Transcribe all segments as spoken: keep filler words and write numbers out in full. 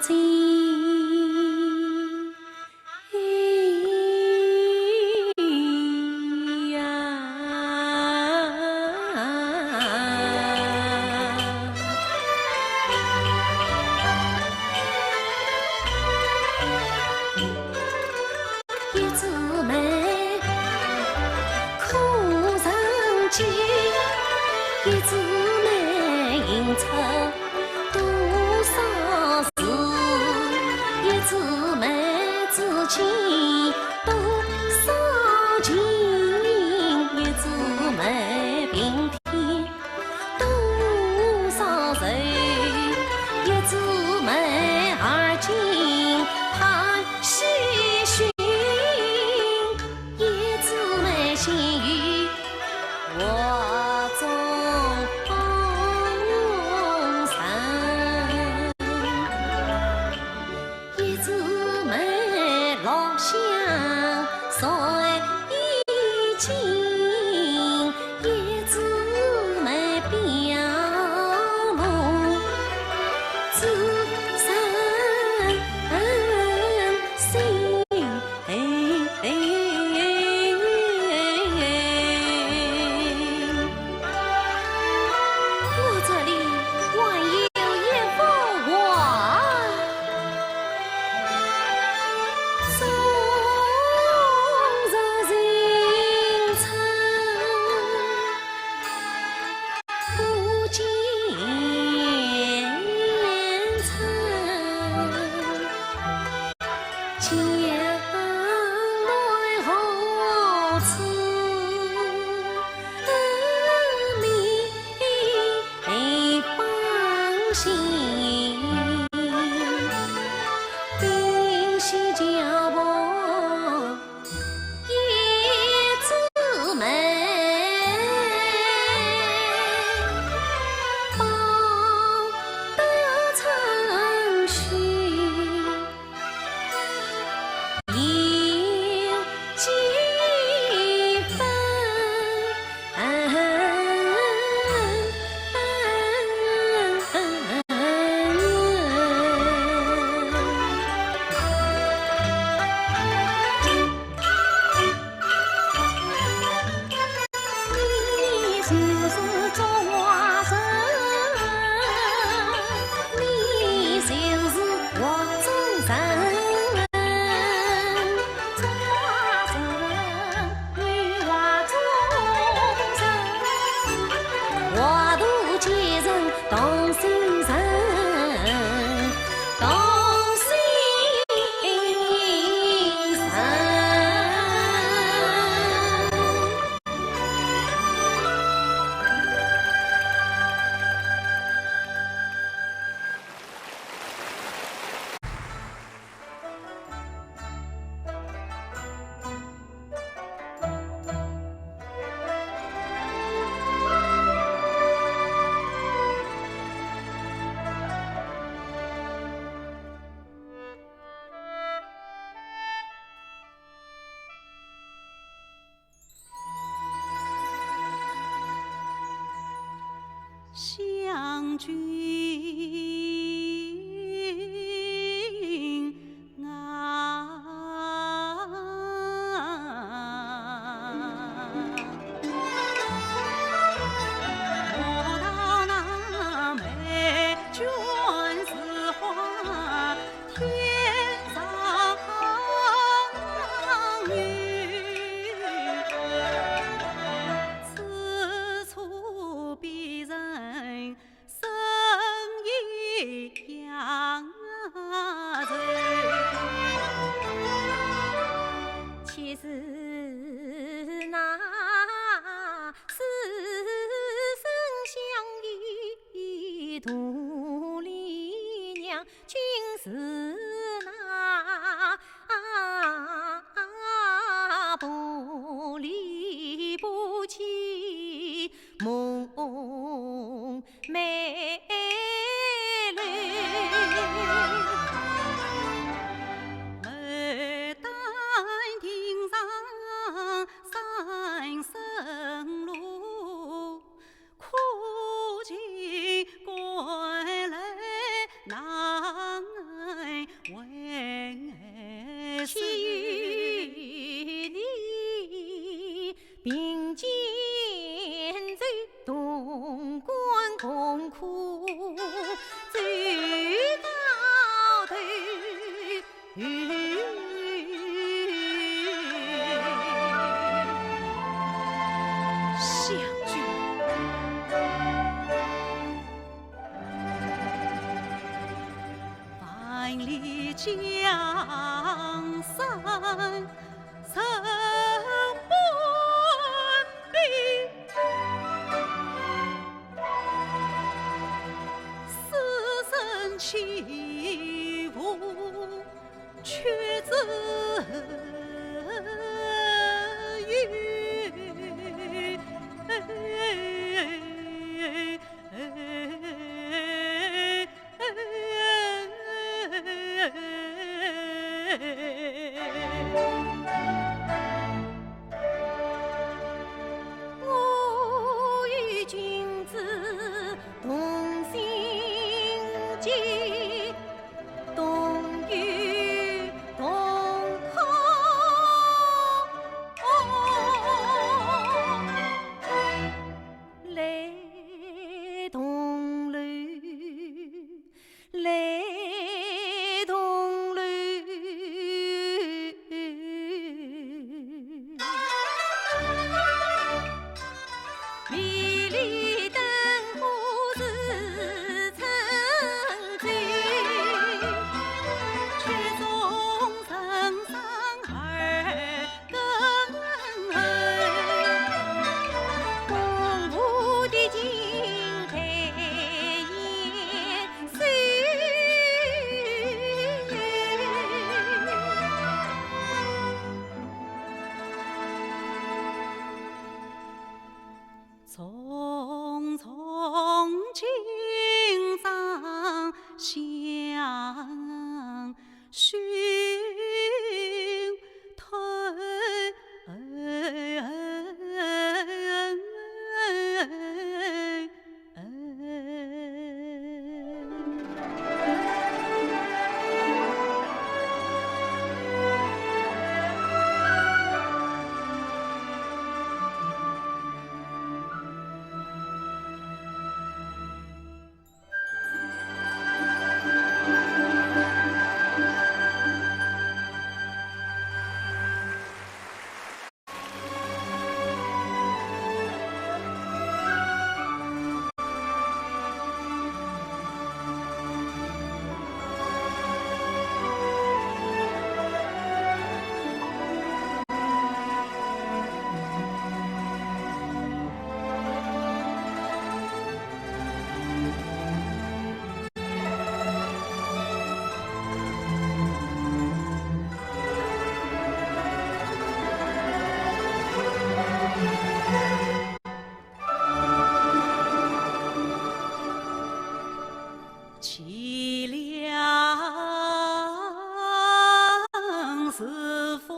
情呀。一枝梅，可曾记？一枝梅，映出 多少事，一枝梅，知己多少情。一枝梅，平添多少愁。一枝梅，而今盼西巡。一枝梅，心语 画中人。一枝梅，落香谁已静？一枝梅，表露知人心。 哎，哎，哎，我这里还有一幅画，终日吟春，不见春。 江南何处觅芳心？冰雪交迫一枝梅，报得春去 有几分？你就是中华人，你就是画中人。中华人，你画中人。画图见人动心神，动心神。其实那江山人不比，世人岂无屈指有？ 我与君子同心结，同忧同苦。来同路，来同路。迷离灯火似春酒，曲终人散而 更合。公婆的情抬眼收。匆匆进帐相 寻退。凄凉是风。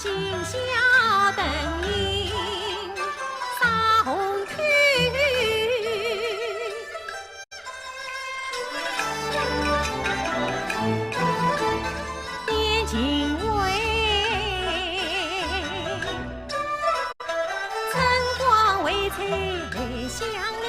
今宵灯影洒红透。点尽微，春光蕙翠香绿。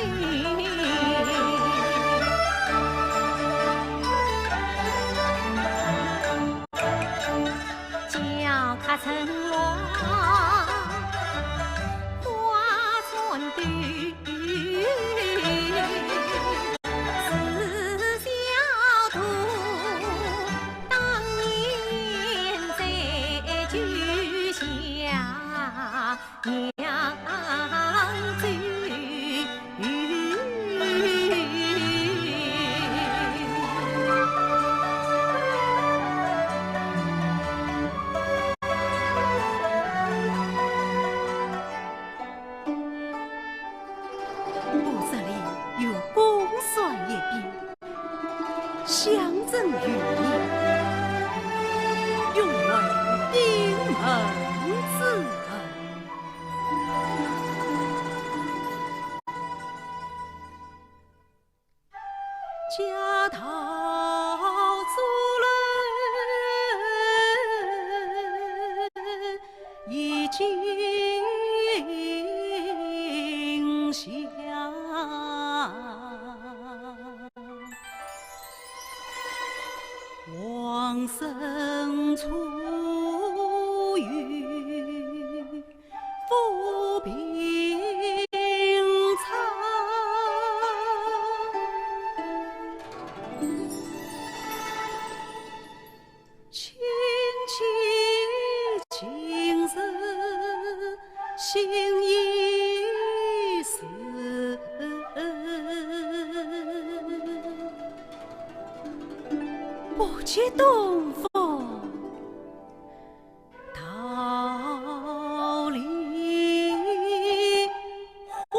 生处于浮萍草。卿且今日醒一时，不及东风 桃李花。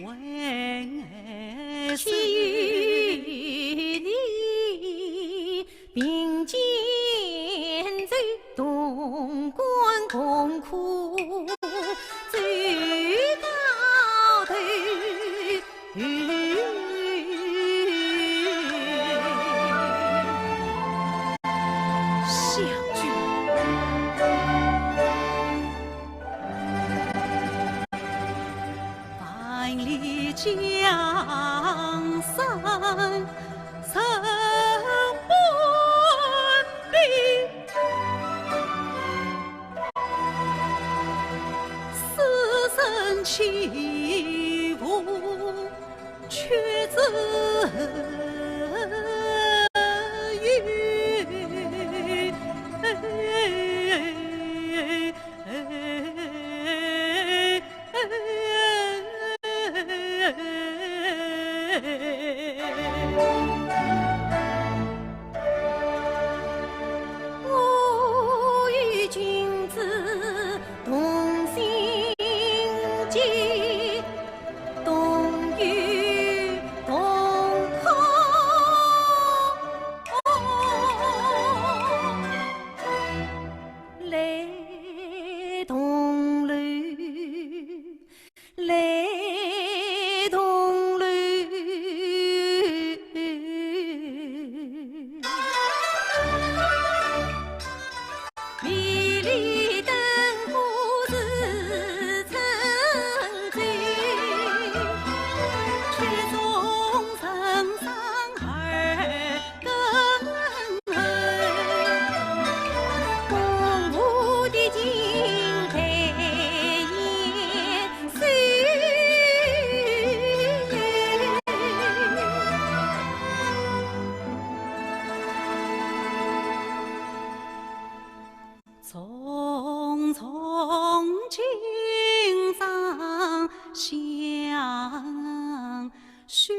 为是你并肩走潼关，共苦走到头。 小姐。万里江山人不比，世人岂无 却自由。我与君子同心结， 同忧同痛，泪同流，泪同流。 迷离灯火似春酒，曲终人散二更后，共舞的金杯烟水。 匆匆进帐相寻。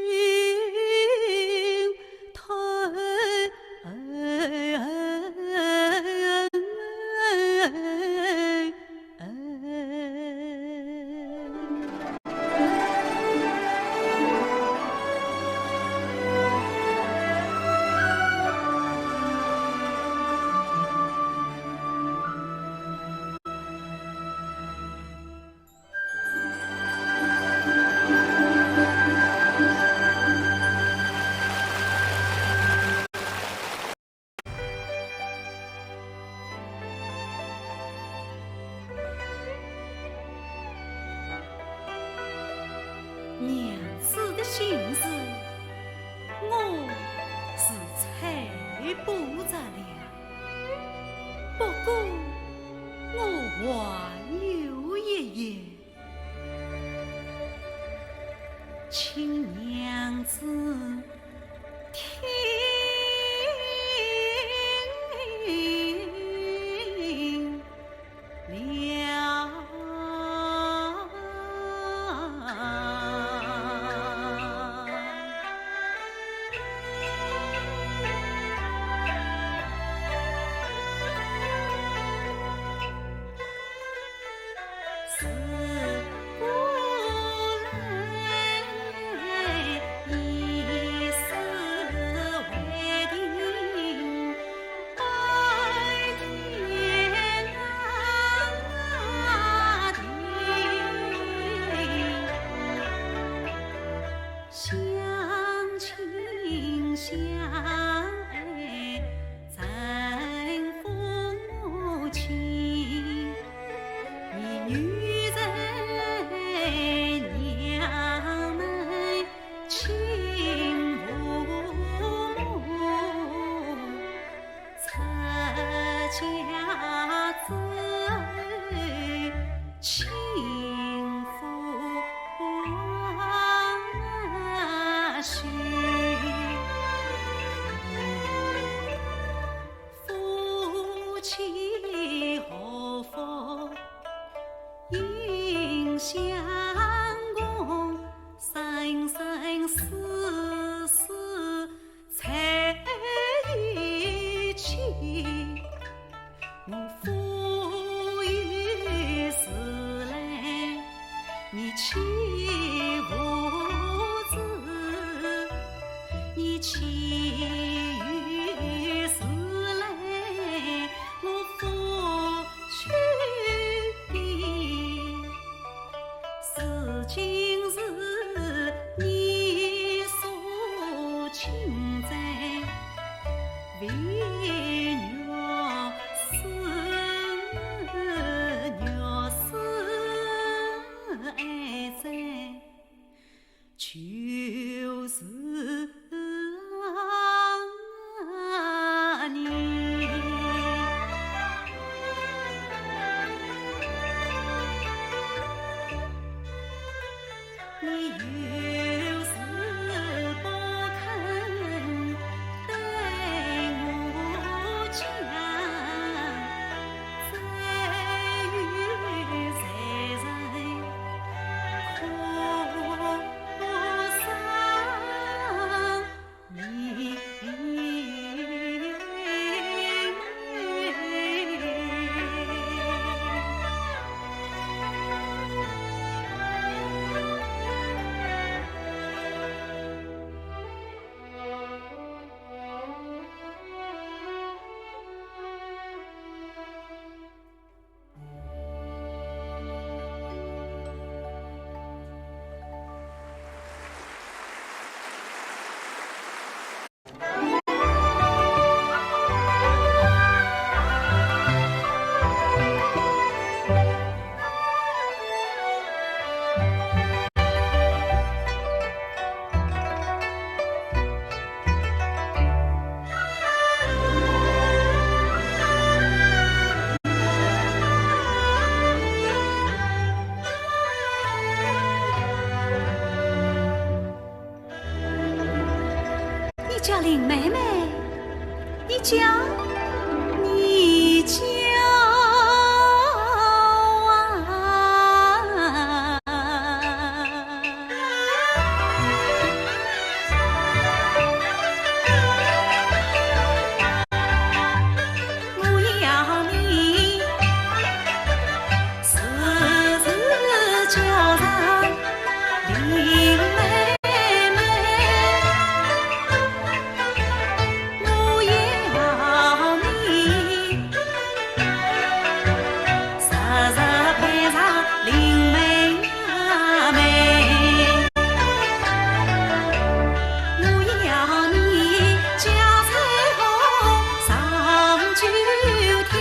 娘子的心事，我是猜不着了。不过，我还有一言，请娘子 听了。相亲相爱 成夫妻，你女人娘们亲父母，出嫁之后亲夫婿。 夫妻祸福应相共，生生世世在一起。我呼吁时来，你岂无就是你。你有时不肯对我讲， 你叫林妹妹，你叫，你叫啊！ 我要你时时叫上林妹妹，我要你 时时陪上林妹妹。我要你家财万贯上九天，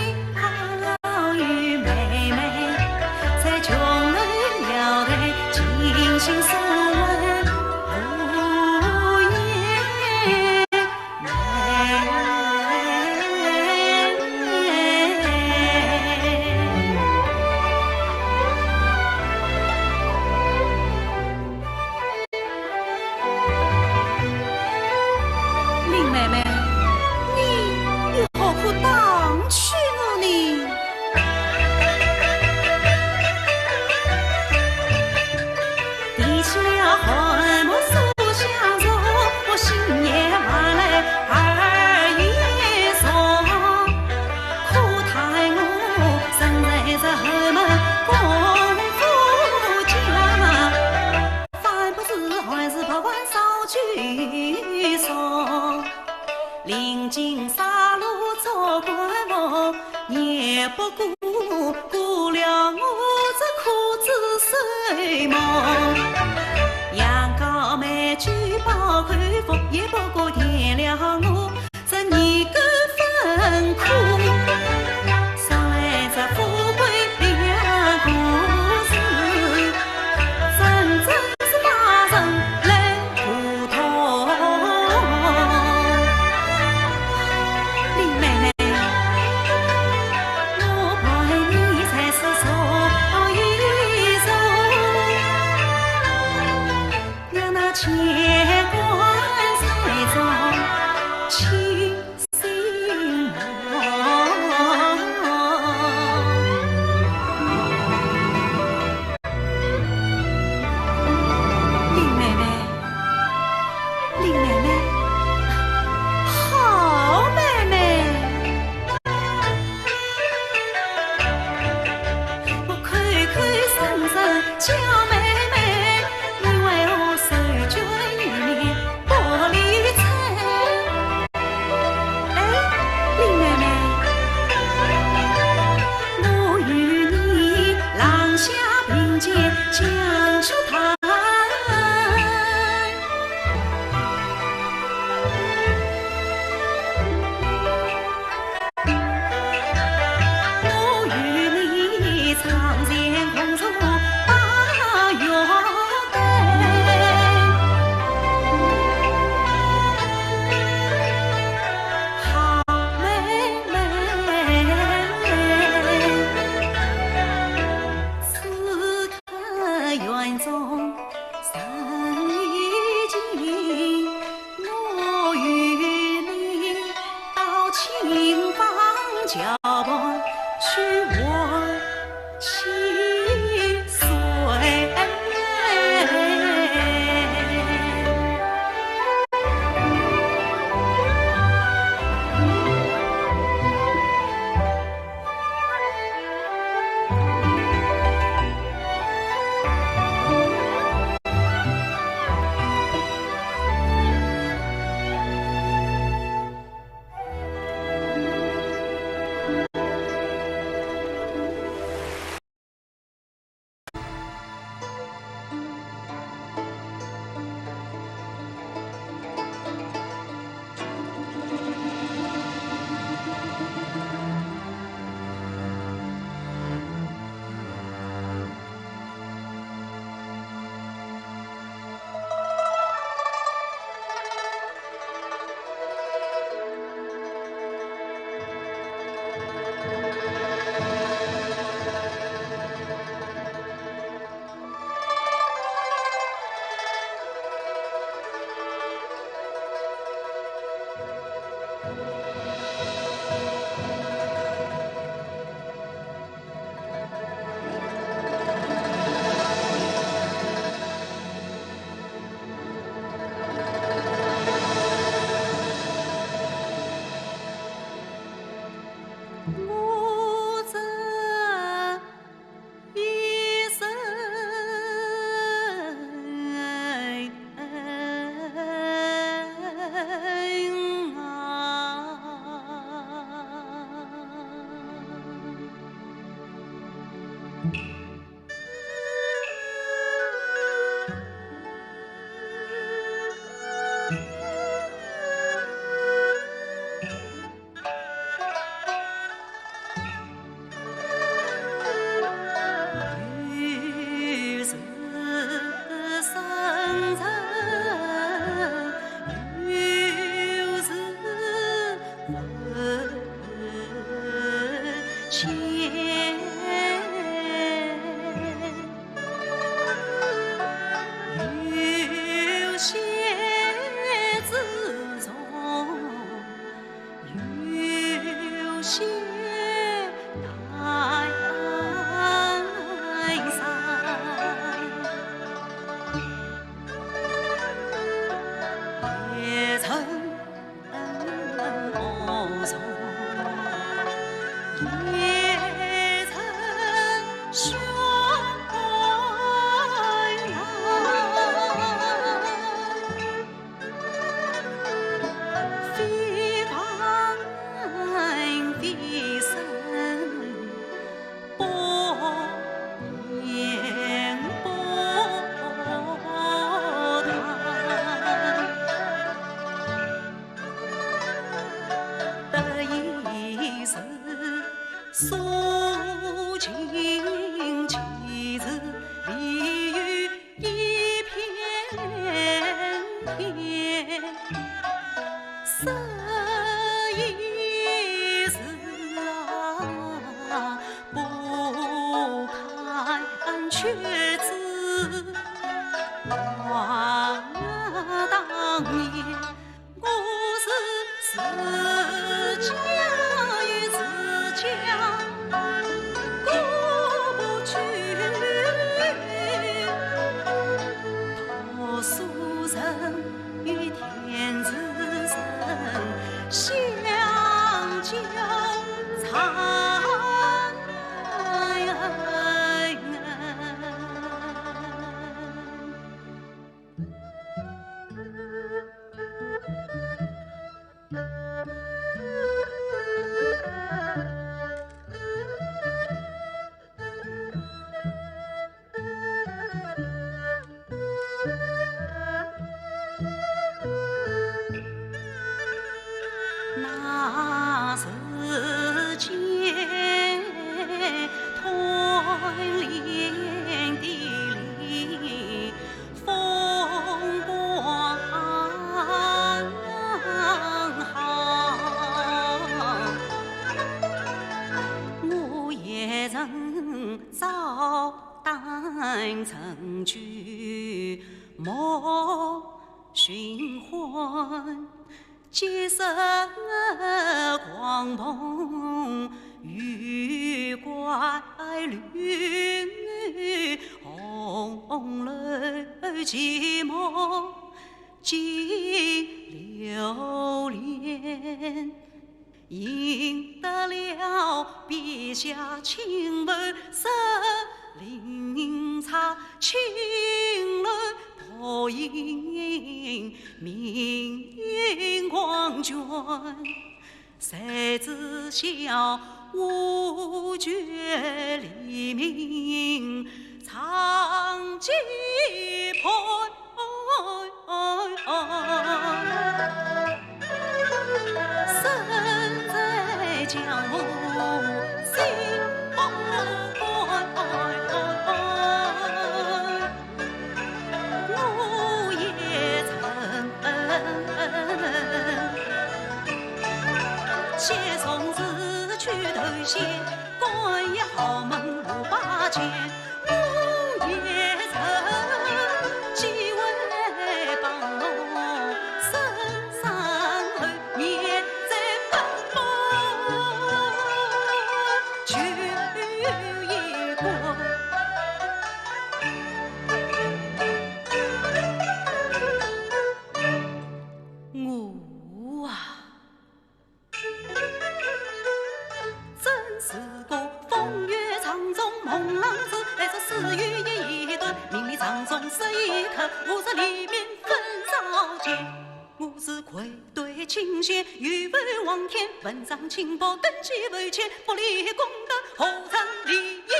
好与妹妹在穷人庙台尽兴生活无忧。 林妹妹，你又何苦打趣我呢？ 提起了汗毛手相搓，我心也发来耳也聋。可叹我身在这寒门功夫家，饭不思，还是不忘烧酒烧。 临近杀戮做官服，也不顾，顾了我这苦子寿梦。羊羔美酒包口腹，也不顾添了我这年过分苦。说来这富贵命苦事，真正 是把人累糊涂。林妹妹，我陪你才是坐一坐，让那乾坤在中清 心啊。林妹妹，林妹妹，好妹妹。我口口声声叫妹妹，你为何手脚软？我啊，真是个风月场中梦浪子，来这死于一段，名利场中失一刻，无日黎明分照见。我是愧对琴弦，欲为望天，文章清白根基未坚，不立功德，何成理也？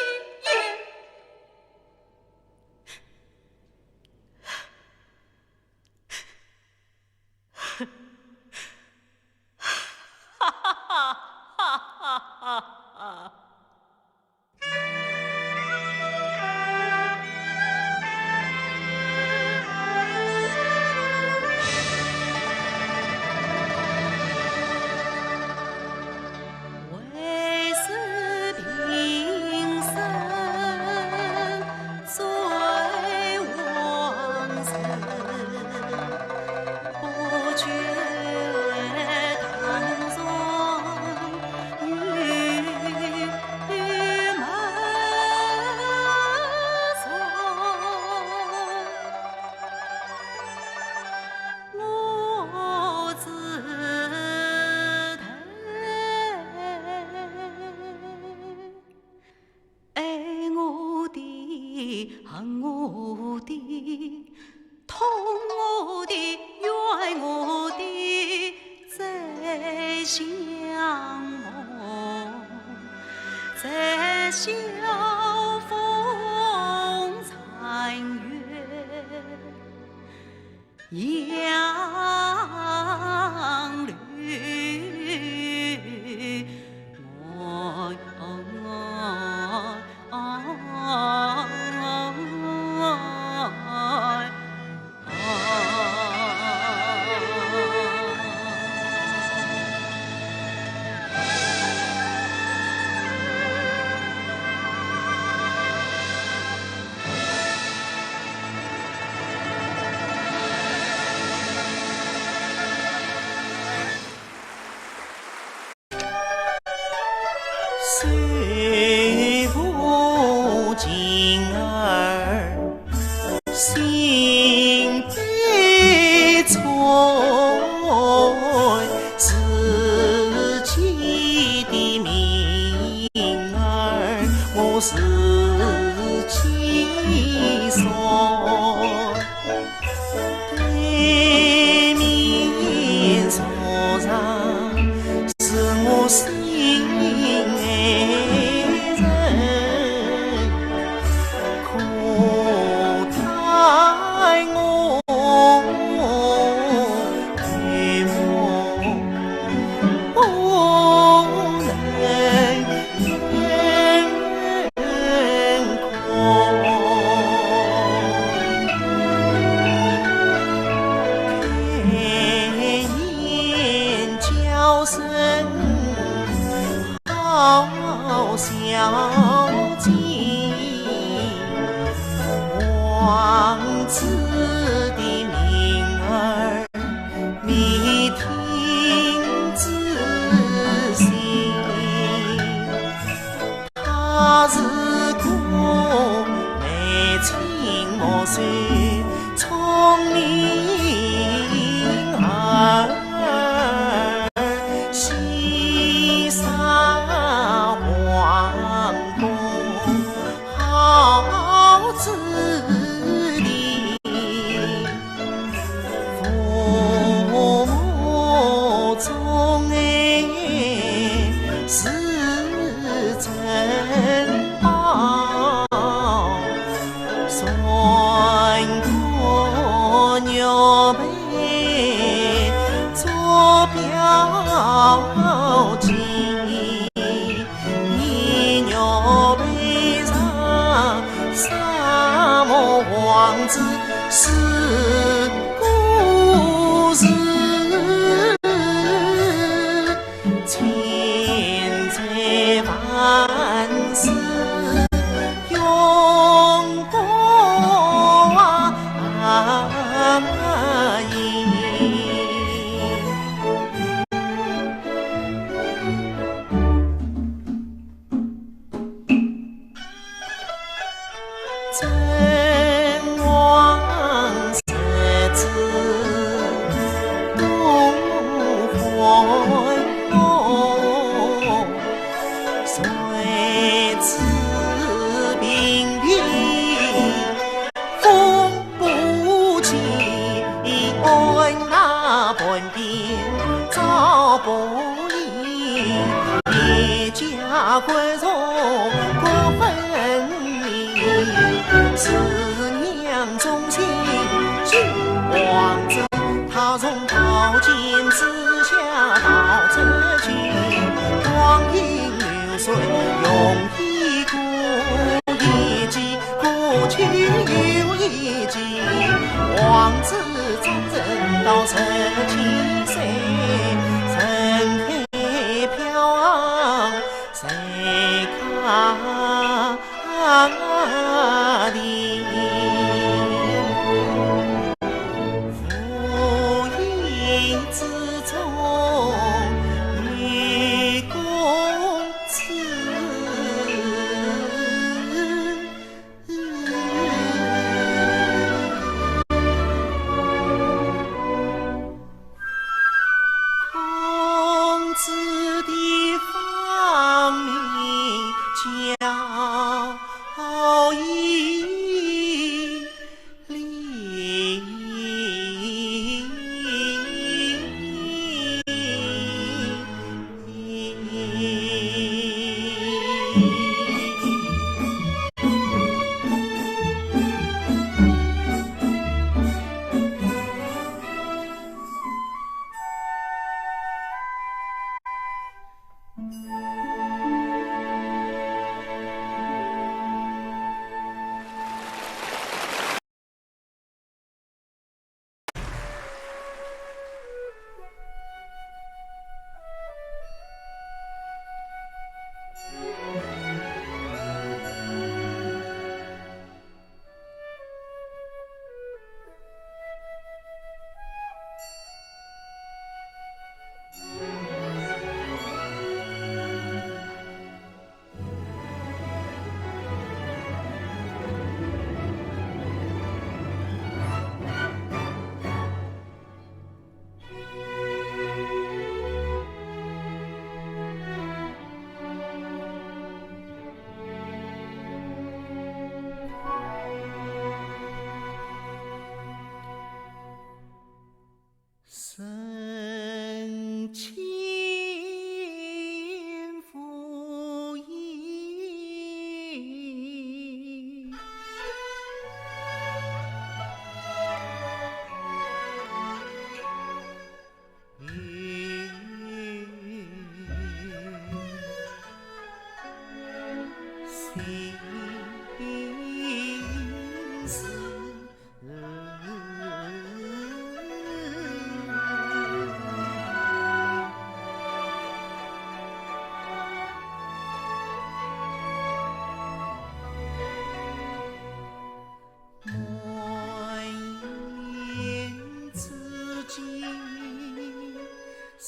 自己的命儿我自己算。对面坐着是我心爱人，可待我对望不能 你听仔细，她是个眉清目秀聪明儿，喜上皇宫好子弟。 府中哎是珍宝，算个玉佩做表亲。 你玉佩上啥么黄字是故事，千载万世永挂影。 真王十子都还我，谁知平平风 不及安那半边赵伯仪，一家骨肉各分离。四娘忠心救王子，她从宝剑之下逃出去，光阴流逝，容易过一季。 过去有一季，王子终身到十七岁，人海飘飘在家里。无意之中，女公子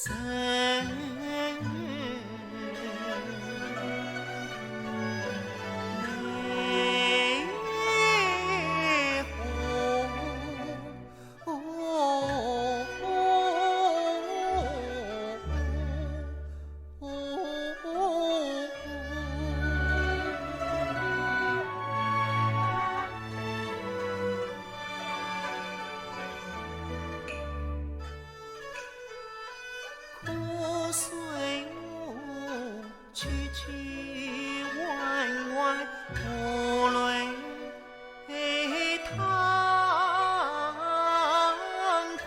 可随我去去玩玩，不来探光。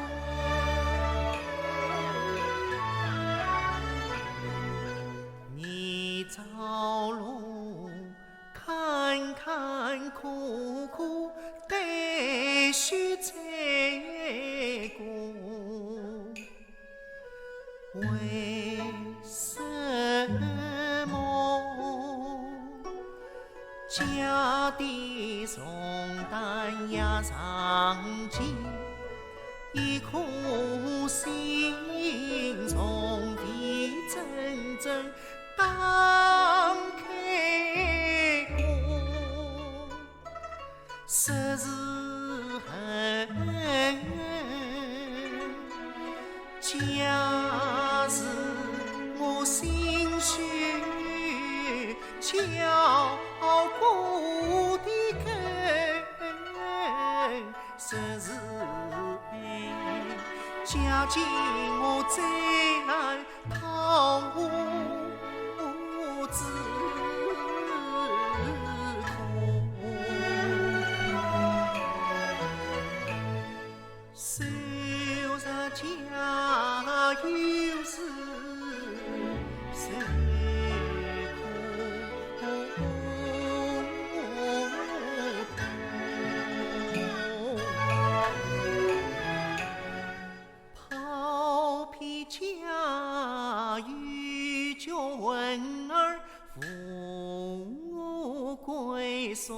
你照路 看看苦苦，带须再过。为什么家的重担也上肩，一颗心从未真正 打开过，实是恨。假使我心绪交过的根，实是假借我再难 逃之苦。虽然家有事，谁苦 抛皮家有眷儿富贵送，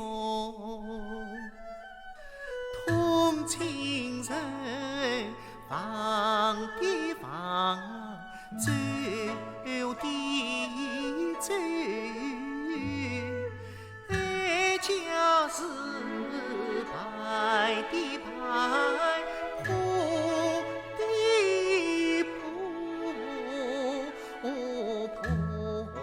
同亲人望的望，走的走。 哀家是败的败，破的破，破的破。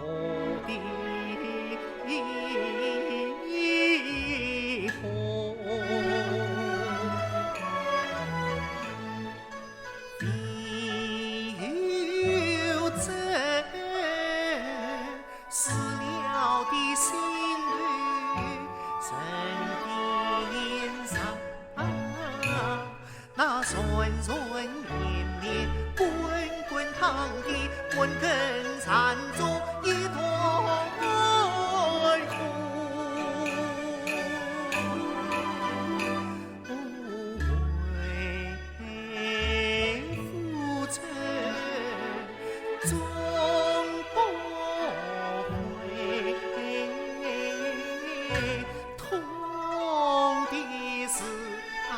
唯有这撕了的心头，沉吟吟上，那缠缠绵绵，滚滚烫的滚根缠作一团火。 为父曾终不悔，痛的是啊。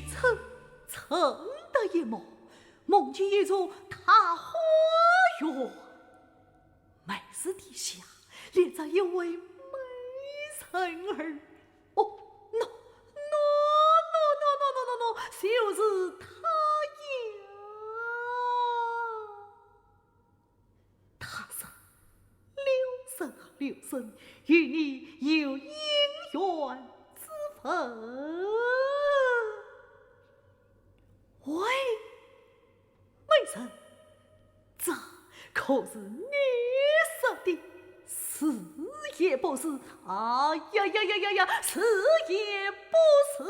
春，春得一梦，梦见一座大花园，梅树底下立着一位美人儿。哦，喏，喏，喏，喏，喏，喏，喏，喏，就是她呀。 她说：“留神啊，留神，与你有姻缘之份。”喂，美人，这可是你说的？是也不是？哎呀呀呀呀呀，是也不是？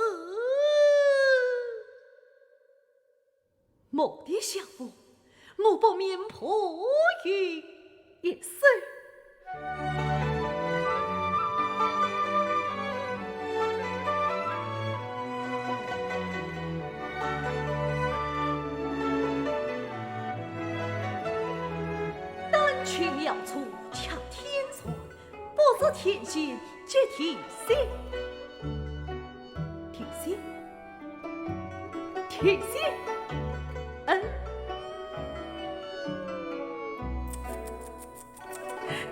我的相府，我不免破衣一试。单取妙处，却添乱，不知天仙即天仙。 天仙，天仙，嗯，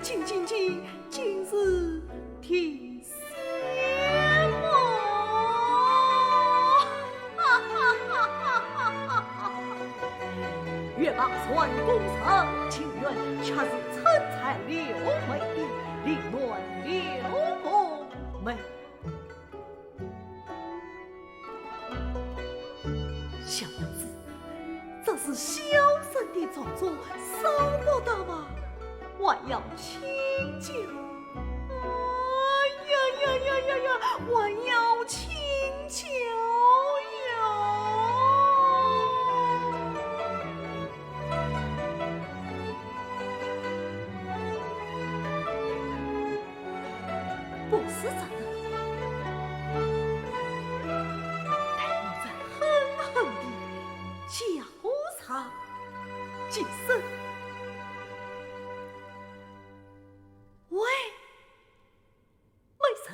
金金金，金是天仙么？哈哈哈哈哈哈！月傍船宫人情愿，却是春蚕柳眉的，离乱柳梦梅。 小娘子，这是小生的做作，少不得嘛，还要请教。哎呀呀呀呀呀，还要请教呀。 不是这个。待我再狠狠地叫上几声。喂，美人，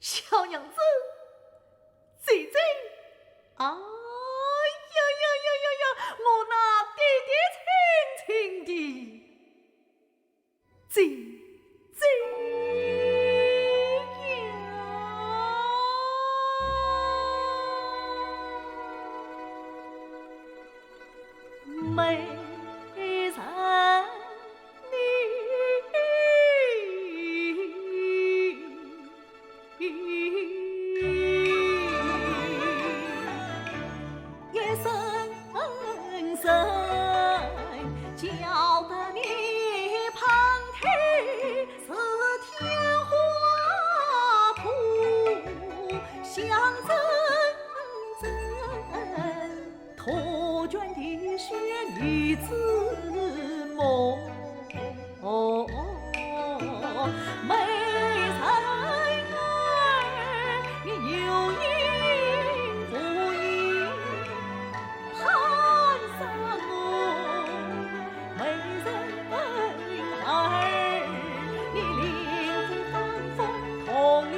小娘子，姐姐。哎呀呀呀呀呀，我那爹爹亲亲的。 姐姐呀。美人你 一声声叫得你滂沱似天花土，响阵阵。 托卷的雪女子梦。美人儿，你有影无影，叹什么？美人儿，你临阵反复铜铃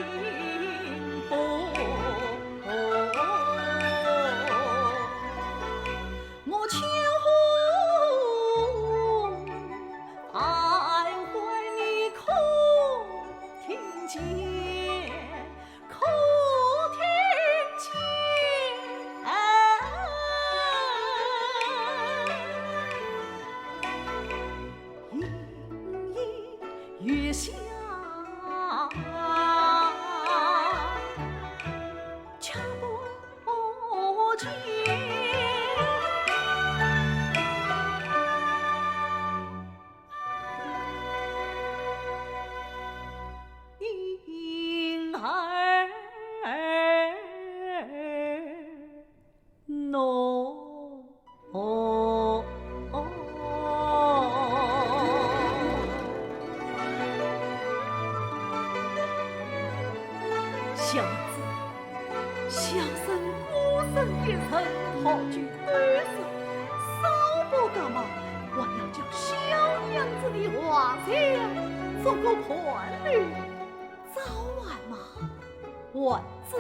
不？ 我千呼万唤你可听见，可听见？ 隐隐月下，却不见。莺儿。 喏。小娘子，小生孤身一人，逃居幽室，少不得嘛，还要叫小娘子的画像做个伴侣，早晚嘛，还是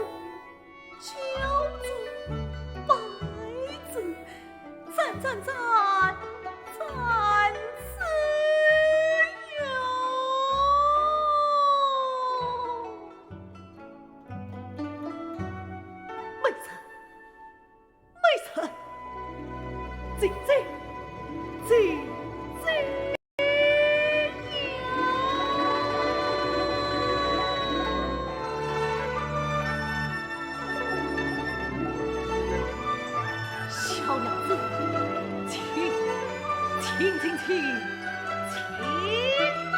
战，战之哟。妹子，妹子，姐姐，姐姐。 小娘子，请，请，请，请，请吧。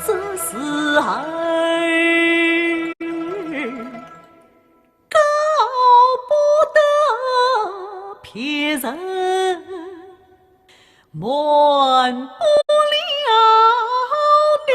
这时候，告不得别人，瞒不了你。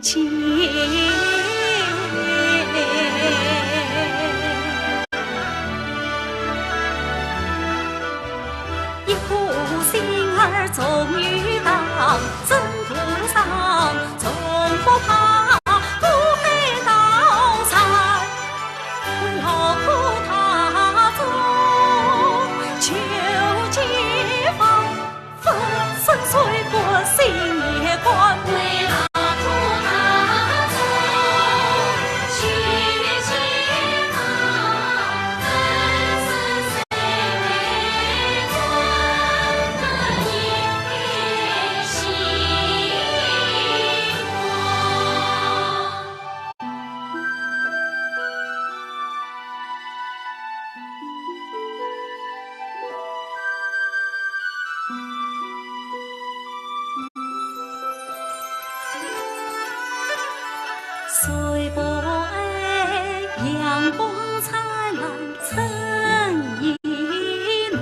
一颗心儿终于到，真不上，从不怕苦海刀山，为劳苦大众求解放。 粉身碎骨心也甘，为劳苦大众去解放，粉身碎骨也心甘。 谁不爱阳光灿烂，春意暖？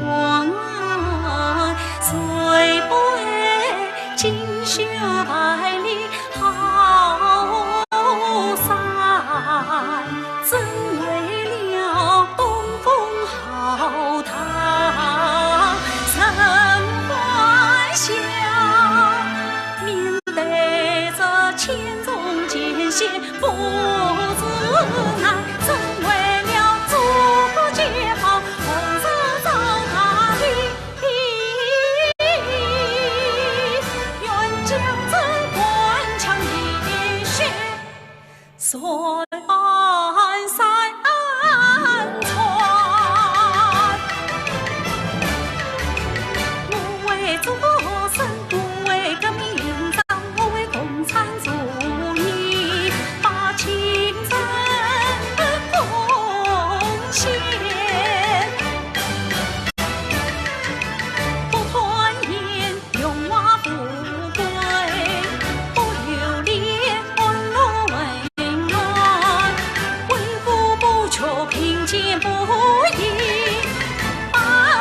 谁不爱金雪白里 好山，只为了东风浩荡人欢笑。面对这千重艰险不自难，只为了祖国解放，红日照大地。 愿将这官腔一血染山川。我为祖国生，我为革命打，我为共产主义把青春奉献。 不攀岩，荣华富贵不留恋，安乐温暖，为富不求，贫贱不移。八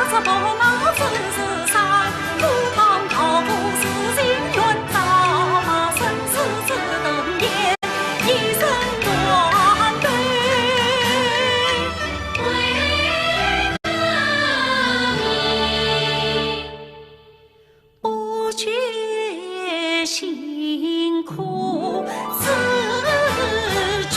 十八难四十三，不当高歌是心愿，早把生死之灯焰一生端对。 为革命不觉辛苦，自觉自觉。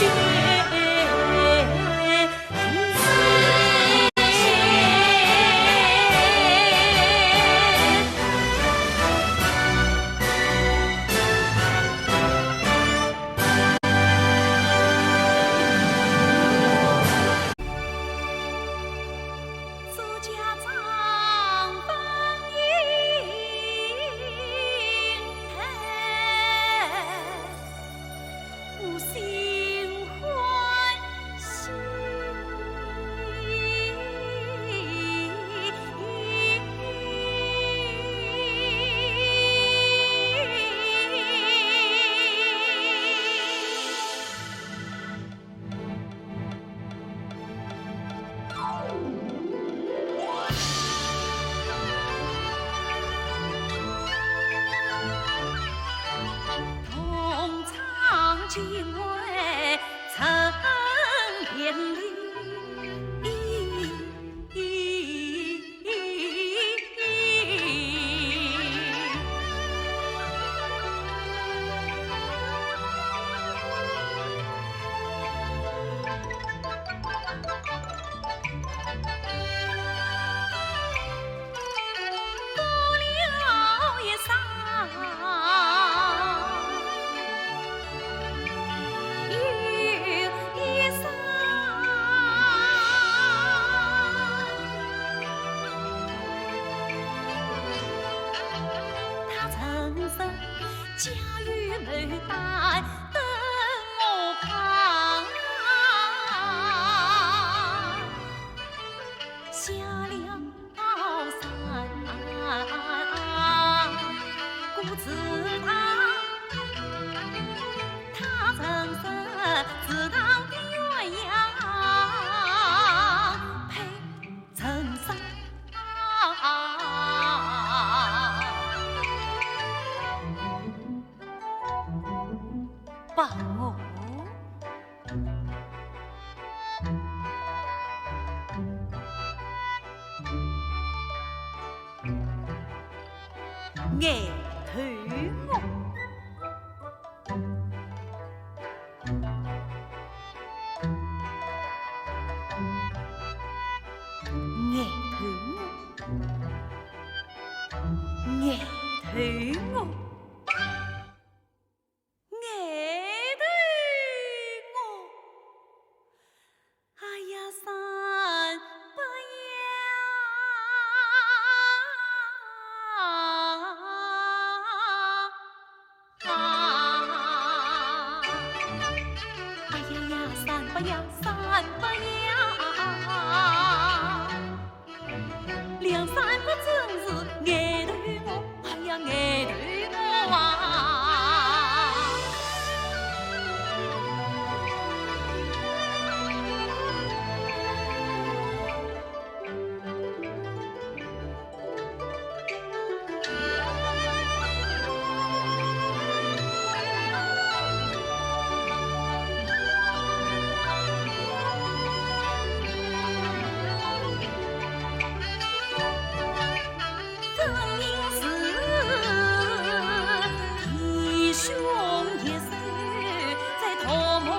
帮我。眼头我。 眼头我，眼头我，眼头我。哎呀，三伯爷！啊！ 哎呀呀，三伯呀，三伯呀！梁山伯真是眼头我，哎呀，眼头我啊！ 真名是弟兄一生在同梦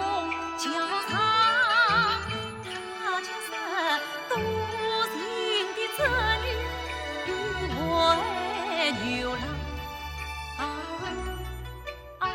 桥上。 大家是多情的织女与为牛郎。啊，啊，啊。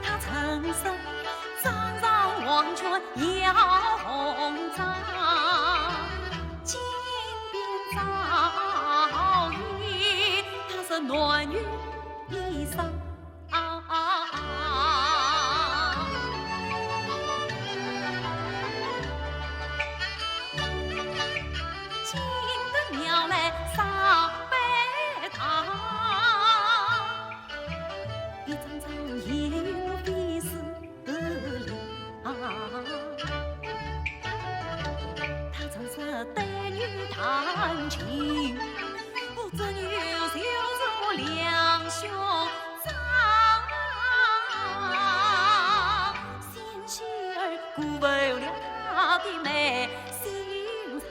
他曾是山上黄泉耀红掌，金边招引，他是暖玉衣裳。 啊，啊，啊。进得庙来上拜堂，一张张一副face。 啊，他常是对女弹琴，我这女就是我梁兄长，心细儿辜负了他的美心肠。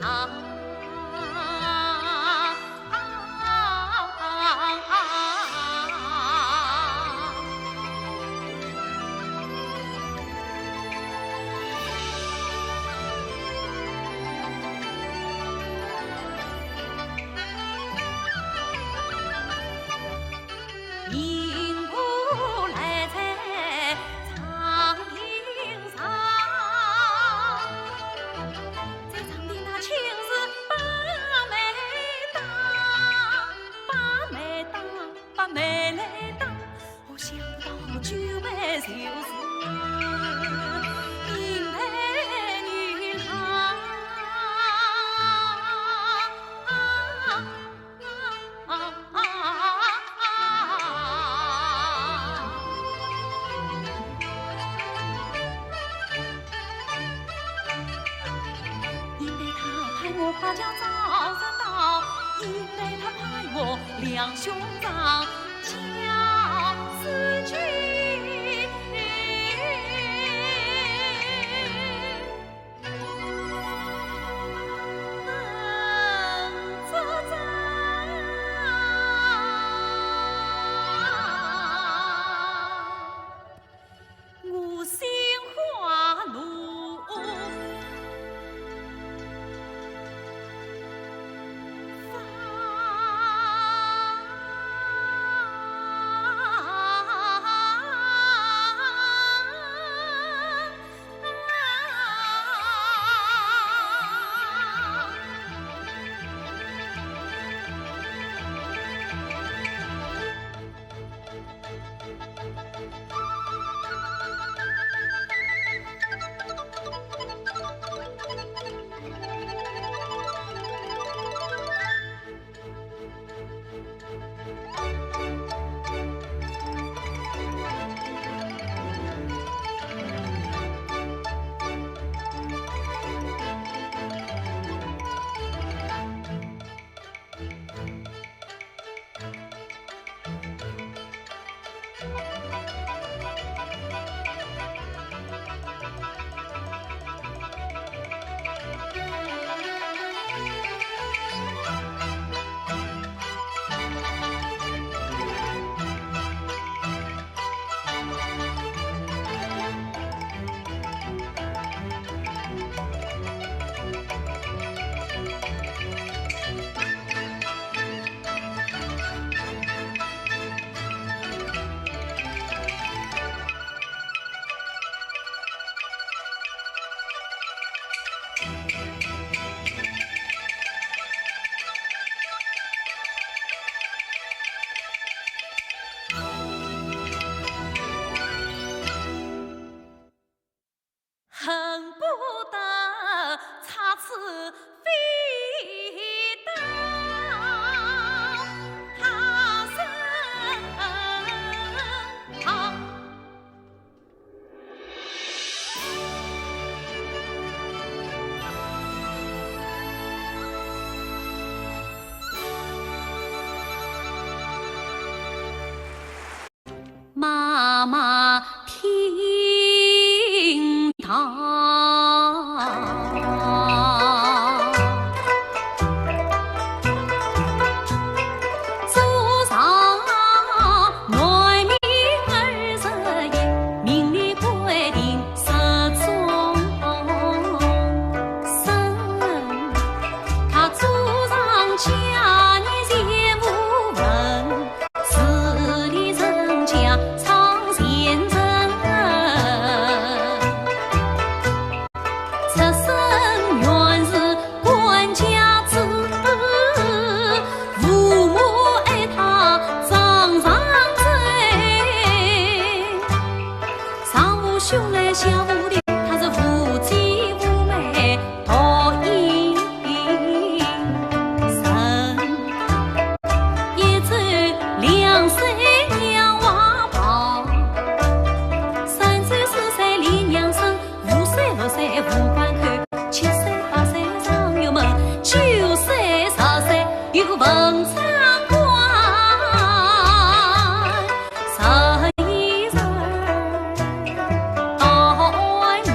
兄来小无弟，他是无姐无妹独一人。一周两岁娘怀抱，三岁四岁领娘身，五岁六岁无管口，七岁八岁上学门，九岁十岁有文昌官。 十一岁到年，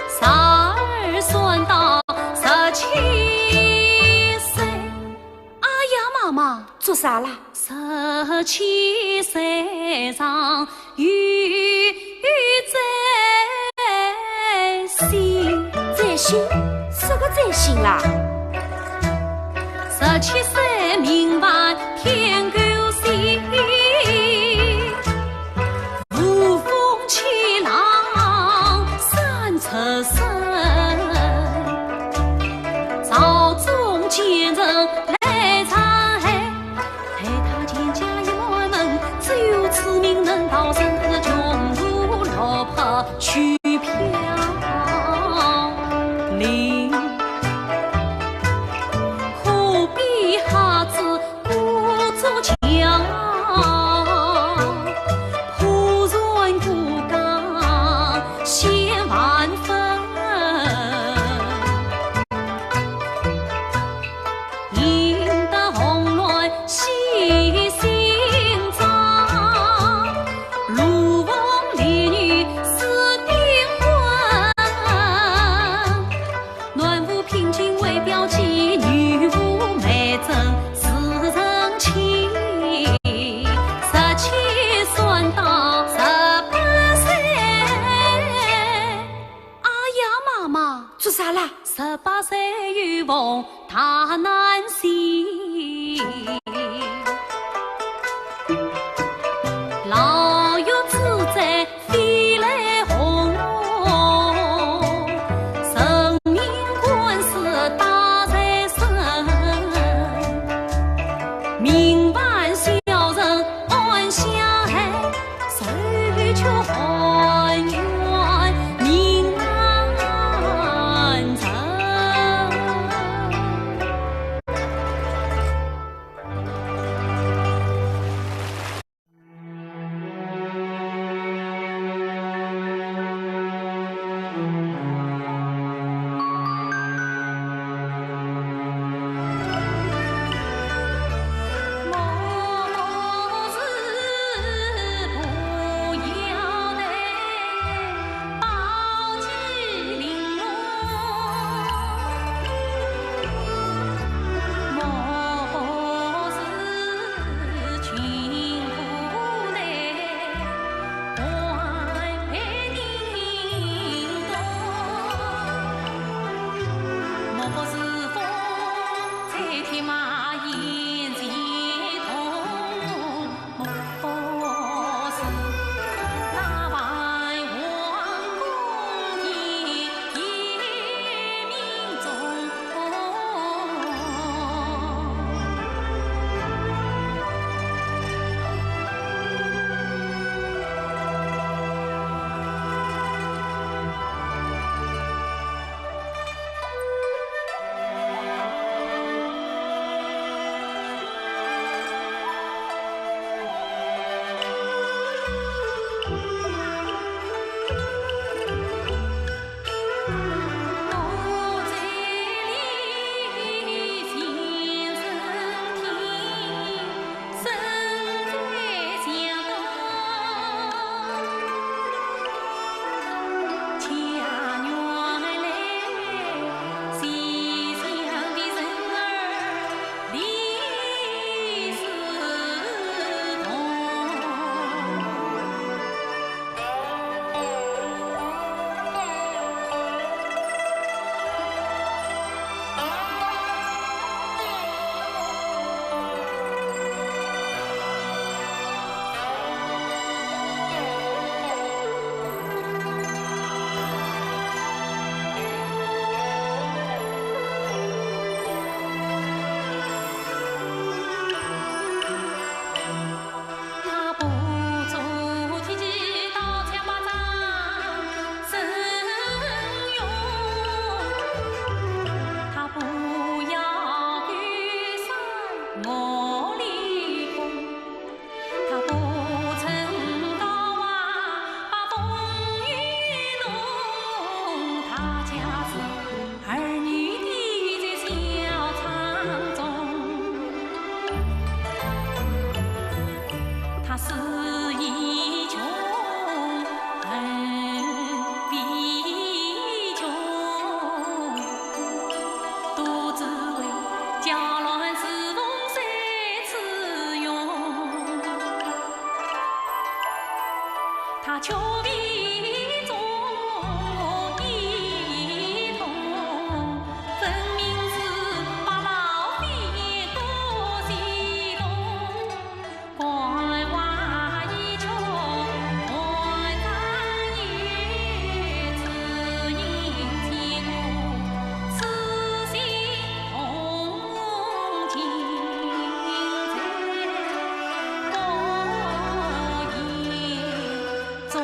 十二算到十七岁。哎呀，妈妈，做啥啦？十七岁上 有灾星。灾星？啥个灾星啦？十七岁命犯天狗星，无风起浪三尺深，朝中奸人来查害。 害他全家一满门，只有此命能逃生，是穷途落魄去漂流。可比瞎子过竹桥，破船过江陷万分。 赢得红鸾喜心肠，路逢烈女似订婚。男无聘金为表姐，女无媒证似人妻。十七算到十八岁。 哎呀，妈妈，做啥啦？十八岁有逢大难事，牢狱之灾飞来祸，人命官司打在身，命犯小人 安香海，受却含冤命难伸。他却非中一通，分明是把老夫人都戏弄。关外一曲，断肠也只因千古痴心痛情在，孤雁终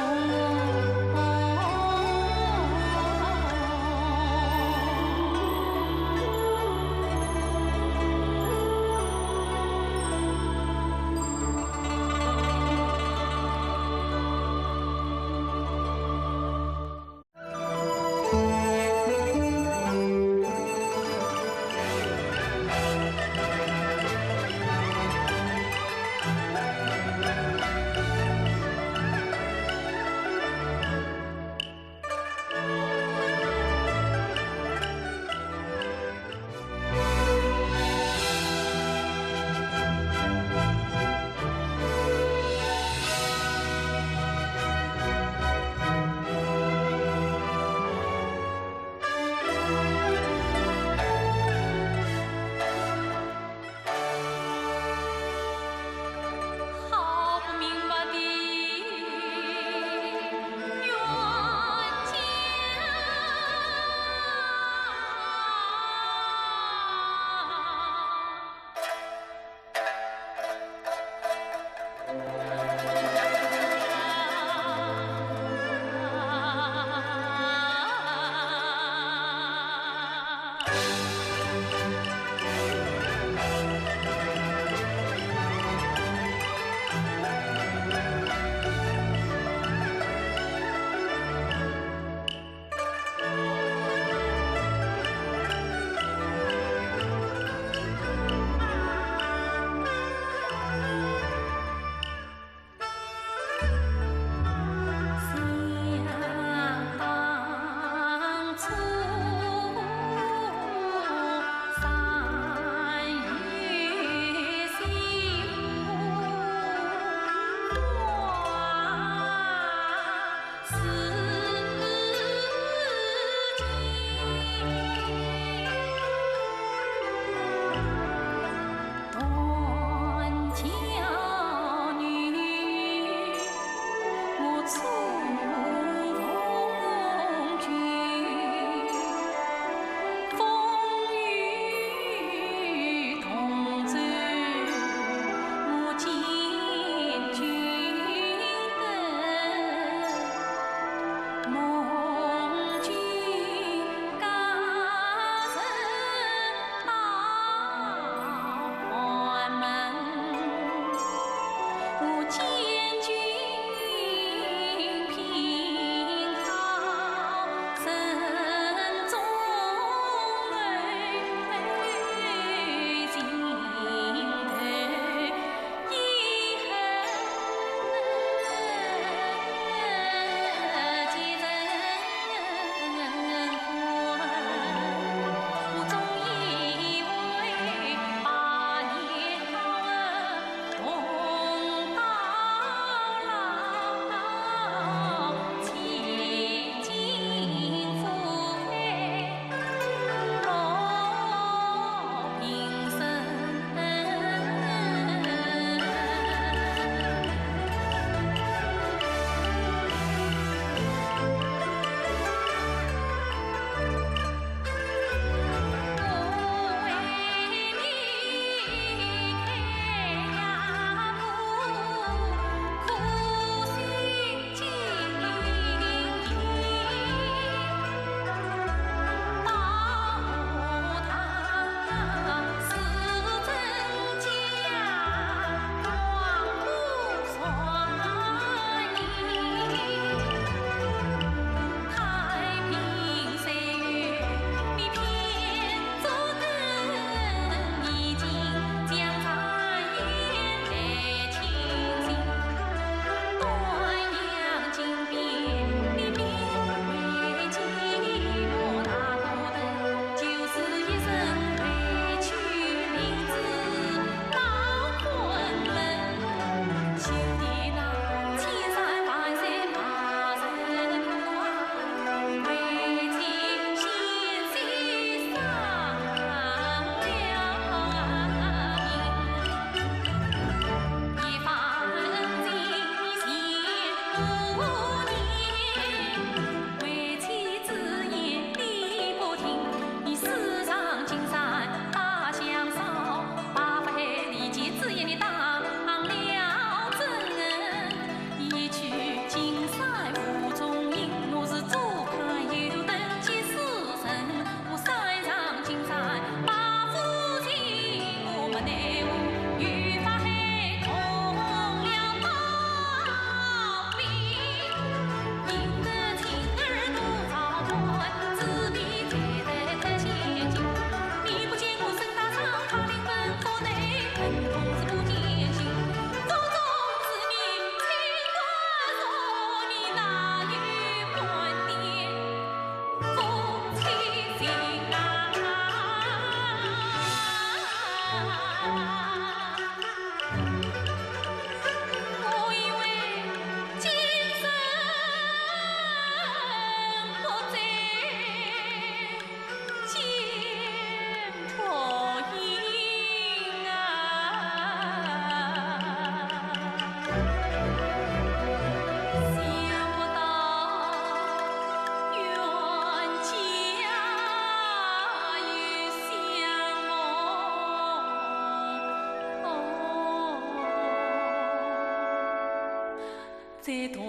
对断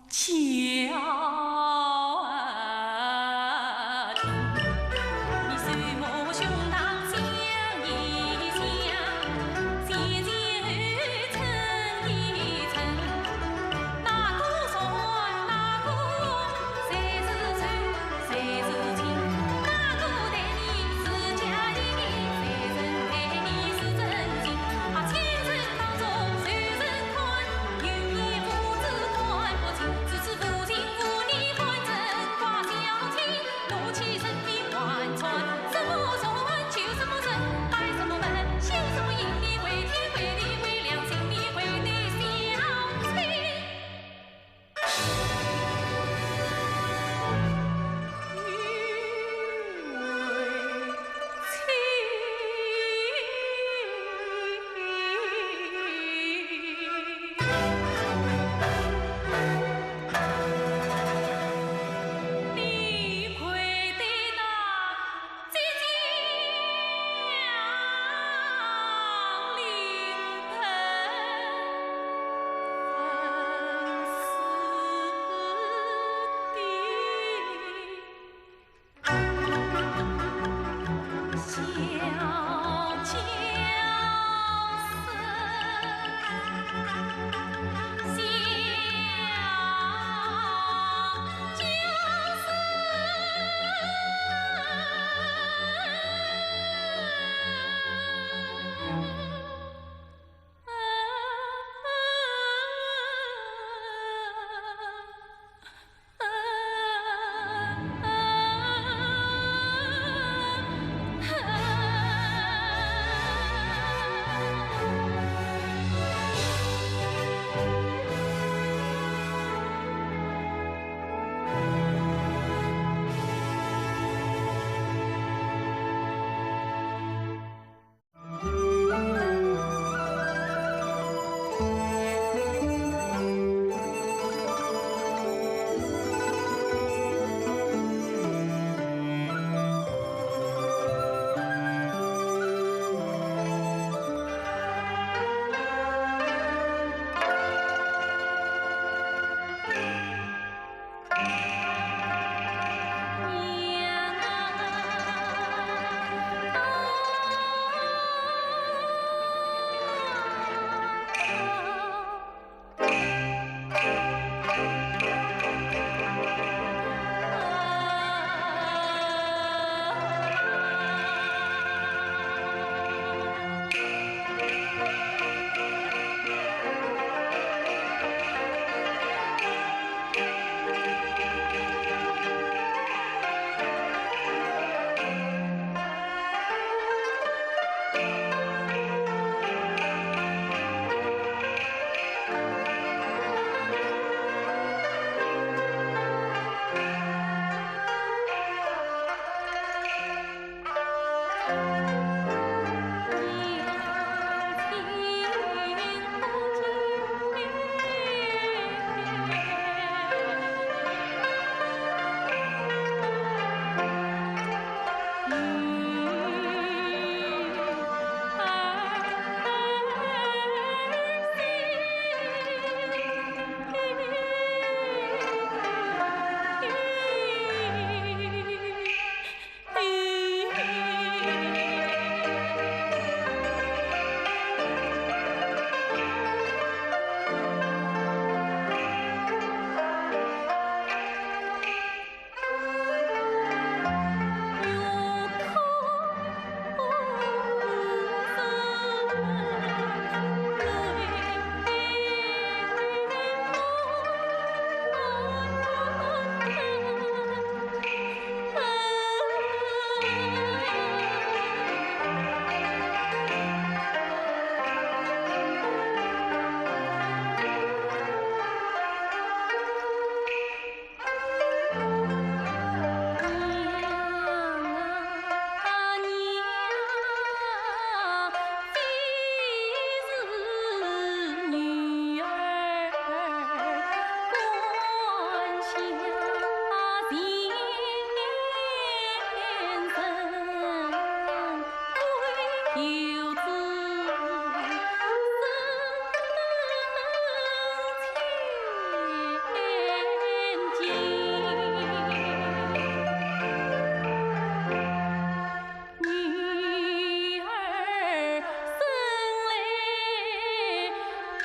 桥。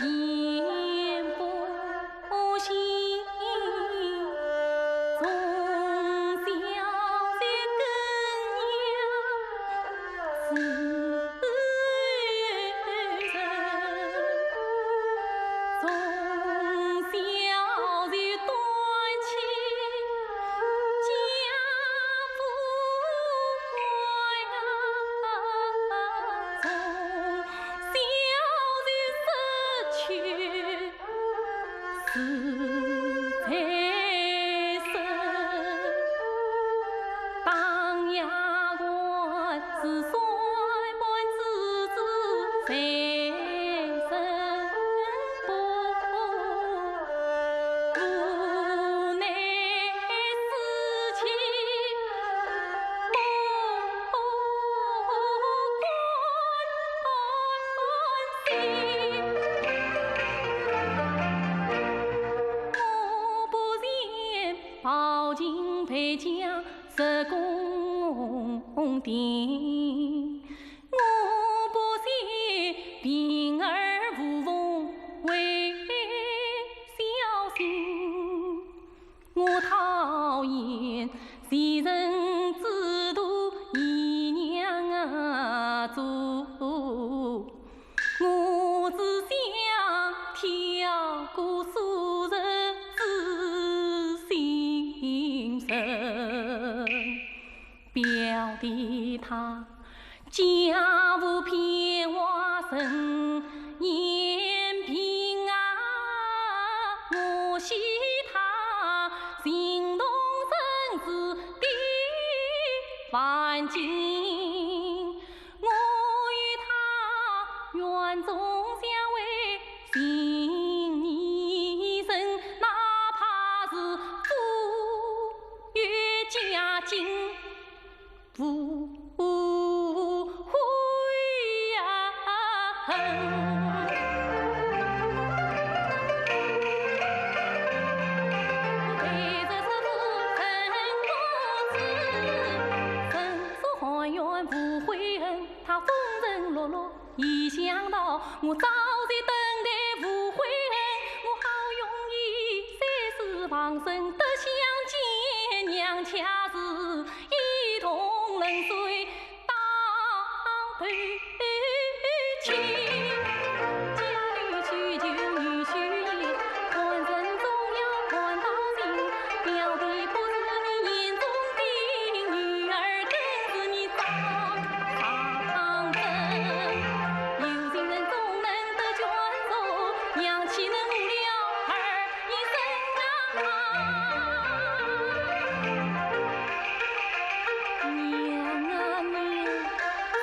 言不尽，从小就跟娘子成，从小就断亲，家父爱啊，从小就失去 是在身，当夜还是算盘子子在身，无奈事情不甘心。 我不嫌抱进陪嫁入宫廷，我不嫌贫而无凤为小幸。 我讨厌前人制度姨娘啊做，我只想跳过数十次新生。 表弟他家无偏花生，眼病啊，我喜他行动生死的环境。我与他愿忠孝为情义深，哪怕是富裕家境 无悔呀恨。他风尘碌碌 一想到我早就等待无悔恨，我好容易三世放生得相见，娘家是一同冷水当头去。家里去求女婿也，官人总要官到尽，表弟不是你眼中的女儿，更是你 当真，有情人总能得眷属，娘岂能误了儿一生啊？娘啊娘，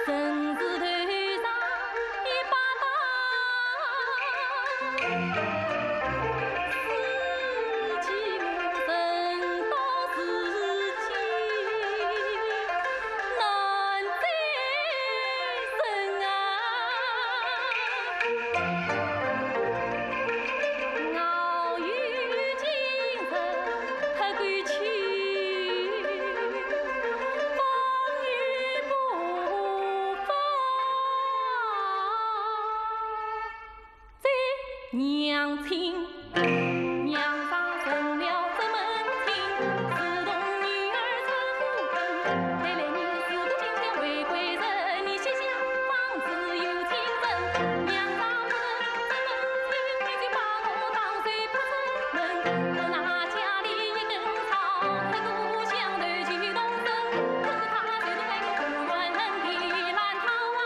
真是头上一把刀。 娘亲，娘家成了这门亲，自从女儿出府门，带来你四个金钱为贵人，你西厢房子有情人，娘家不成这门亲，你就把我当做不出门，我拿家里一根草，这个香头去动身，可是他就是那个不愿恨的烂桃花。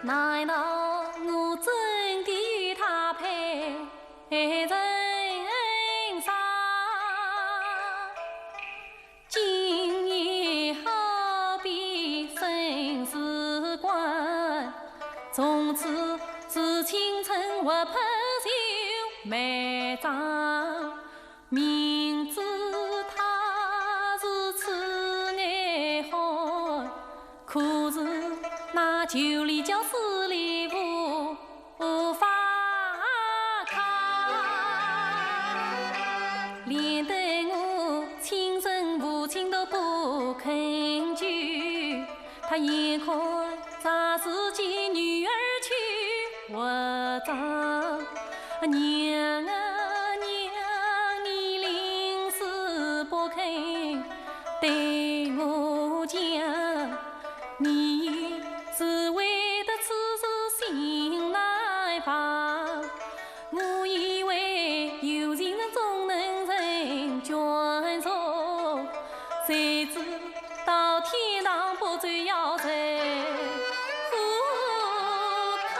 难道我真的与他配成双？今夜何必生死关？从此是青春活泼就埋葬。 明知他如此耐寒，可是那九里桥势力无法抗。连带我亲生父亲都不肯救，他眼看着自己女儿去活葬。 娘啊娘，你临死不肯对我讲，你是为得此事心难放。我以为有情人总能成眷属，谁知道天堂不走要人赴汤。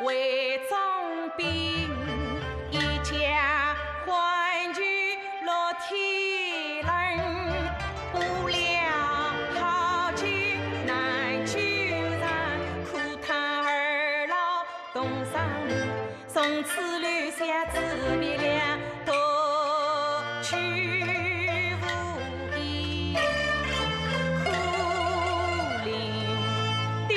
为总兵，一家欢聚乐天伦，不料好景难久长，苦叹二老同生离，从此留下姊妹俩独居无依，苦伶仃。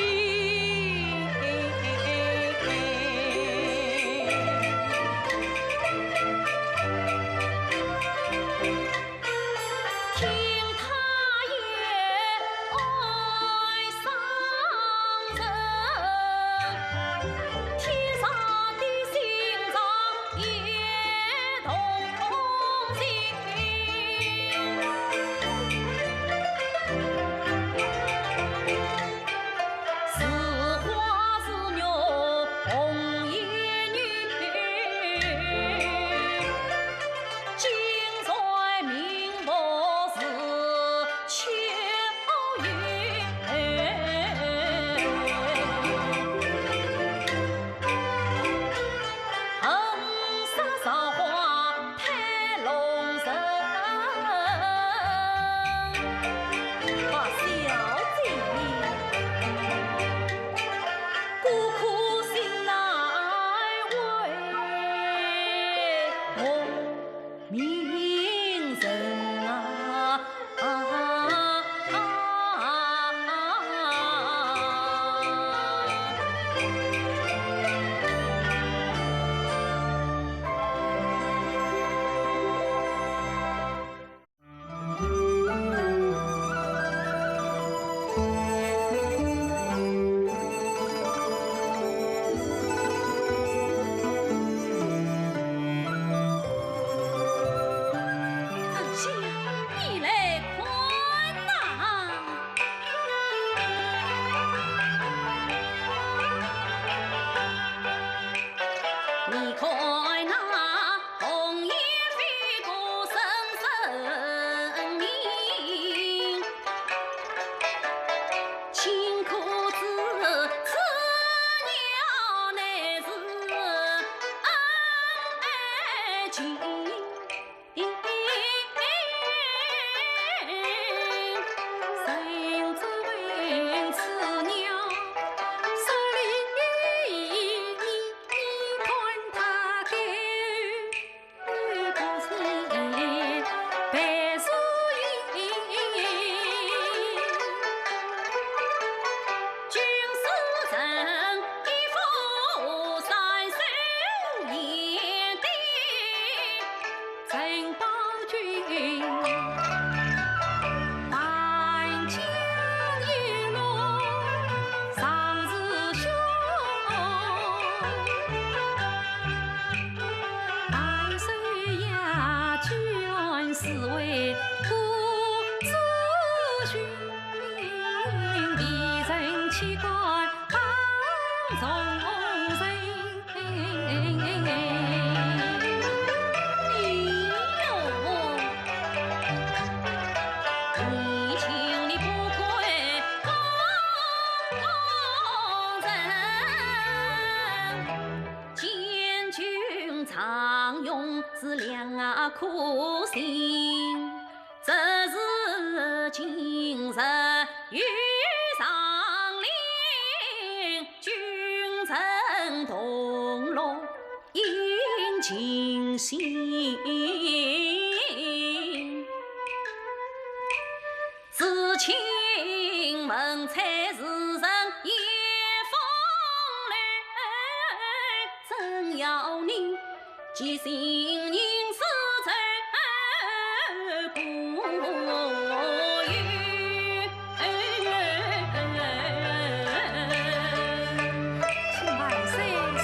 请万岁赐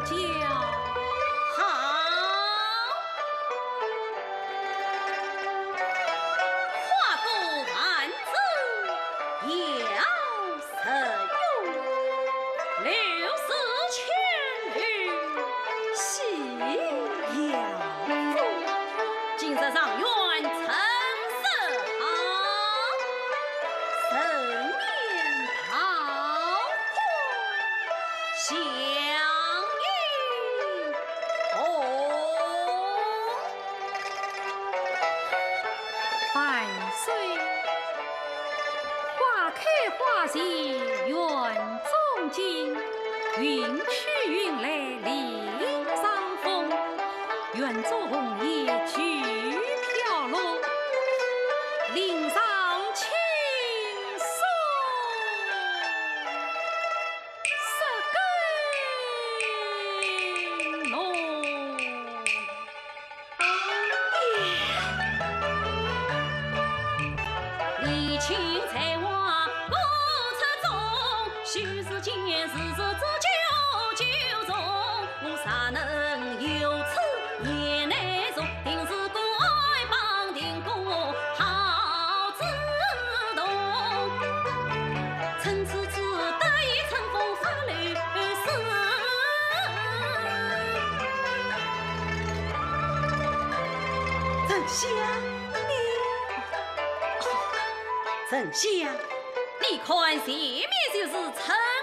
教。好。 花都万子，elsewhere，刘氏千户，喜els夫。今日状元称是好，人面桃花。祥云红。万岁！花开花谢远中景，云去云来林上风。愿作红叶聚飘落，林上青松。 丞相，你，哦，丞相，你看前面就是城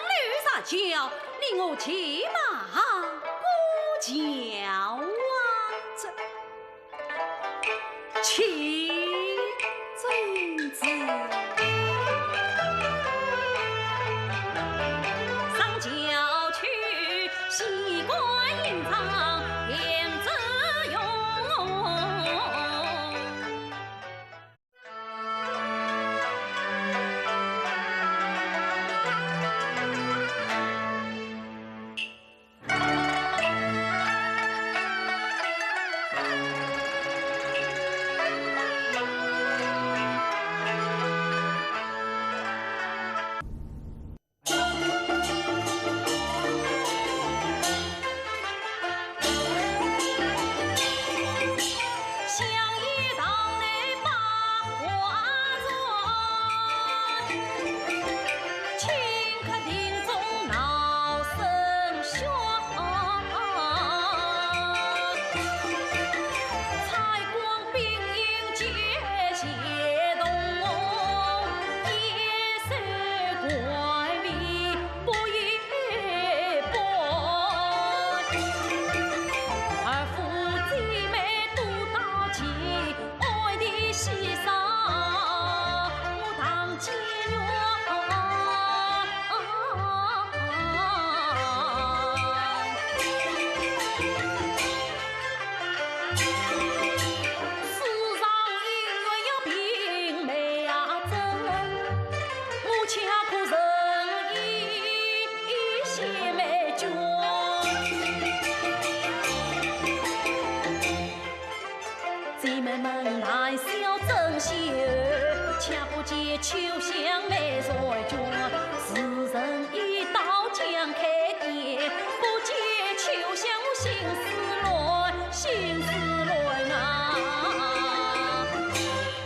楼石桥，你我骑马过桥啊。这 请遵旨。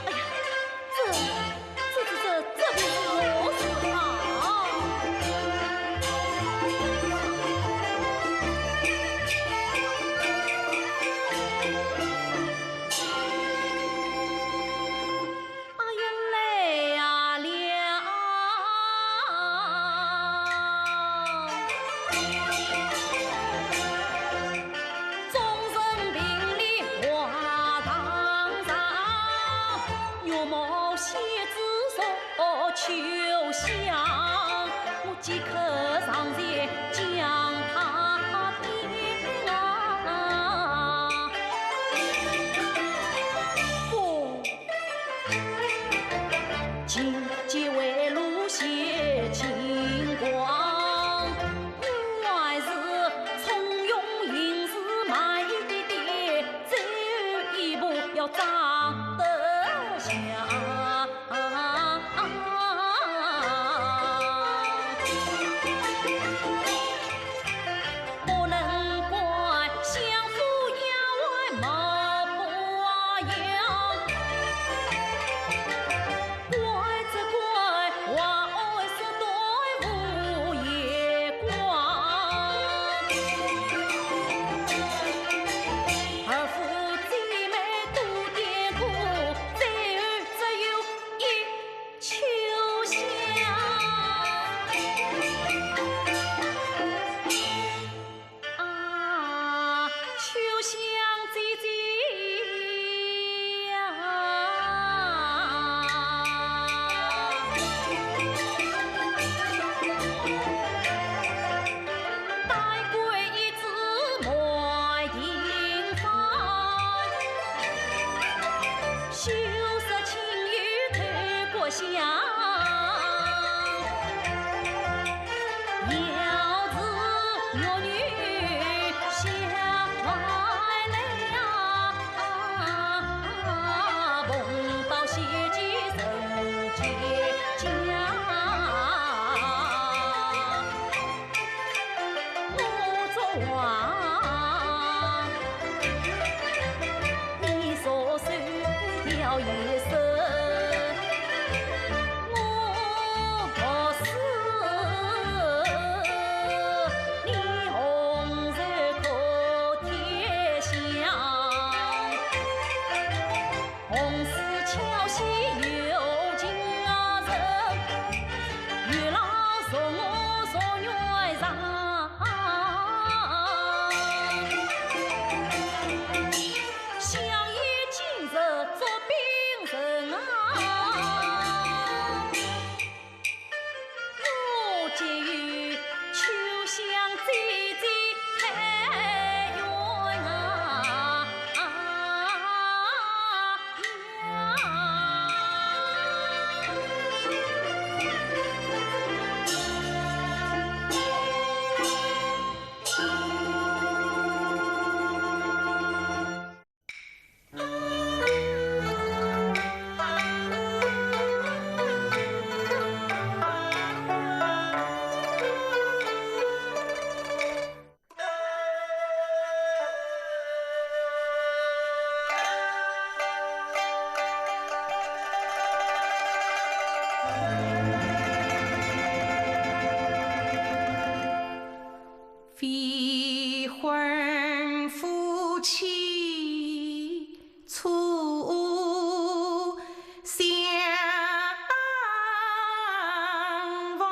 哎呀，这，这，这，这，这便是何事啊？哎呀，来呀了。未婚夫妻初相逢，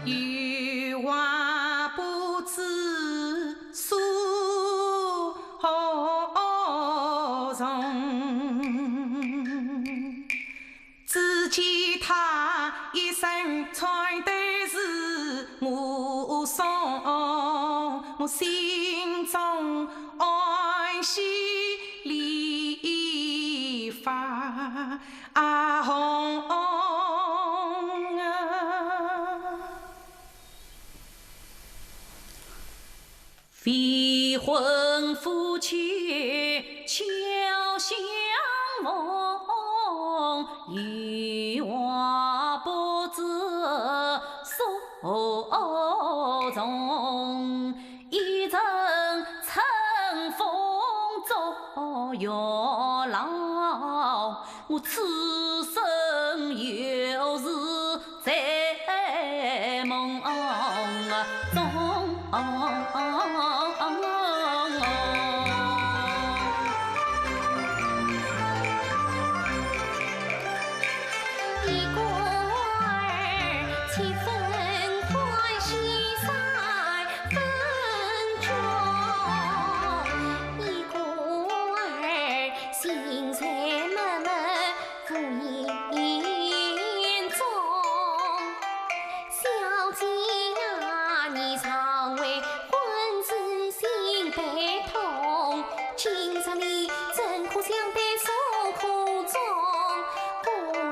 有话不知 诉何从？只见他一身穿得是武松，我心中欢喜梨花红啊。 未婚夫妻巧相逢，有话不知诉何从。一人乘风逐月浪， 我此生又是在梦中。一个儿七分欢喜三分愁，一个儿 心在闷闷无言中。小姐呀，你尚未婚时心悲痛，今日里怎可相对诉苦衷？不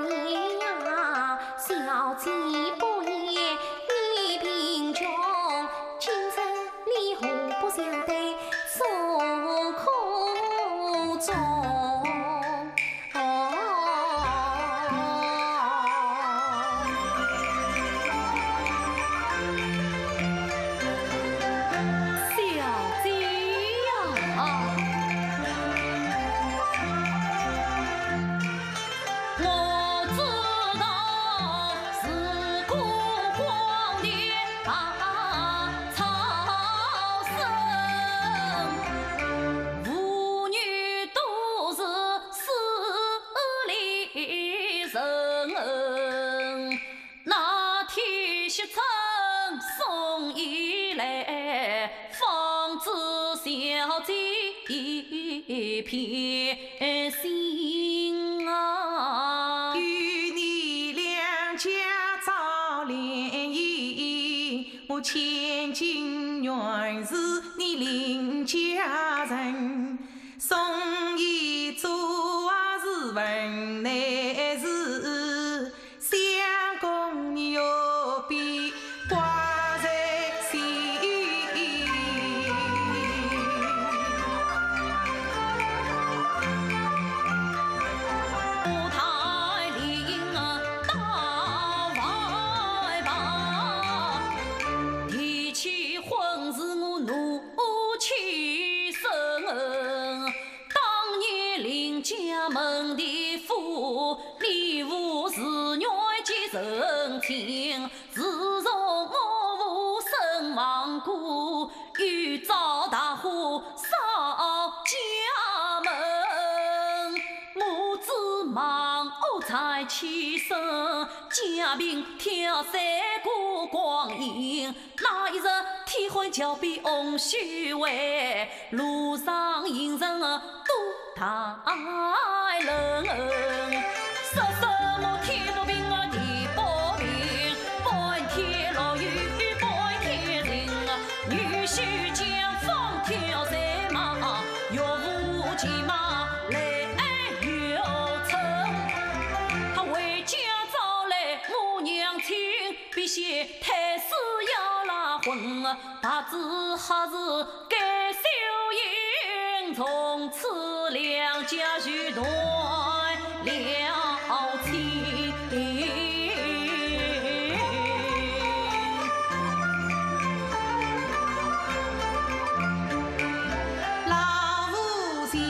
言呀，小姐不言，你贫穷，今日 你何不相对诉苦衷？小姐呀！ 我知道是孤荒的大草僧，妇女都是势利人。那天惜春送衣来， 方知小姐一片心啊。与你两家早联姻，我千金原是你林家人。送衣做鞋是份内事，相公你何必起身，借病挑山过光阴，那一日天昏桥边红须为，路上行人多大人。说什么天不平啊地不平，半天落雨半天晴啊，女婿将风挑山嘛，岳父骑马来又乘。他回家招来母娘亲，必先太师要拉婚，白纸黑字盖手印，从此两家就断了亲。 老夫前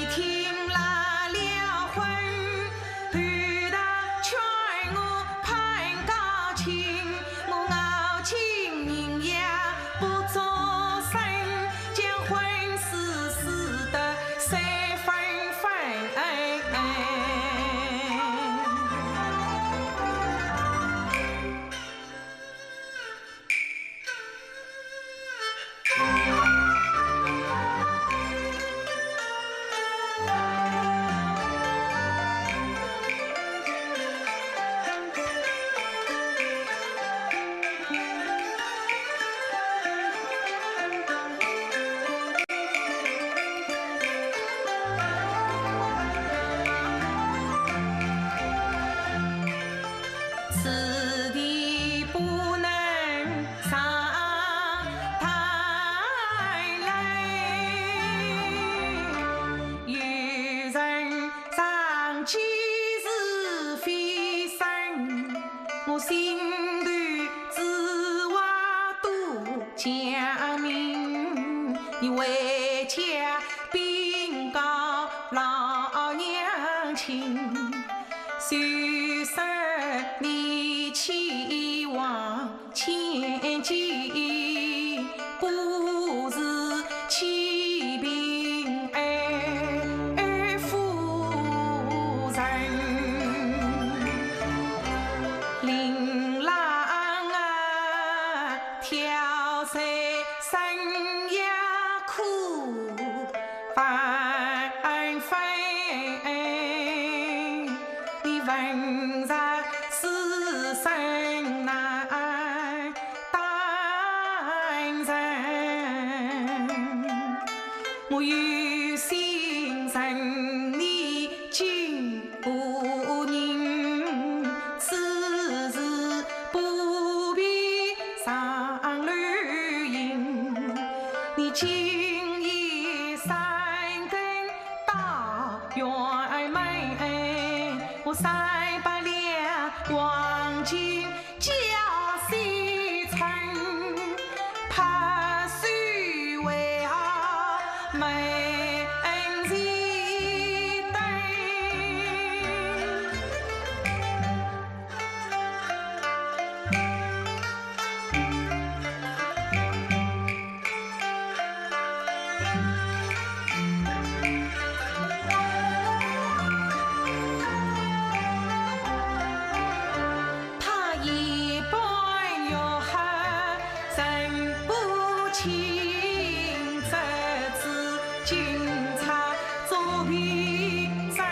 天拉了婚，后头劝我攀高亲，我咬紧银牙不作声，将婚事撕得碎纷纷。 此地不能上台来，有人上街是非身，我心头之话多讲明，你回家禀告老娘亲。 虽说你期望千金，不如启禀二夫人。令郎啊，挑水生涯苦， 万分，你问着是生难当人，我有心认你 金夫人，此事不便上楼行。你今夜三更到辕门，我三百两黄金 交西村，拍手为好门前等。他一般又好人不清，这次警察作弊真。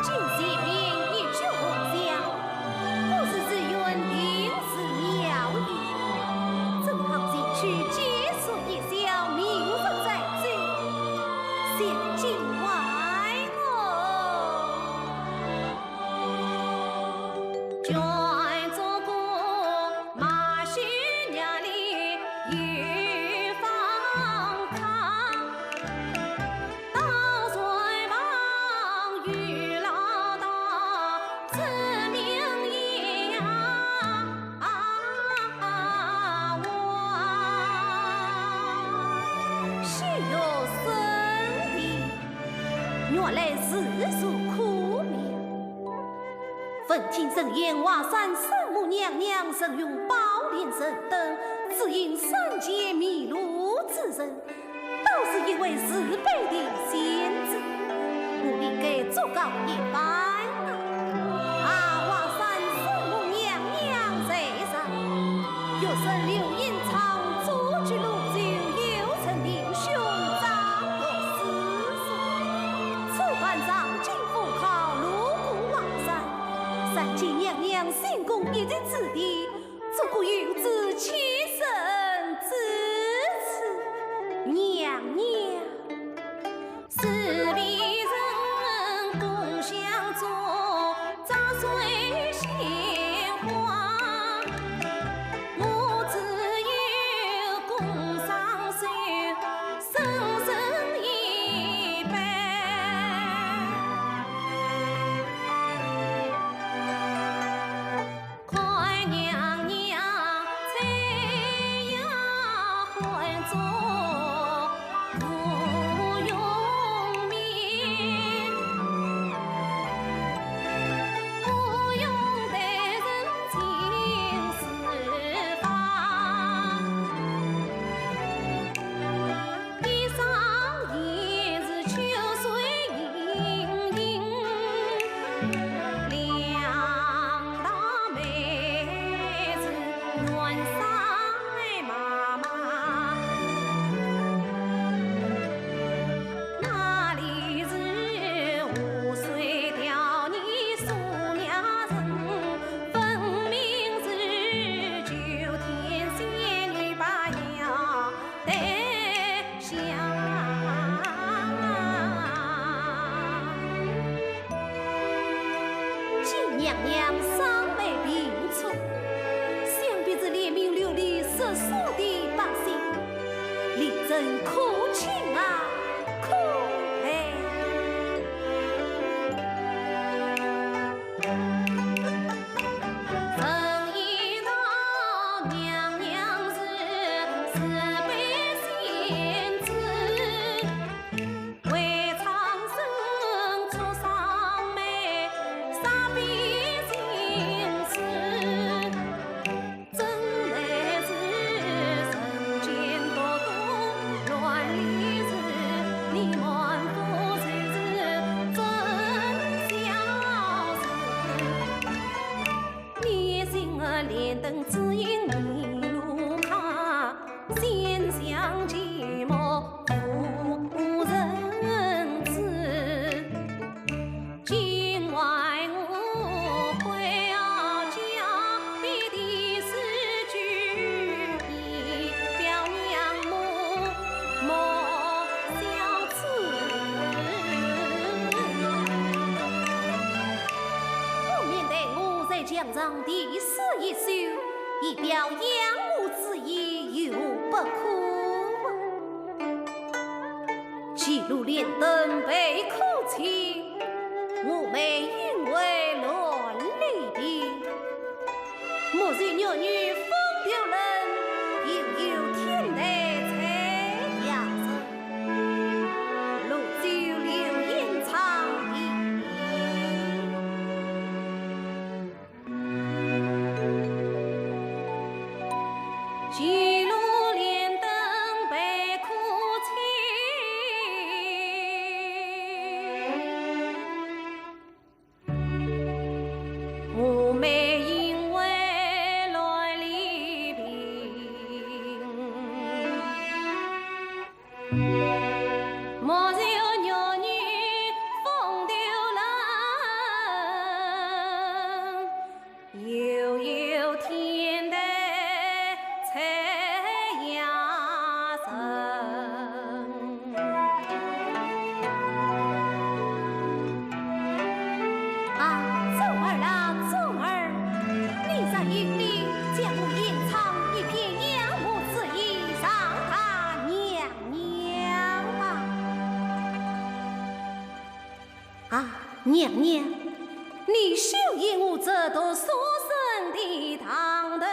今前明一曲红霞，不知是缘定是妙意，正好前去解说一宵，明日再奏，谢君外哦。 心有深意，原来字如苦命。闻听人言，华山圣母娘娘曾用宝莲神灯指引三界迷路之人，倒是一位慈悲的仙子，我理该祝告一番啊！啊，华山圣母娘娘在上， 玉神流云唱，祝君龙游，有神灵兄长乐四座。此番上京赴考，路过华山，参见娘娘行宫一席之地，祝我有志千生之志。娘娘。莲灯只影迷路客，仙乡寂寞无人知。今晚我回家，别的诗句一表仰慕莫小此。不免待我在墙上题诗一首，以表仰慕之意，又不可。 几路莲灯悲苦情，蛾眉影为乱离别。莫愁玉女风流人，又有天台采杨人。路酒流烟唱别离。 几路莲灯悲苦情，蛾眉影为乱离别。 莫愁玉女风流人，又有天台采杨人。啊，珠儿啊，珠儿，你若有理，将我吟唱一篇仰慕之意，上达娘娘吧。啊，娘娘，你休嫌我这读书生的堂头啊。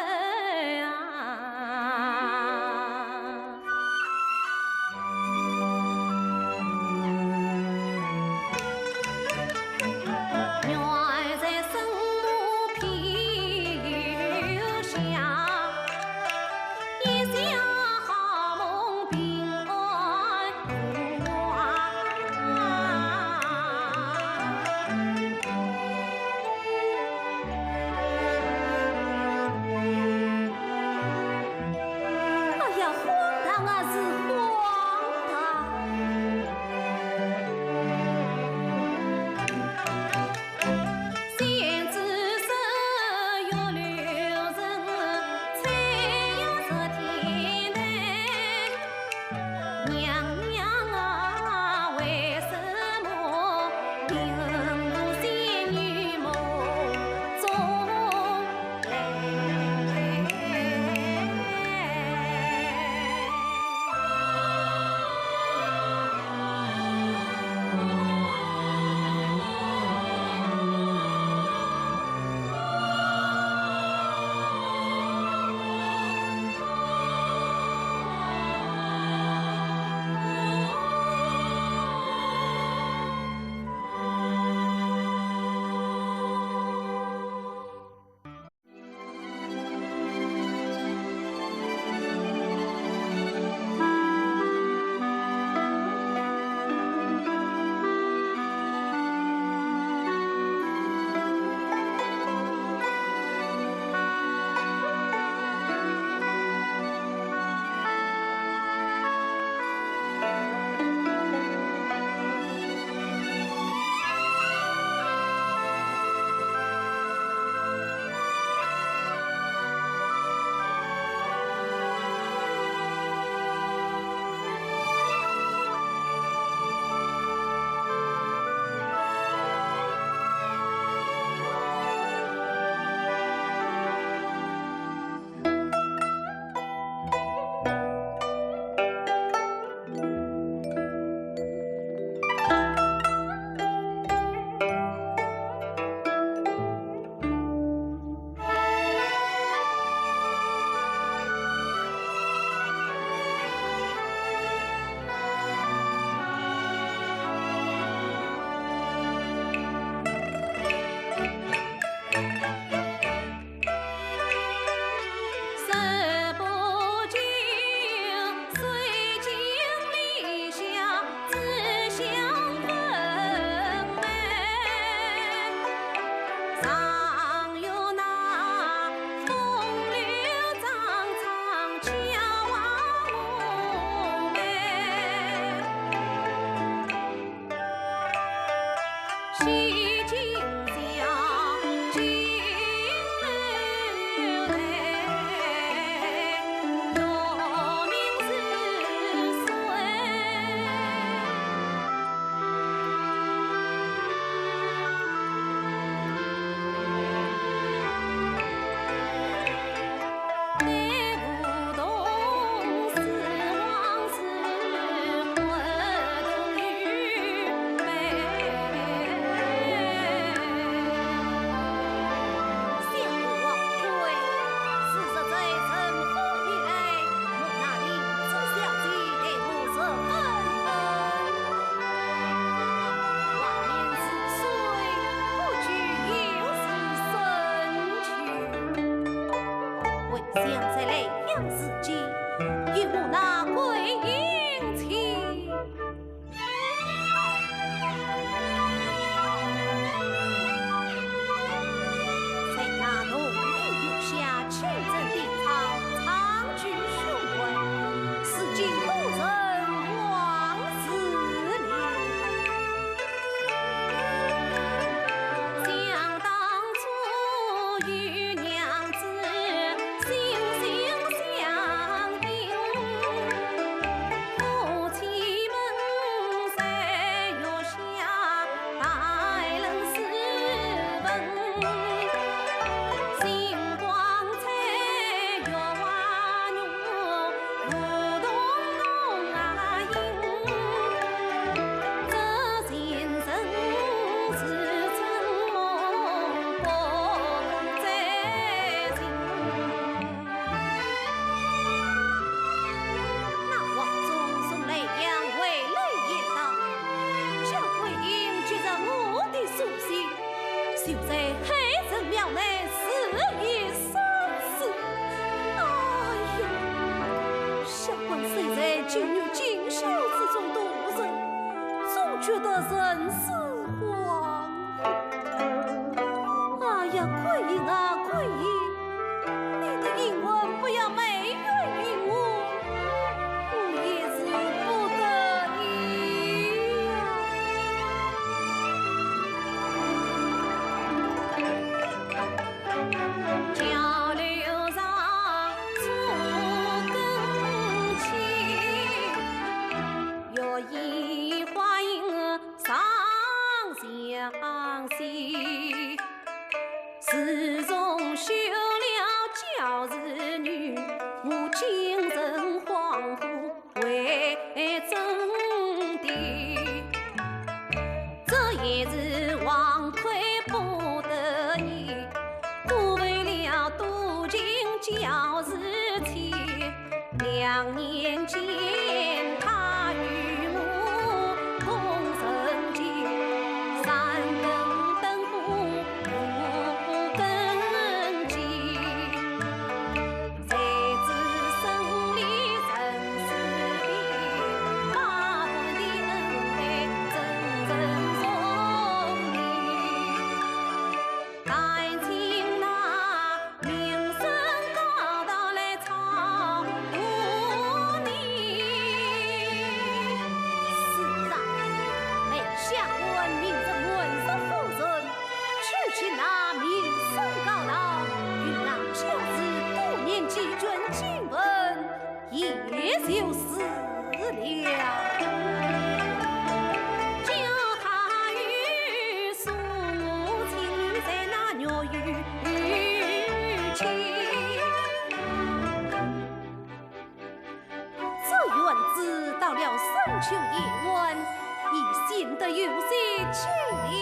想在莱阳时节，与我那桂英情。在那洞庭月下，清晨低唱，唱曲循环，是今多人往事了。想当初与娘 子心心相印，夫妻们在月下谈论诗文，星光在月华中，梧桐红啊映。 这前尘似春梦，不再醒。那王忠从莱阳回来言道，小桂英既然我的书信， 就在海神庙内自缢身死。哎呀，下官虽在金玉锦绣之中度日，总觉得人生惶惶。哎呀，桂英啊，桂英， 你的英文不要埋怨于我，我也是不得已呀。交流上初更起，月移花影上相惜。 自从修了教士女，我精神恍惚为真的。这也是枉亏不得已，多为了多情教士妻。 两年前，他与我共成疾，三更灯火五更鸡。谁知生离生死别，百般的恩爱层层重叠。 但请那名声高到来超度你。是啊，待下官命人问说夫人，去请那名声高到，与那教士多念几卷经文， 也就是了。叫他与宿我情在那月与期。这院子到了深秋夜晚，已显得有些凄凉。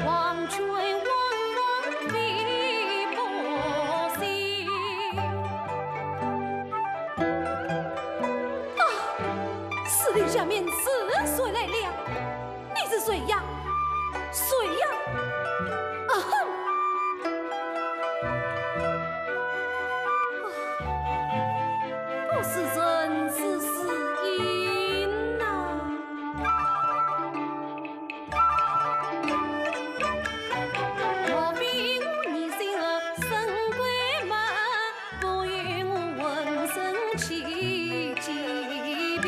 黄泉汪汪飞不息。啊，四令下面是谁来了？你是谁呀？谁呀？啊哼！啊，不是人，是死因呐。 莫非我疑心深闺门，故有我浑身起鸡皮。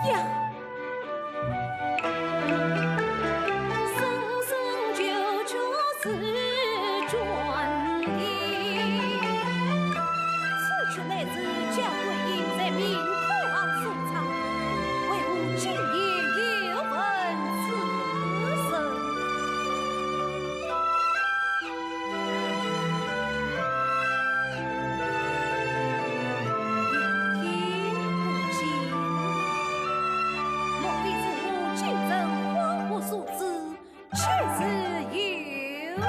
呀。声声九曲是专的。此曲乃是焦桂英在明堂上所唱，为何今夜又闻此声？ 天不见，莫非是我今朝恍惚所致，却是有来。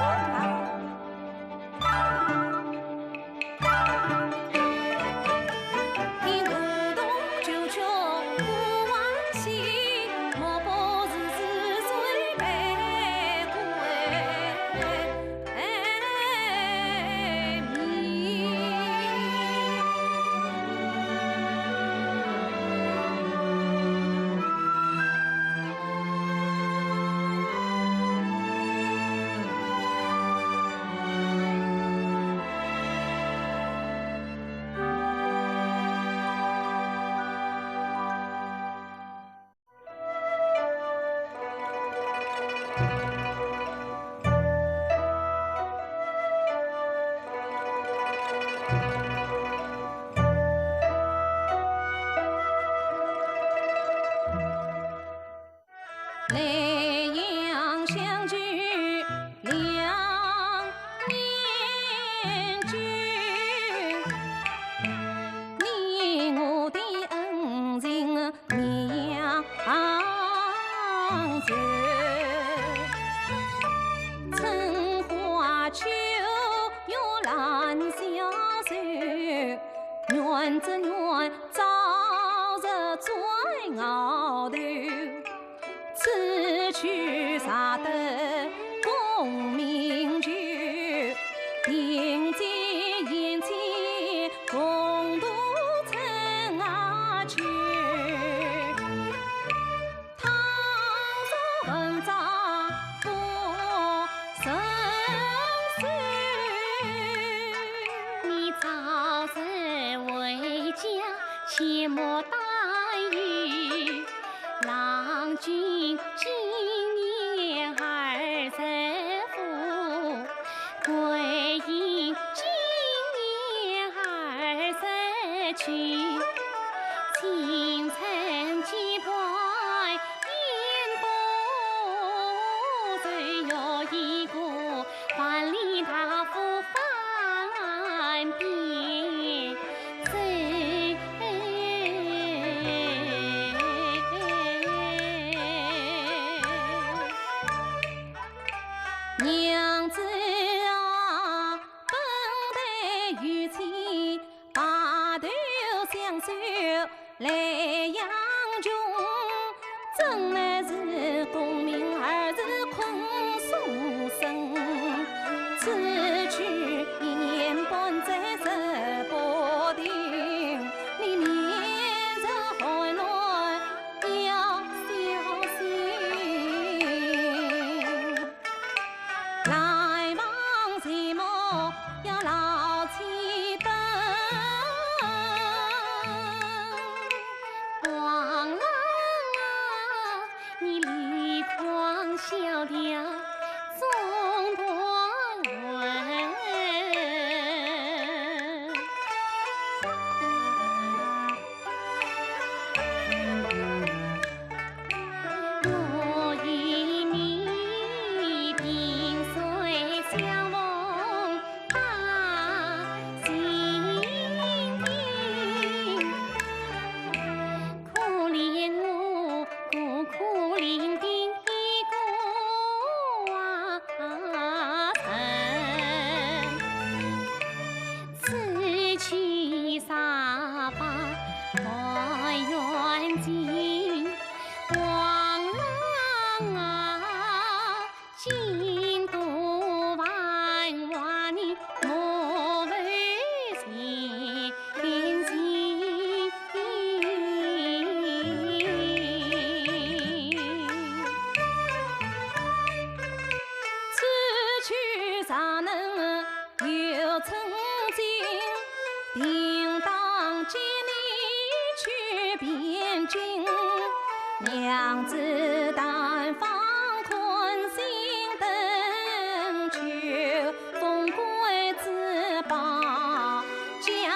莱阳相聚两年久，你我的恩情绵长久。春花秋月兰相守，愿只愿朝日转遨头。 此去才得功名就，定在眼前共度春夏秋。倘若文章不成书，你早日回家，切莫担忧。 郎君今年二十五娘子但放宽心，等秋风归自保家。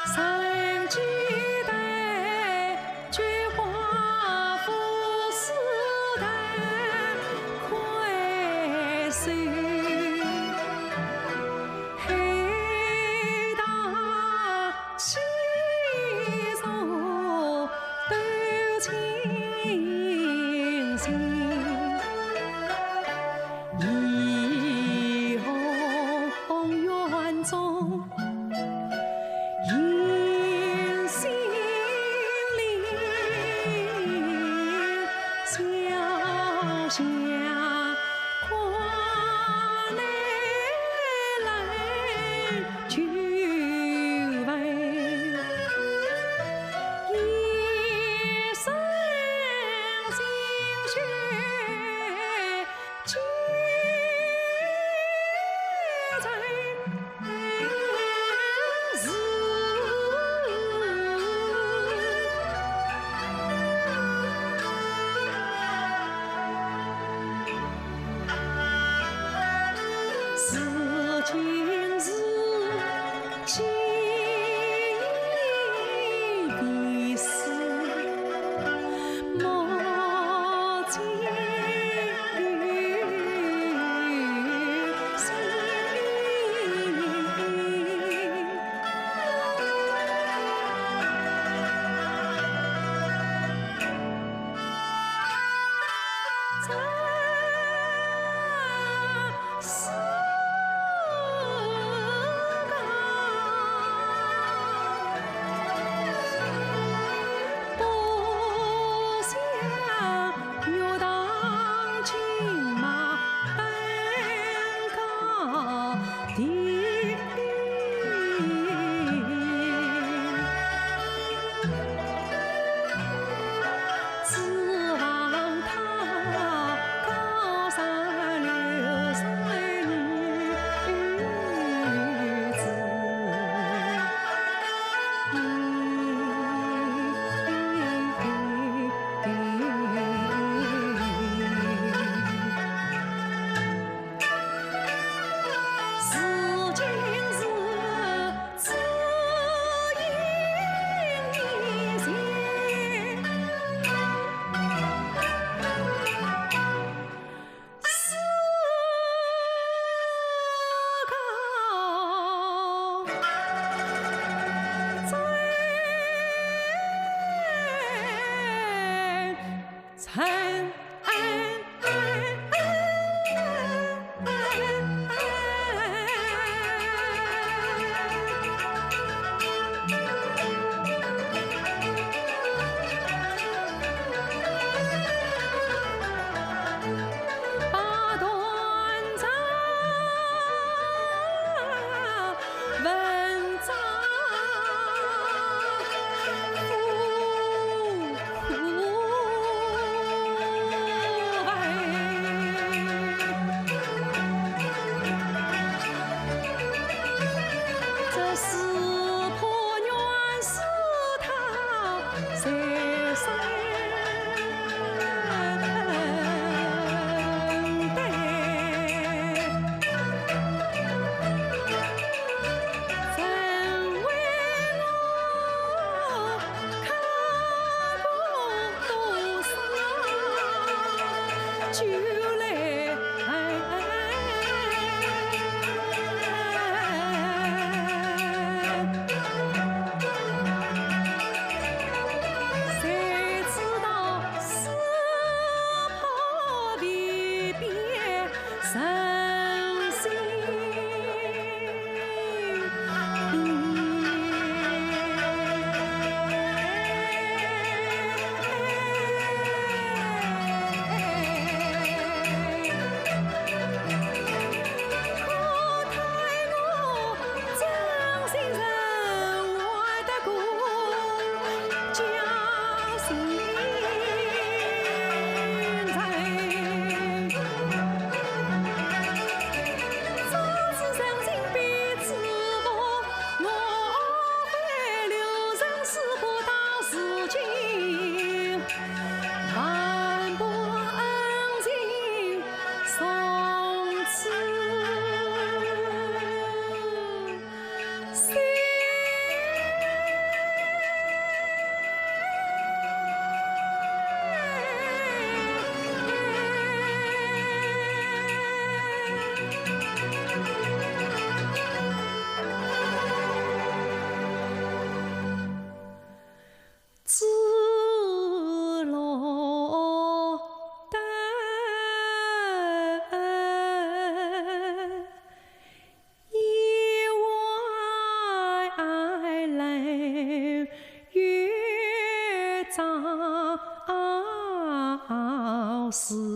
三姐带菊花，富士带快手，黑道西走都清醒。怡红院中 迎新令，小巷宽来来就问，一声心血就在是为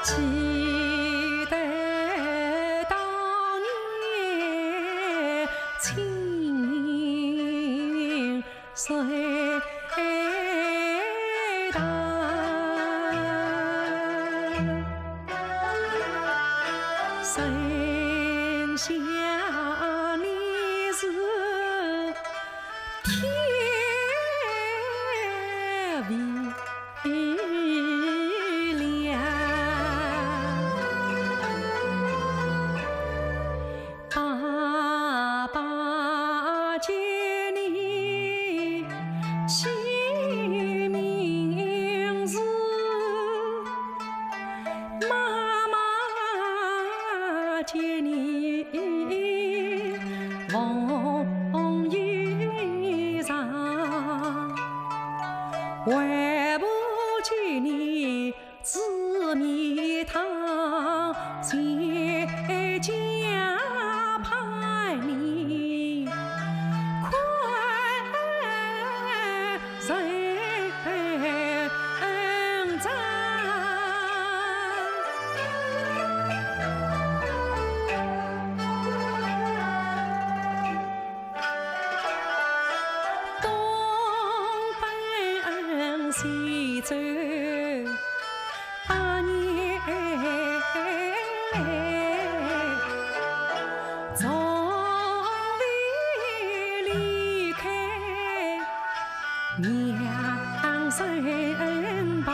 记得当年情谁道，剩下你是天边 月亮。爸爸见你起名字，妈妈见你凤衣裳。 还不及你紫面堂，谁家盼你快成长。 东奔西走八年，从未离开娘身旁。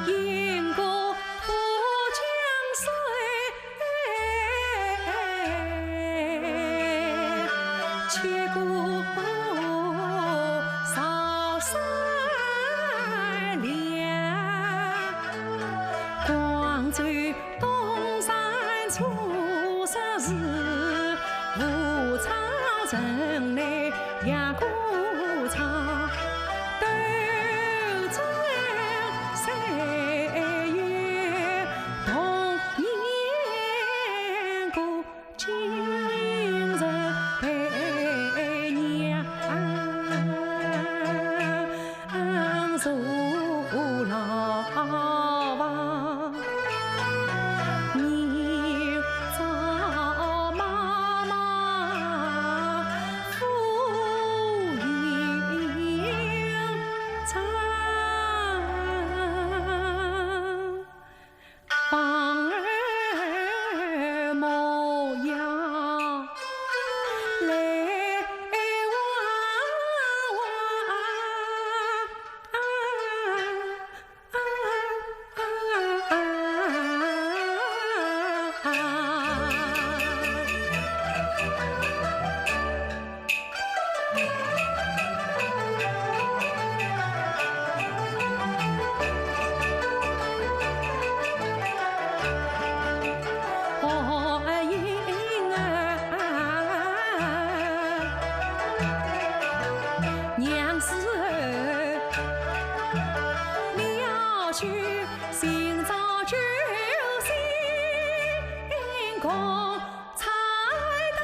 雁过潼江水， 却过韶山梁。广州东山初识字，武昌城南夜歌唱。斗争岁月童年歌。 今日陪娘坐牢房，明朝妈妈赴迎。 望儿莫要来望望。娘子，你要去寻找救星公。 才大，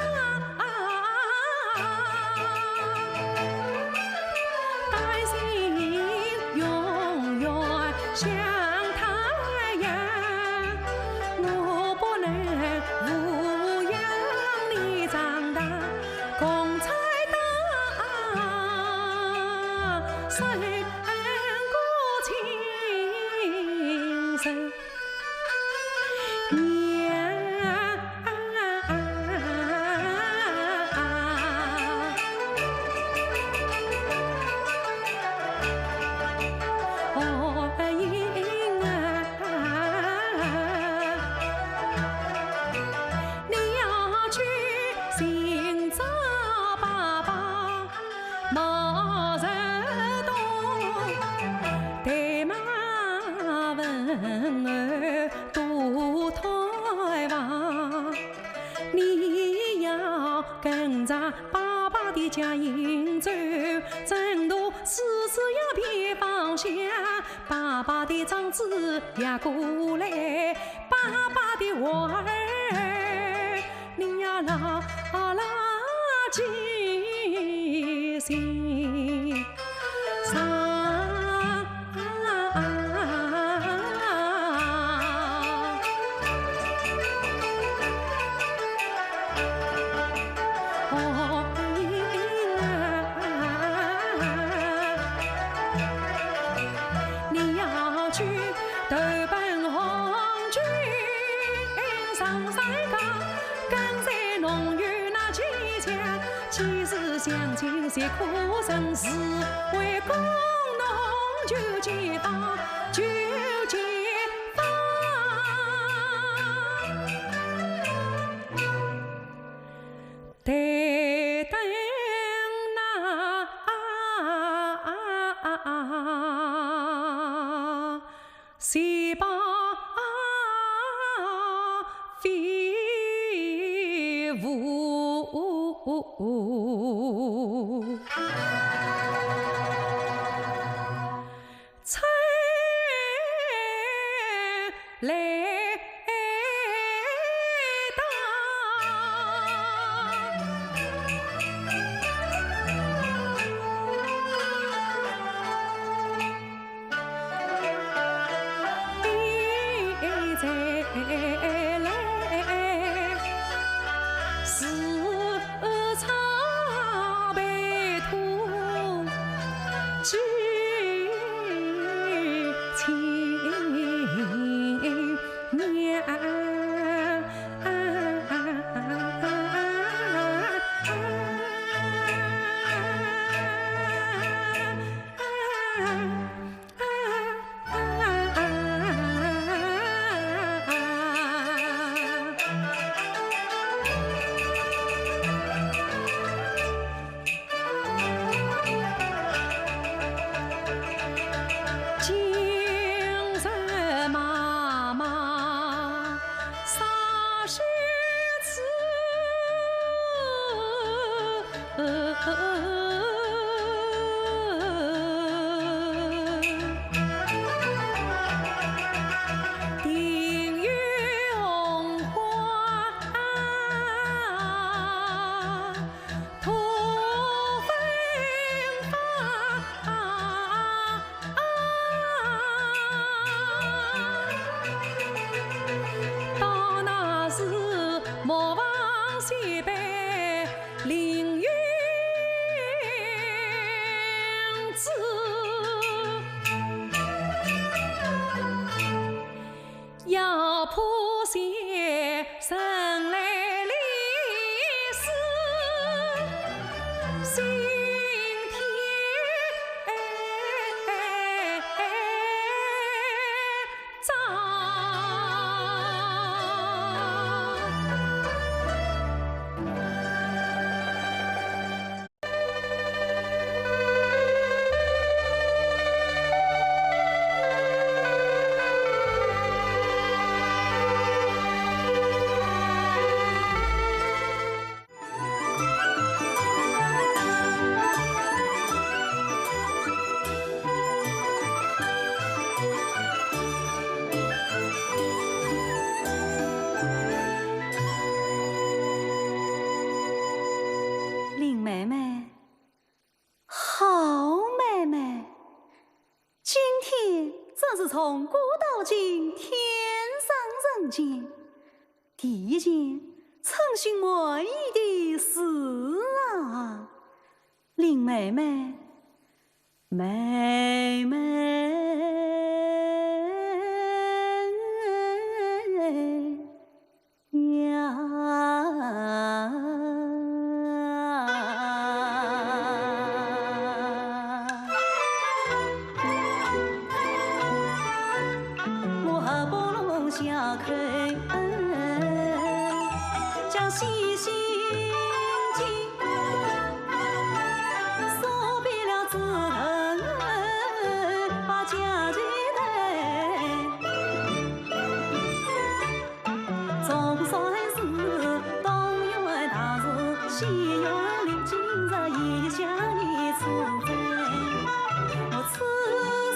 丹心永远像太阳，我不能抚养你长大。公才大，胜过亲生。 娘。哦，莺啊，你要去寻找爸爸。 毛泽东，对马文儿渡台湾。你要跟着爸爸的脚印走，征途是只要别放下。爸爸的长子要过来，爸爸的娃儿 你要牢牢记心上。谁可曾是为故弄旧情方，旧情方。待等那西北飞舞。 春来到。 今日茫茫 到那时，莫忘西北灵云寺。要破鞋，人来礼是心天。 林妹妹，好妹妹，今天真是从古到今，天上人间， 第一件称心满意的事啊，林妹妹，妹妹呀。 我喉咙下口，将细心经，说遍了枝头把家己头。 总算是东园大事，西园里今日一家一次。我此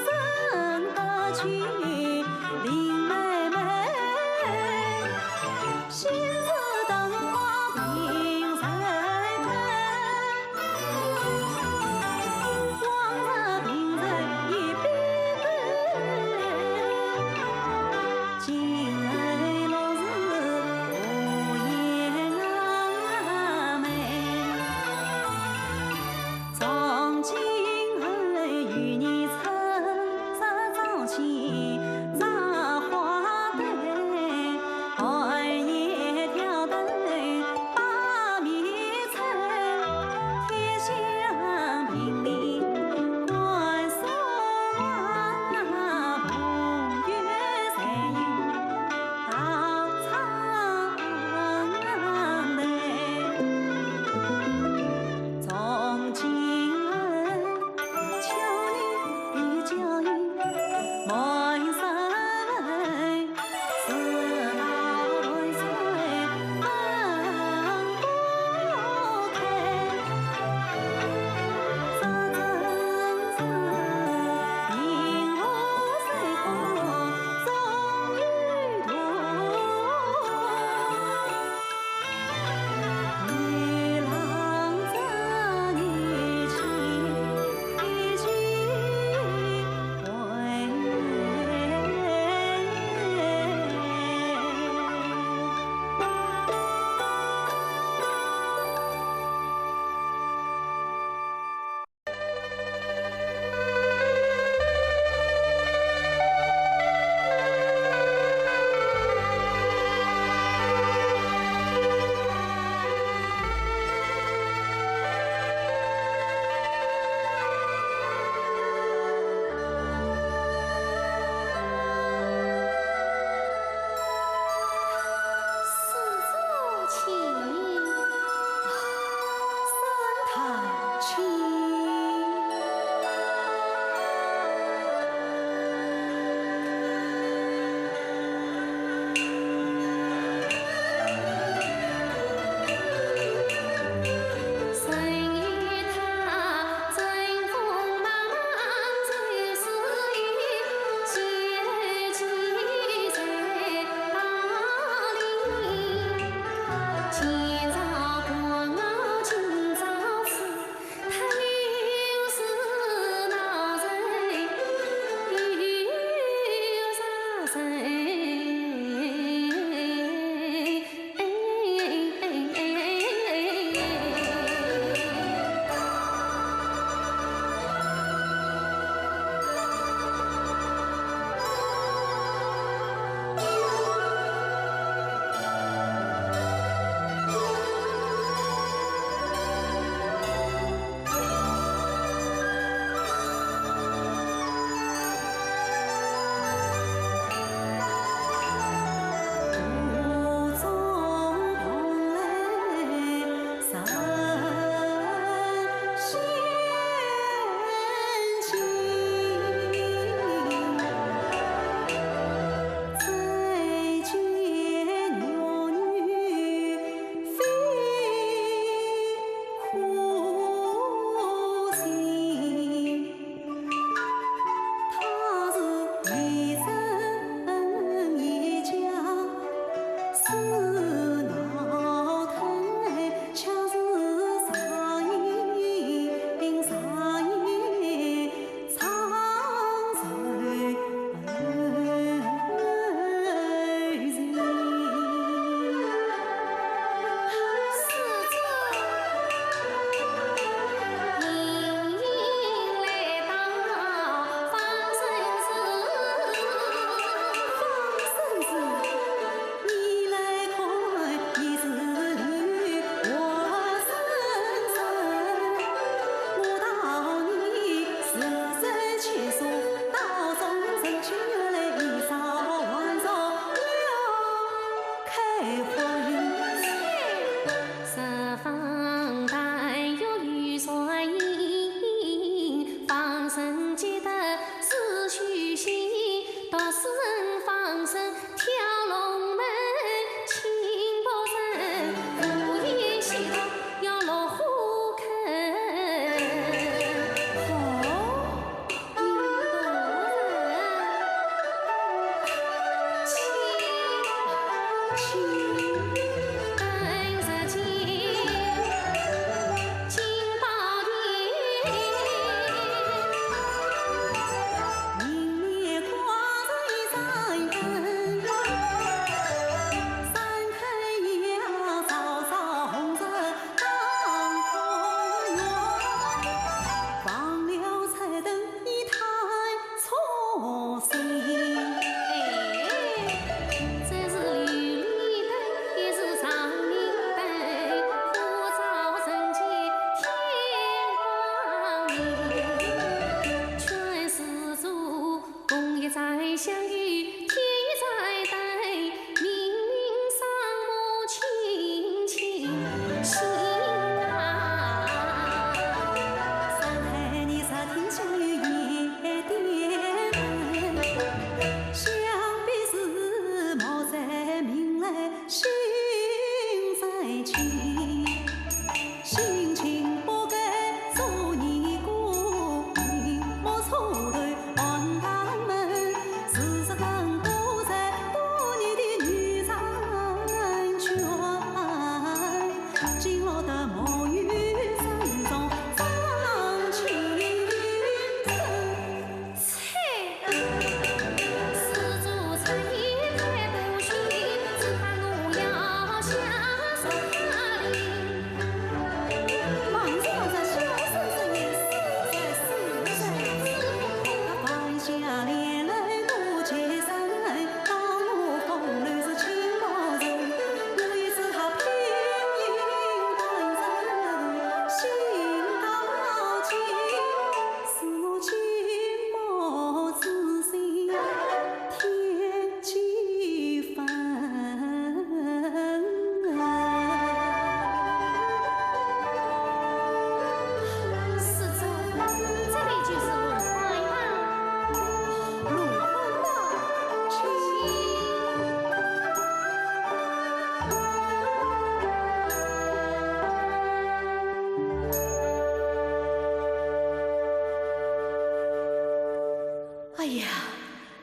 生得去林妹妹，昔日灯花明日头。 往日平日一笔勾，今后落日无言阿妹。从今后与你春色朝夕，茶花对，寒夜挑灯把米炊，天下四周清明，山潭清。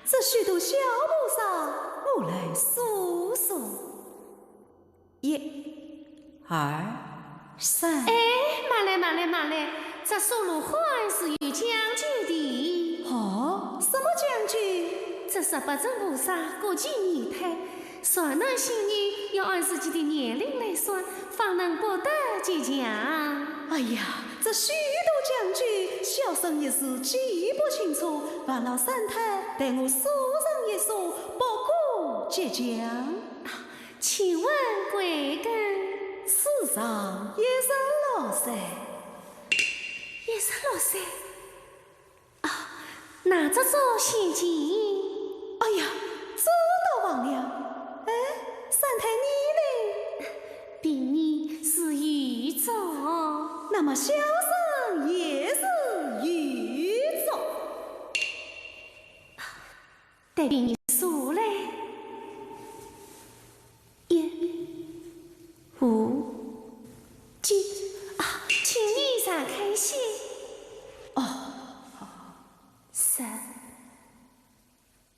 这许多小菩萨，我来数数。一、二、三。哎，慢来，慢来，慢来，这数落款是有讲究的。哦，什么讲究？这十八尊菩萨各具仪态，善男信女要按自己的年龄来算，方能博得吉祥。哎呀，这许多讲究，小生一时记不清楚，烦劳善太代我数上一数，博个吉祥。请问贵庚？世上一十六岁。一十六岁？啊，那这座现今？哎呀，这倒忘了。哎，善太你呢？比你是愚者。那么小生也是愚者。待比你数来。一、五、九，啊，请你让开些。哦，好。十、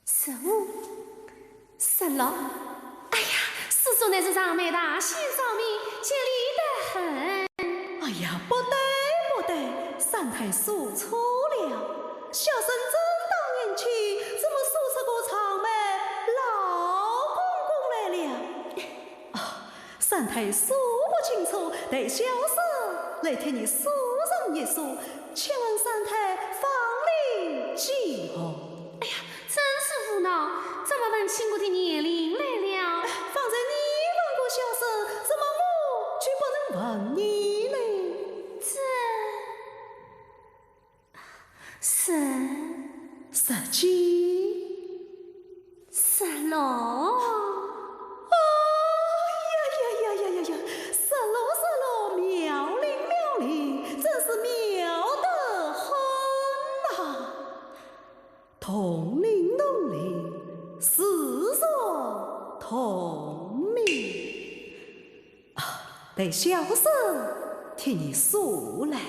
十五、十六。哎呀，师尊乃是长辈大仙照明，吉利得很。哎呀，不对，不对，善太数错了。小生正当年轻，怎么数出个长辈老公公来了？啊，善太数不清楚，待小生来替你数上一数，请问善太芳龄几何？哎呀，真是无奈，怎么问起我的年龄来了？方才你问过小生，怎么我就不能问你呢？这……十……十几？十六？哎呀呀呀呀呀呀！十六，十六，妙龄，妙龄，真是妙得很呐！同龄，同龄，自作同名。啊，待小生替你数来。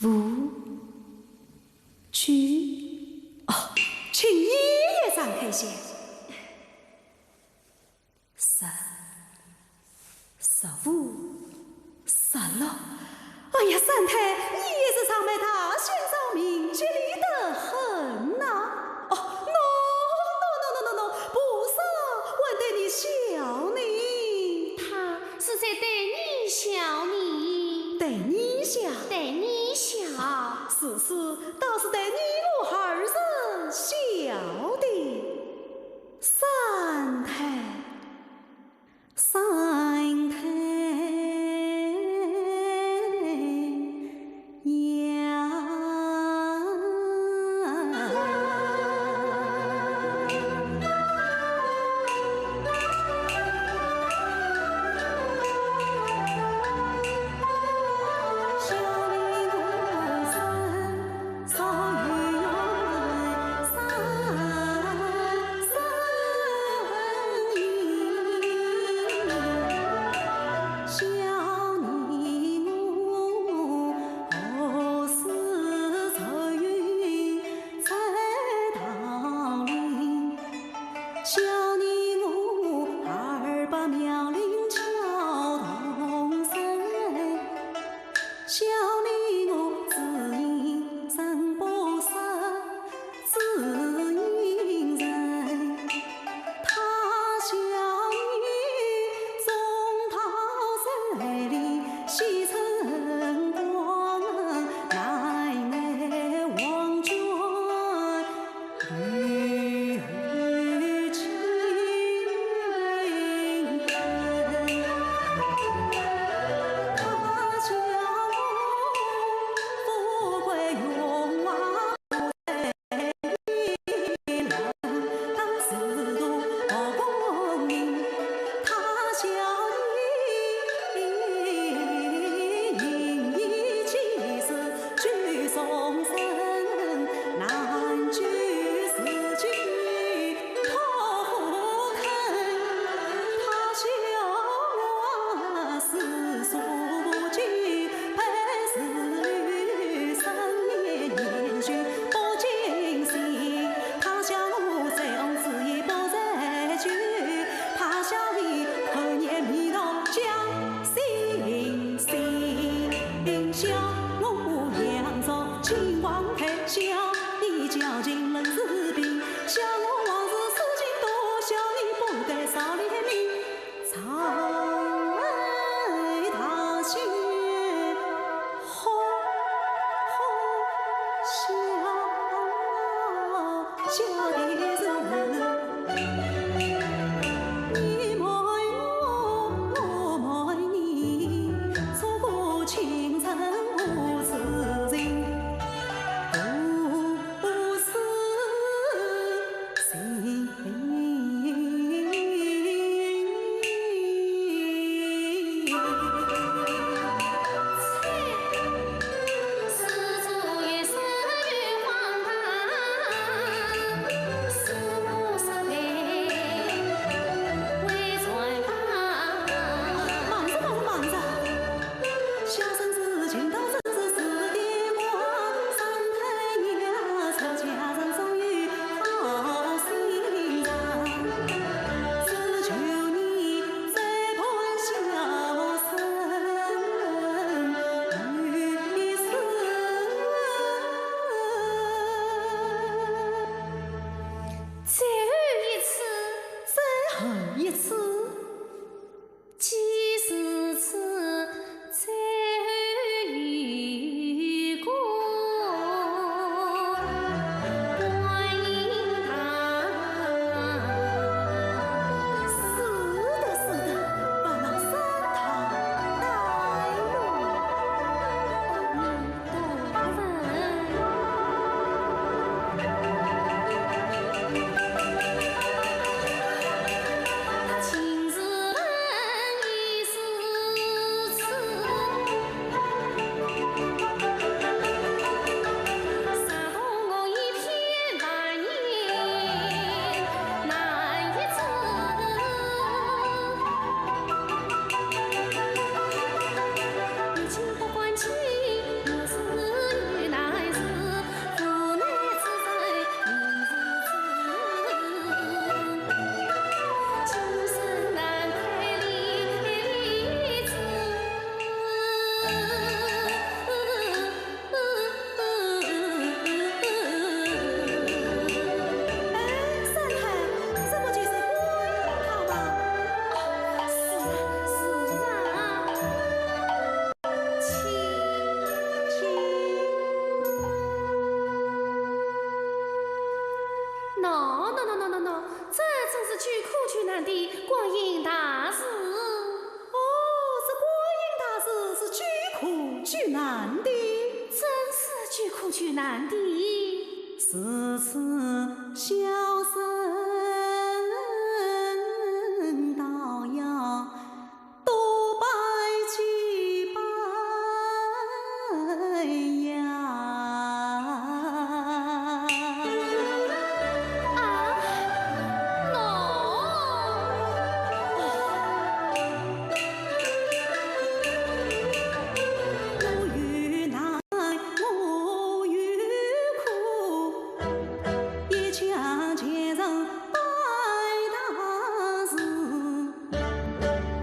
五、九……哦，请你也张开些。十、十五、十六。哎呀，善太，你也是长辈大仙照明，吉利得很呐。哦，喏，喏，喏，喏，喏，菩萨还对你笑呢。他是在对你笑呢。对你笑？对你笑。如此，倒是对你我二人笑的。善太，善太呀。最后一次，最后一次，既是此，再有一个。是的，是的，把那三太带路。哎，三太，这不就是观音塔吗？是啊，是啊。请，请。喏，喏，喏，喏，喏，喏，这正是救苦救难的观音大士。 哦，这观音大士是救苦救难的。真是救苦救难的。如此孝顺倒要多拜几拜呀。 啊，喏。我有难，我有苦，一腔虔诚拜大士。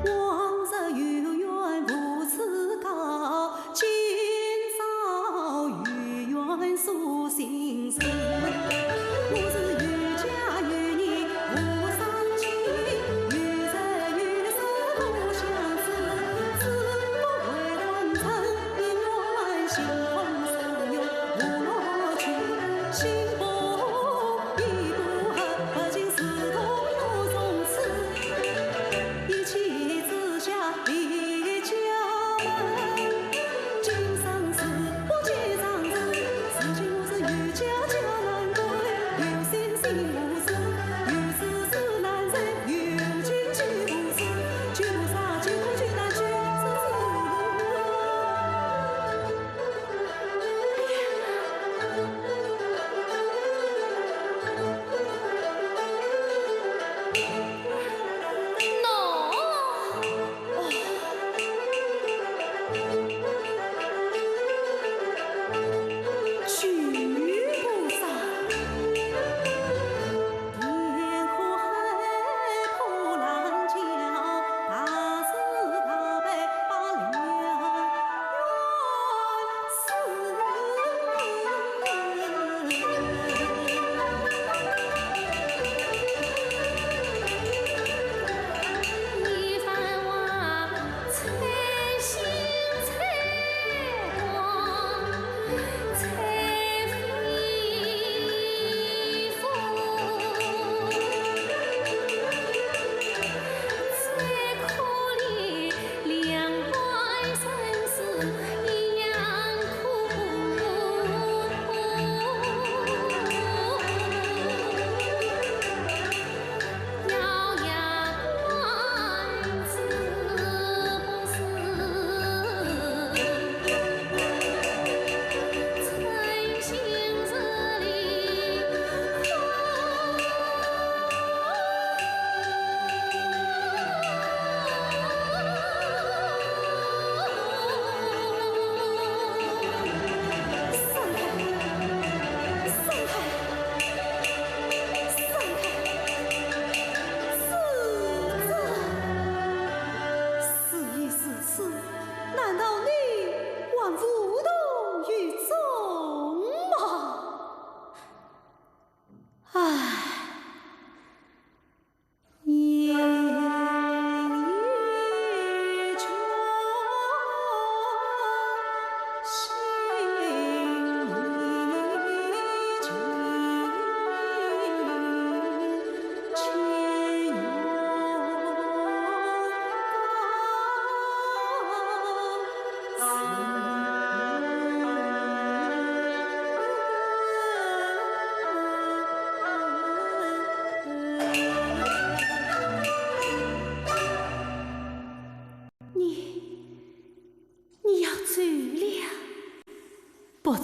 往日有缘无处告，今朝有缘诉心事。我是有家有业无双亲，有财有势不相支，只不过为人臣，一念心风受用无乐趣，心不和意不和，不幸是同有从此。 一气之下离家门，今生死不见长日。如今我是有家家难归，有心心无事，有事事难成，有情情无事，救菩萨救苦救难救世事。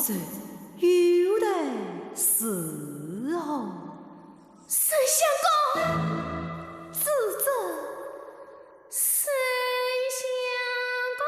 这有的是哦。沈相公，主子，沈相公。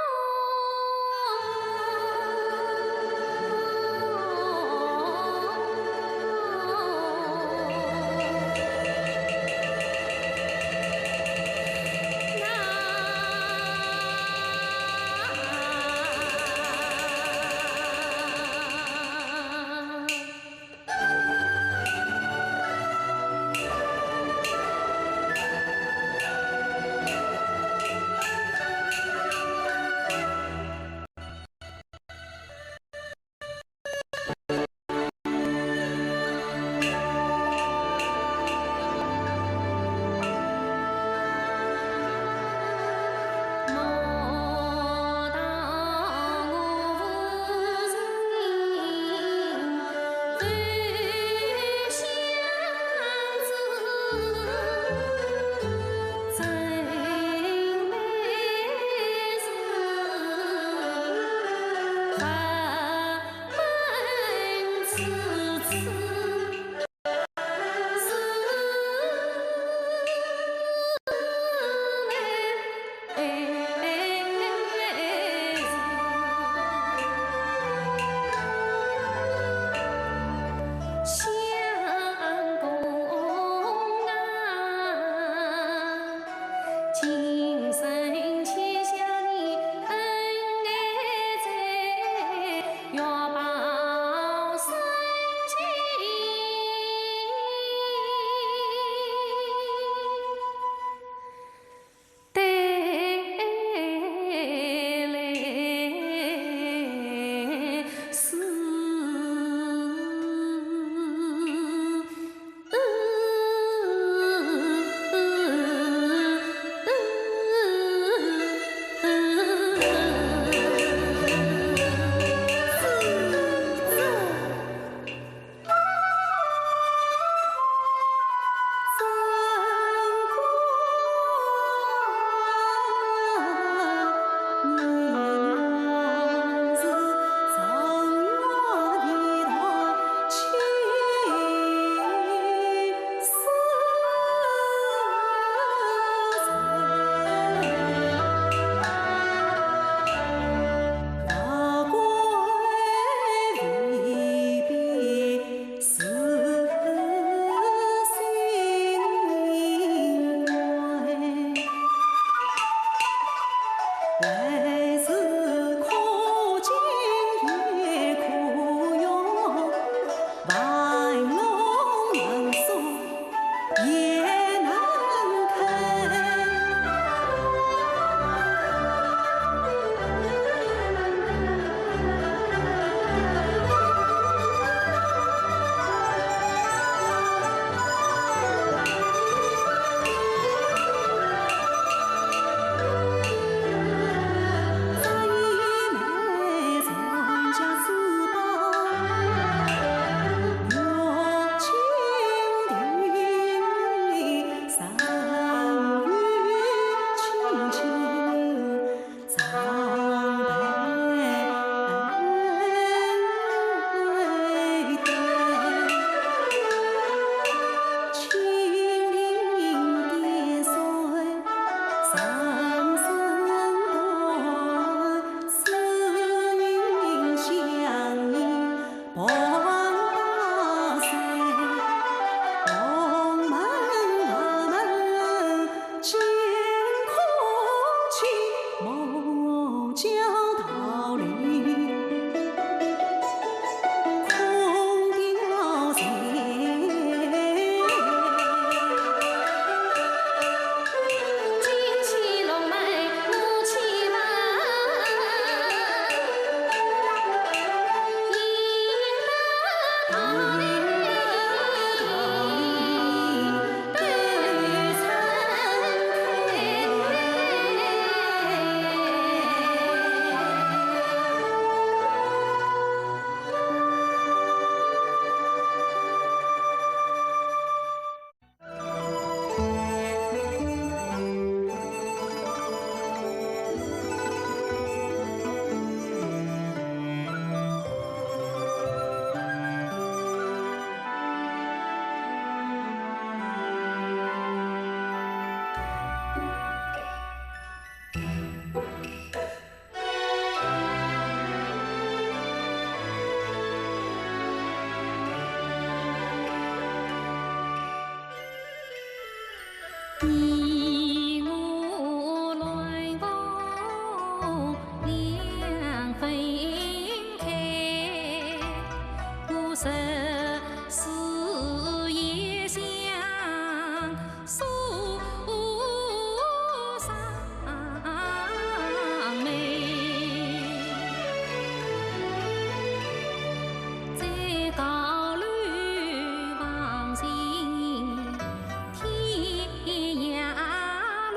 四野香树上梅，再高楼望尽天涯路。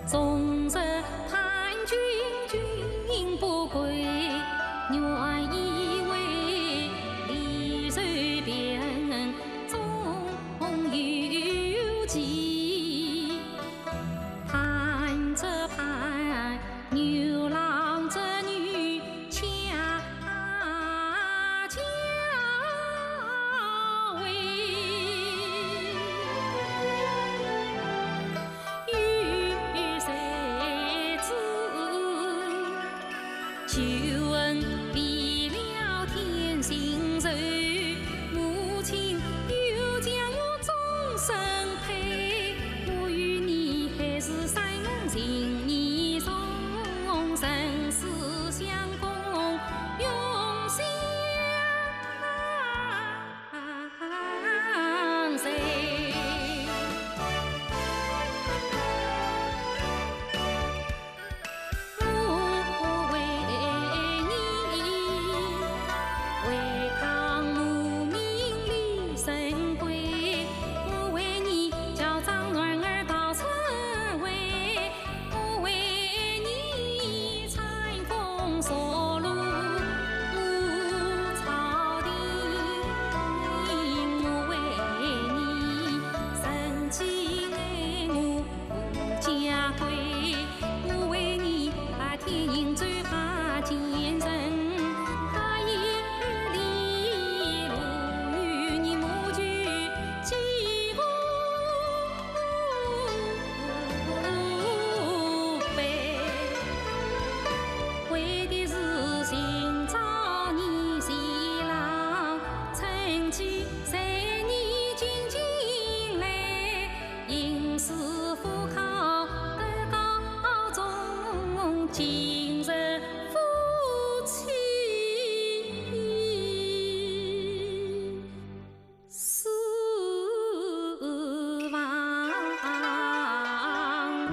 纵使伴君君不归，愿依偎离愁别恨终有期。盼只盼牛郎织女恰 恰回。有谁知旧恩变了天心愁，母亲又将我终身配。我与你海誓山盟，情义重，生死 相共永相随。我为你，为抗母命立神规，我为你教张鸾儿到春回。 我为你乘风索路草亭，我为你忍饥挨饿无家归，我为你白天行走拔剑人，白日里路与你母舅 几无悲，为的是寻找你前郎，趁机随你进京来，应试赴考得高中，今日夫妻 四方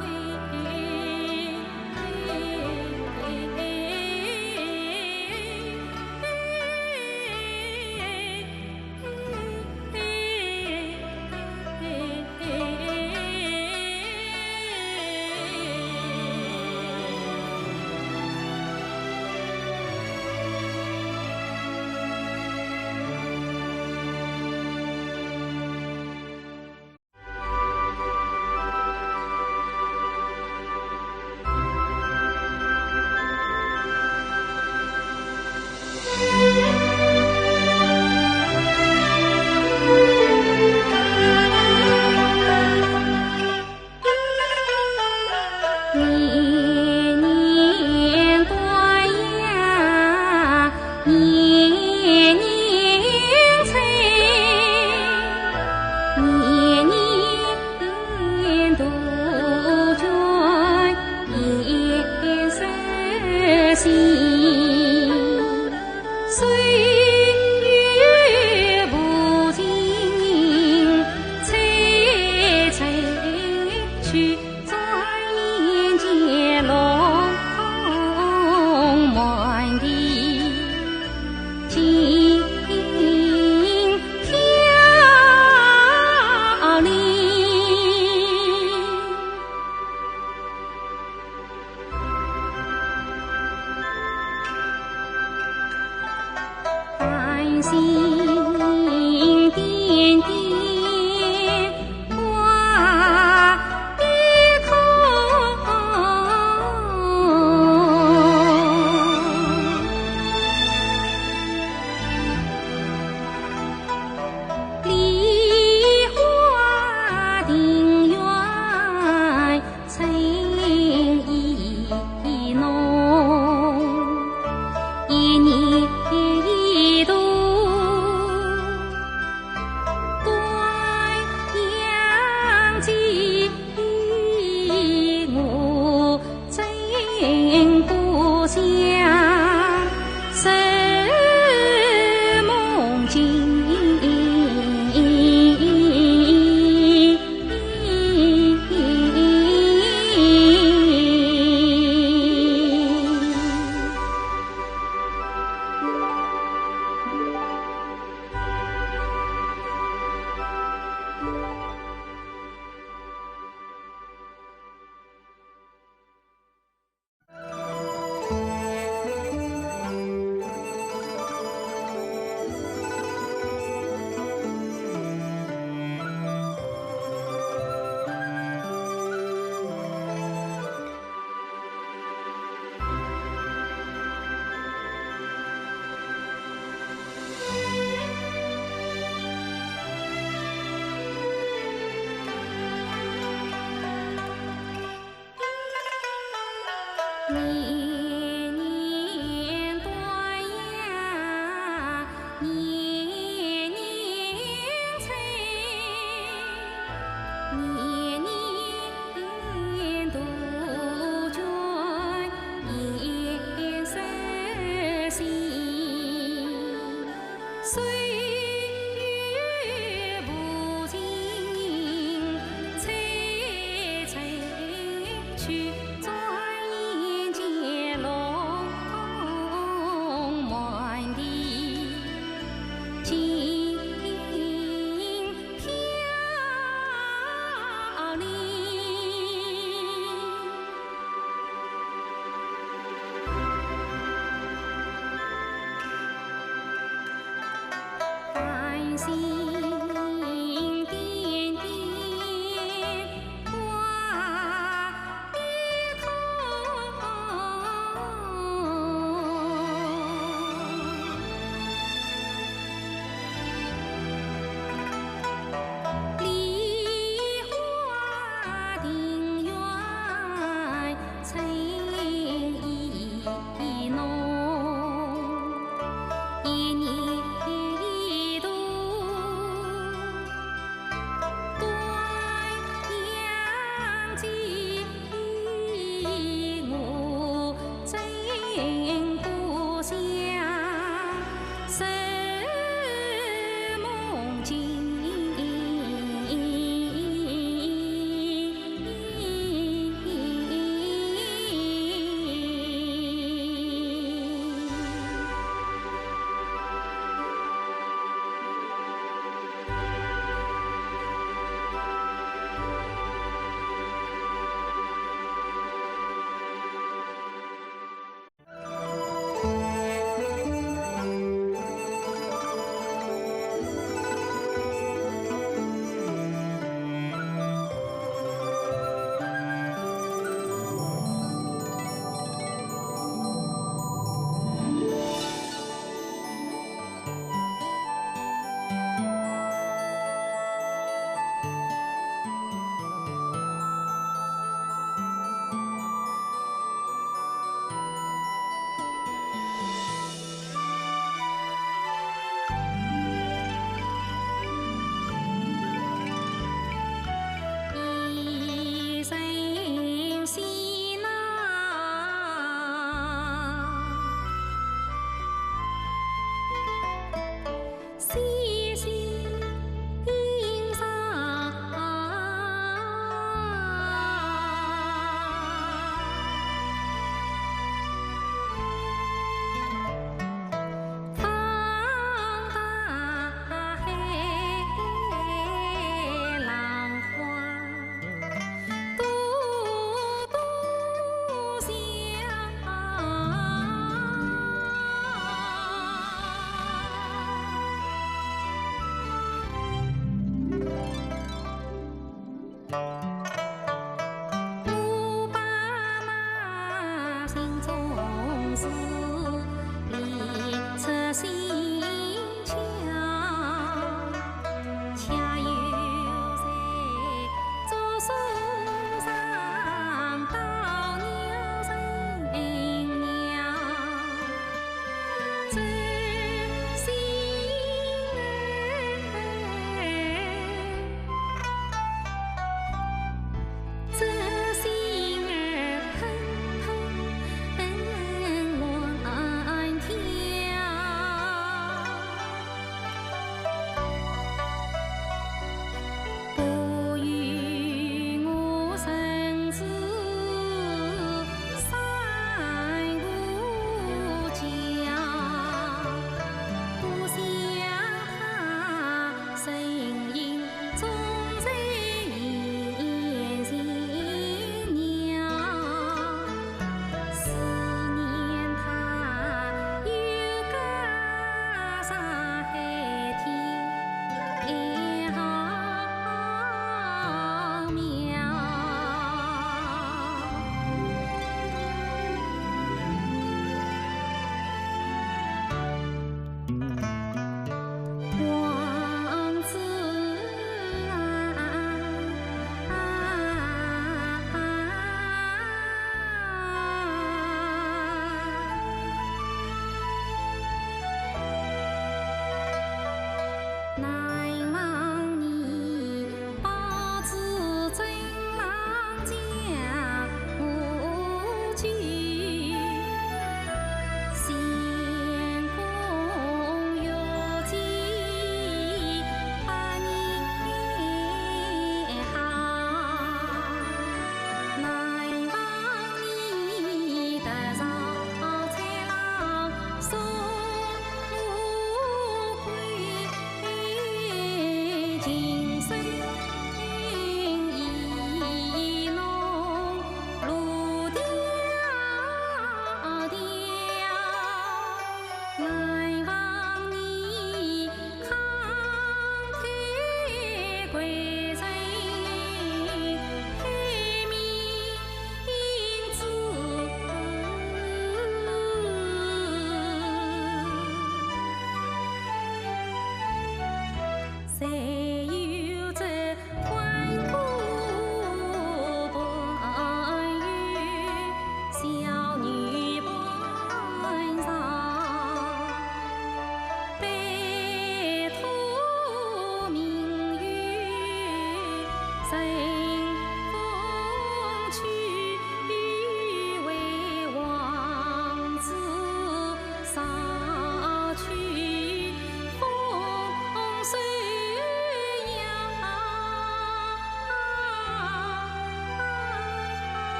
年年春，年年杜鹃，年年收新。岁月无情，催催去，转眼间落红满地。 轻飘零。繁星点点挂 低头。梨花庭院春意浓，一年一度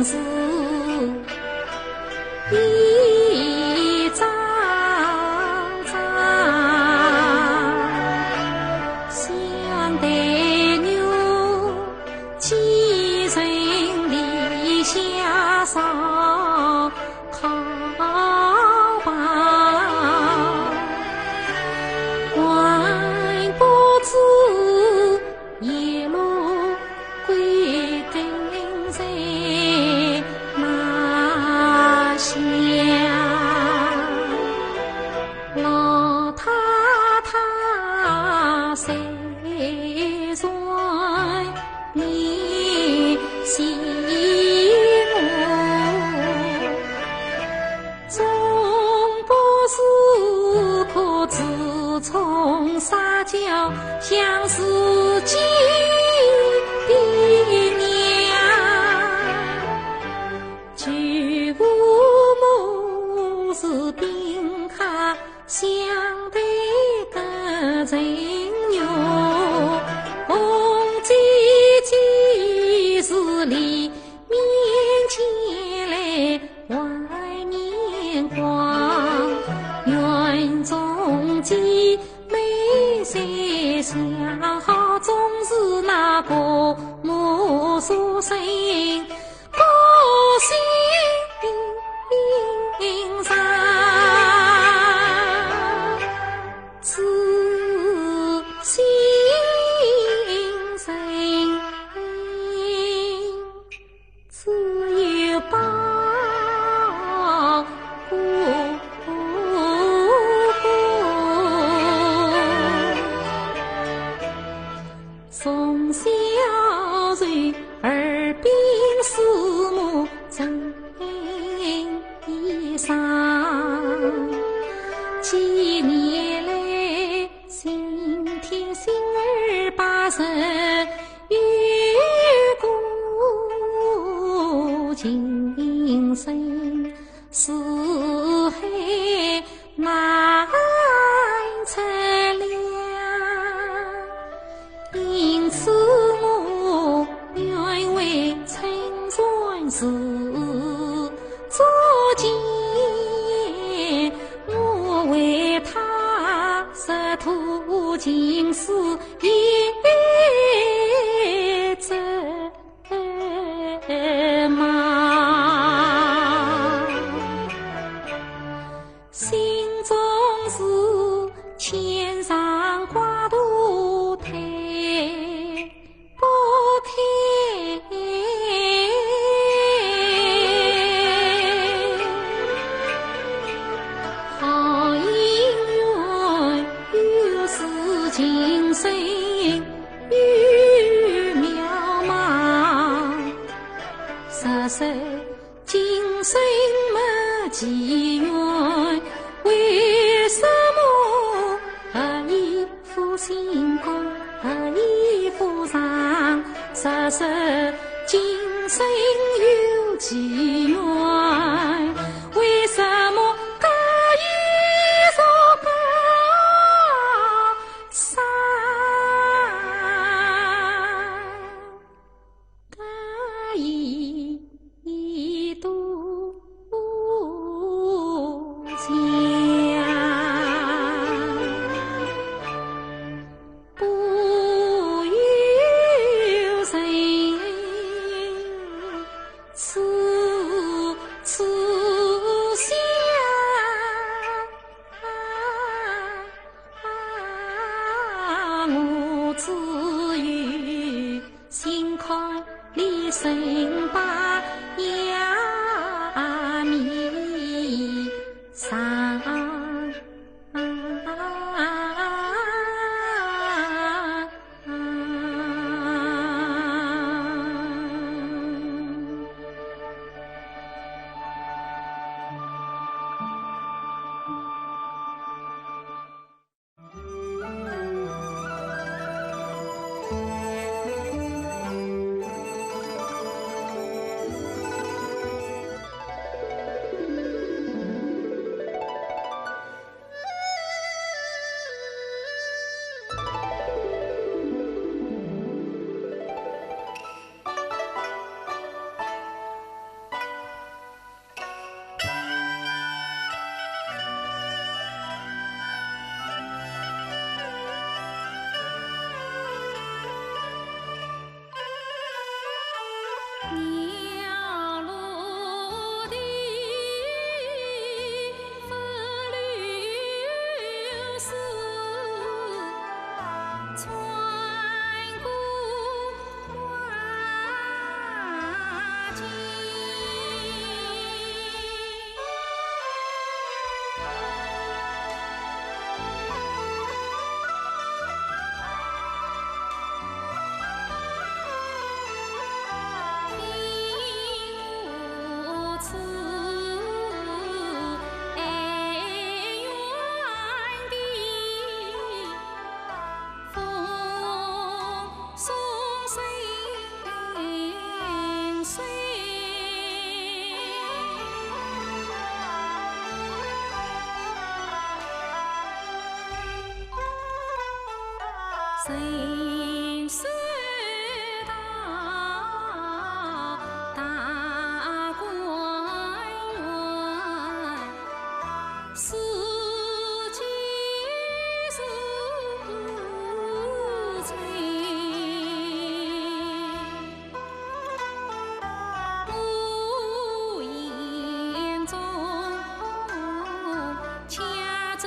是一张张相对月，寄人篱下烧烤包。还不知 叶落归根在哪乡？老太太虽然念惜我， 总不是可自从撒娇向自己的娘。旧时母是冰客，相对隔层月，红姐姐是里 面前来怀念光，愿中姐妹三笑，总是那个我所生个心上，自心生。 只有报国。从小就耳鬓厮磨成衣裳，几年来 心贴心儿把人有过情深似海难测量。因此我愿为春船事 作孽，我为她十吐情诗一折磨。心中事千丈挂头推 不开。好姻缘有时情深有渺茫，实在 今生没机缘，为什么何以负心肝，何以负伤？若是今生有机缘，为什么隔一座高山？ 隔一堵墙。不由人痴痴想，我只有 心坎里生把压米上。人生道，大观园，四季如春。 我眼中家珍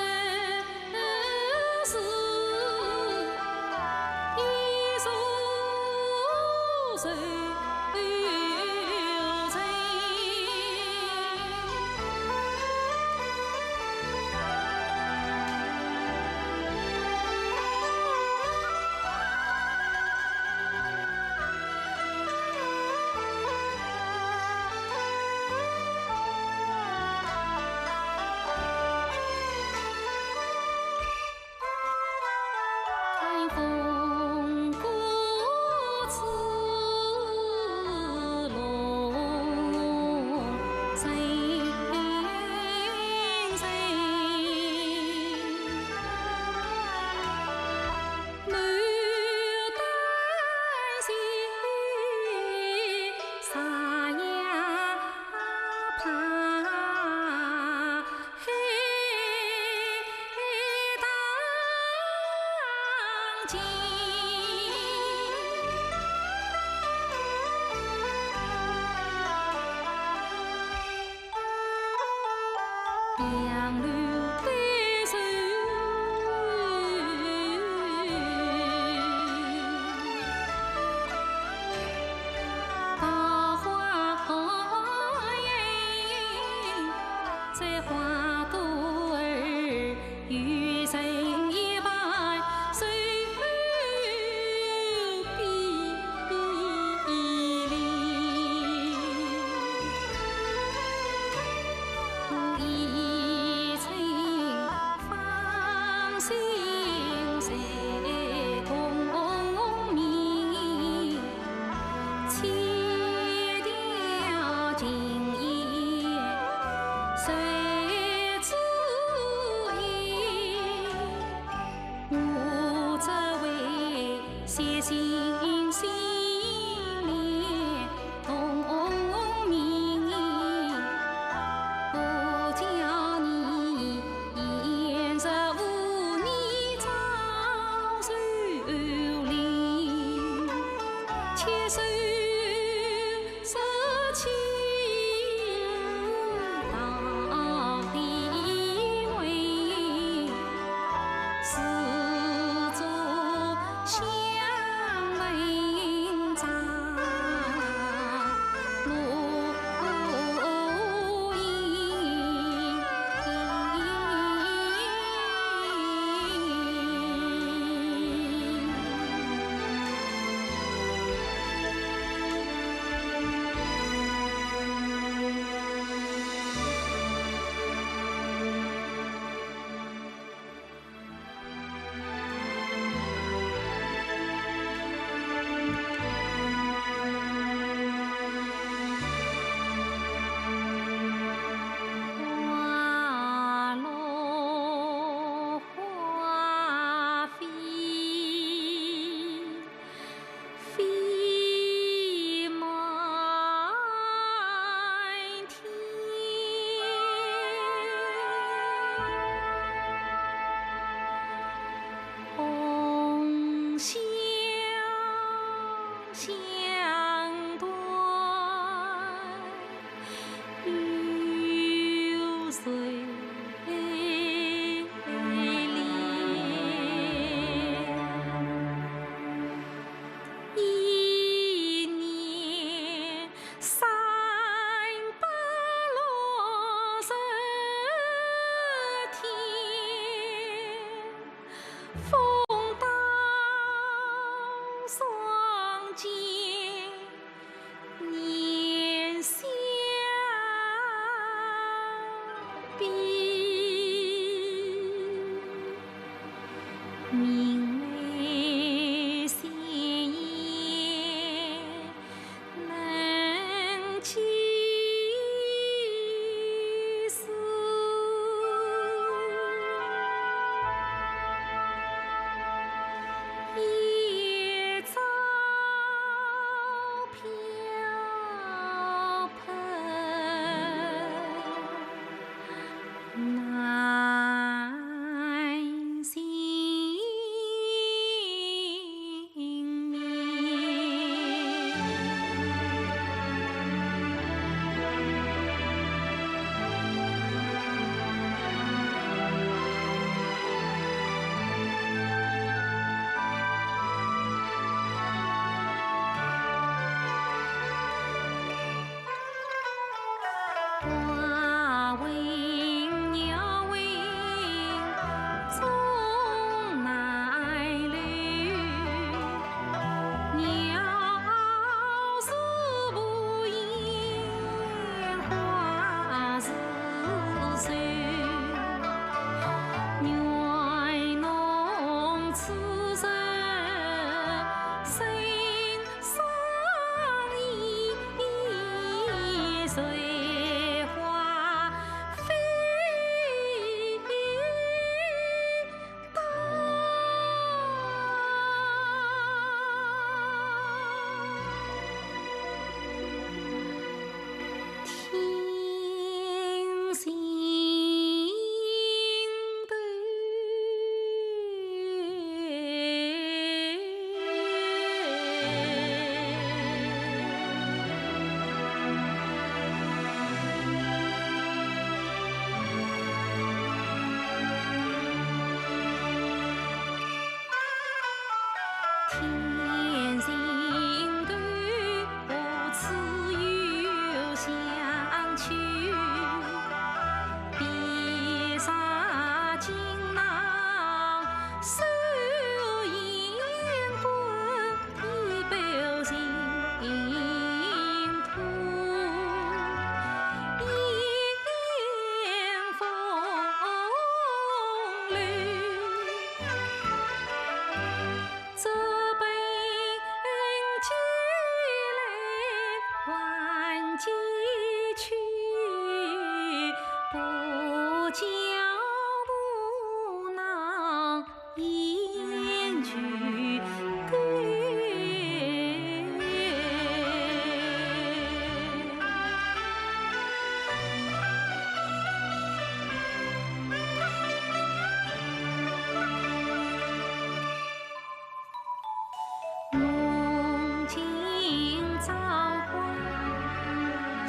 是一座城。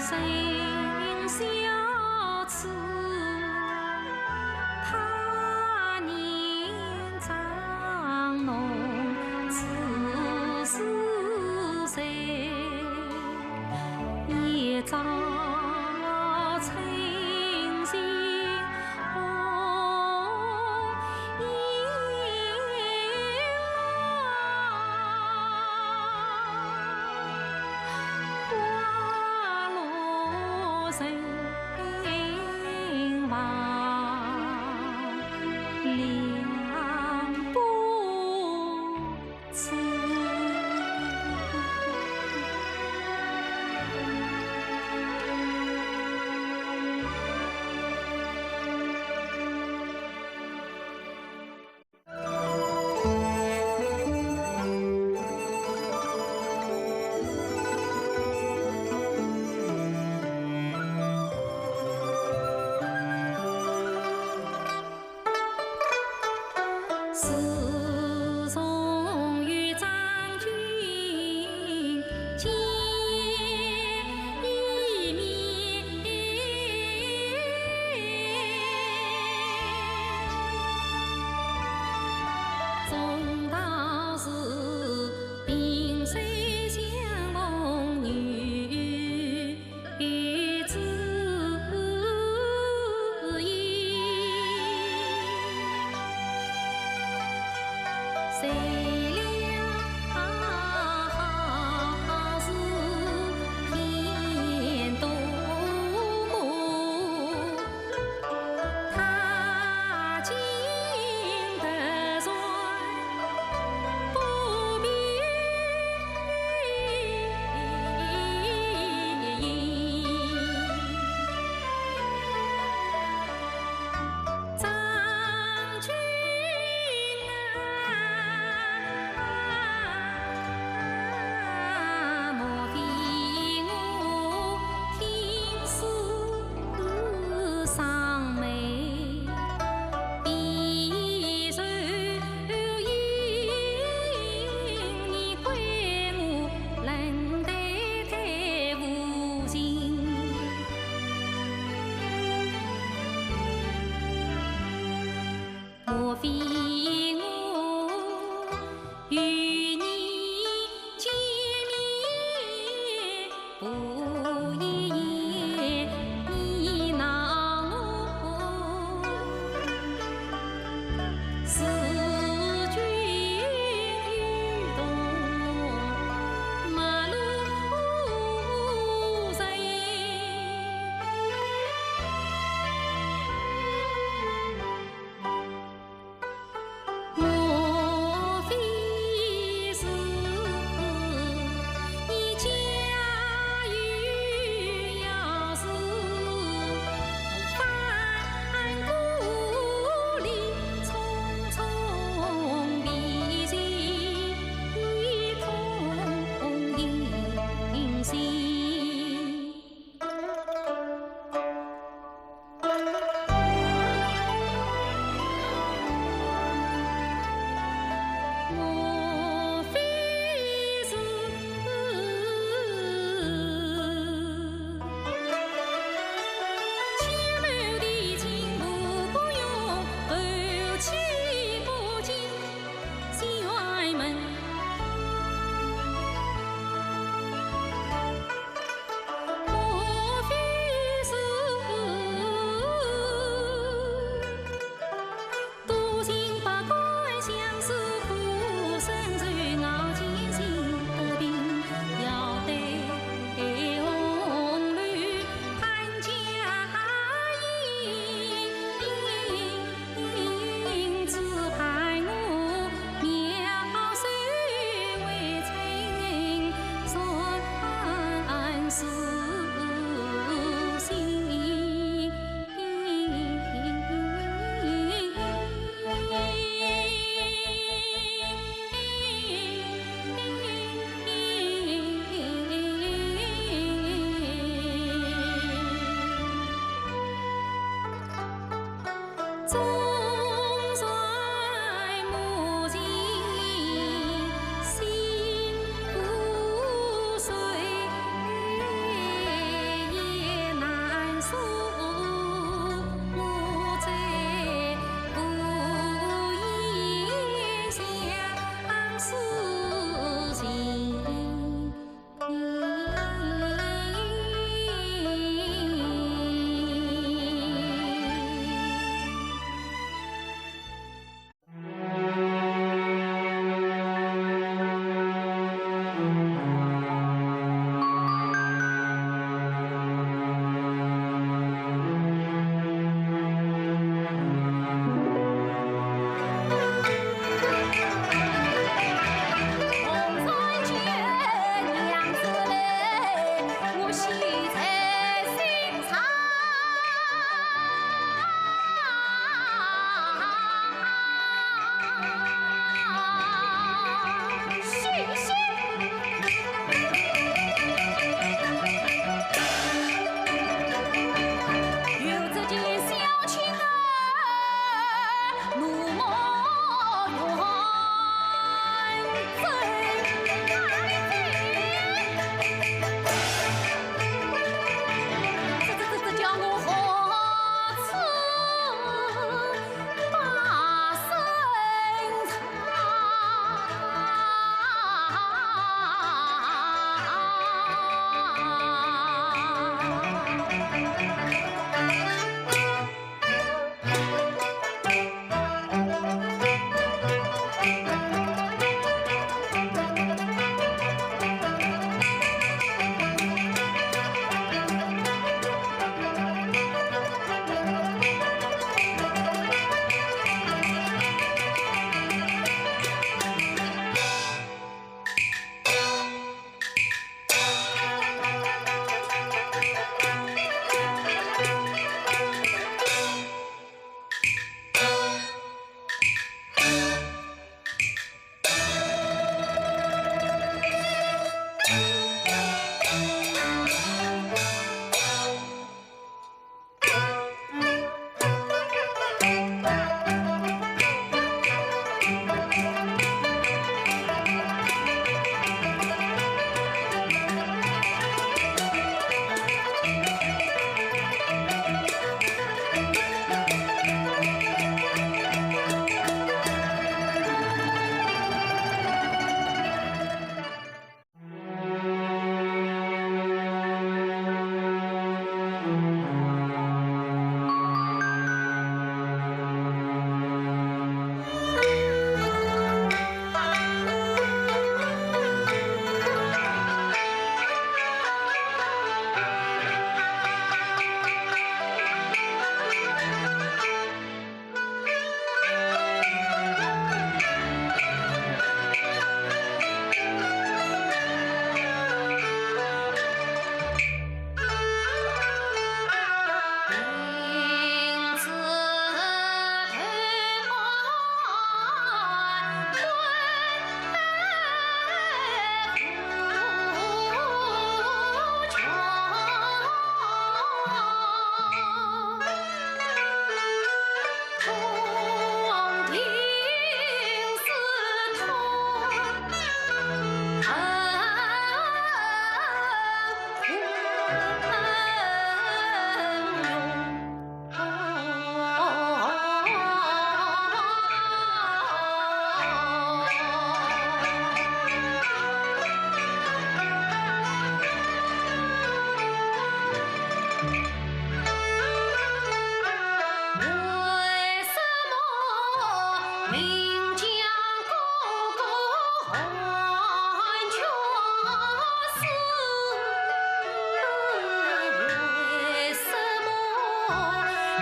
人小此，他年长，侬此时谁？一朝春心红颜老。 花落人亡两不知。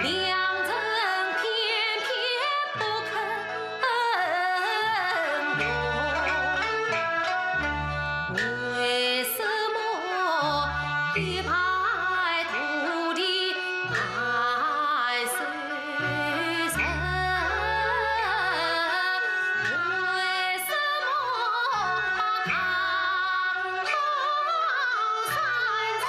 良人偏偏不肯用，为什么一败涂地难收场？为什么把唐朝山川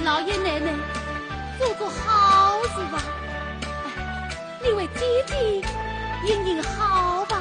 老爷奶奶，做个好事吧。哎，你为姐姐行行好吧。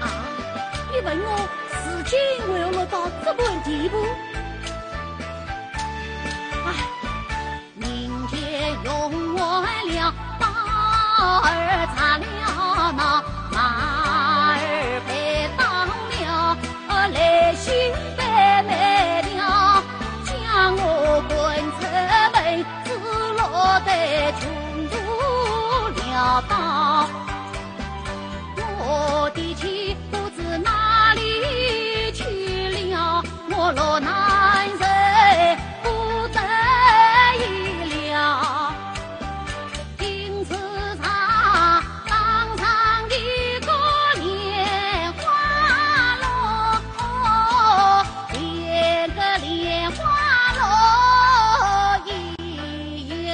啊，你问我如今为何落到这般地步？唉。 我的妻不知哪里去了，我落难受不得已了。因此她当上一个莲花落，连个莲花落也有。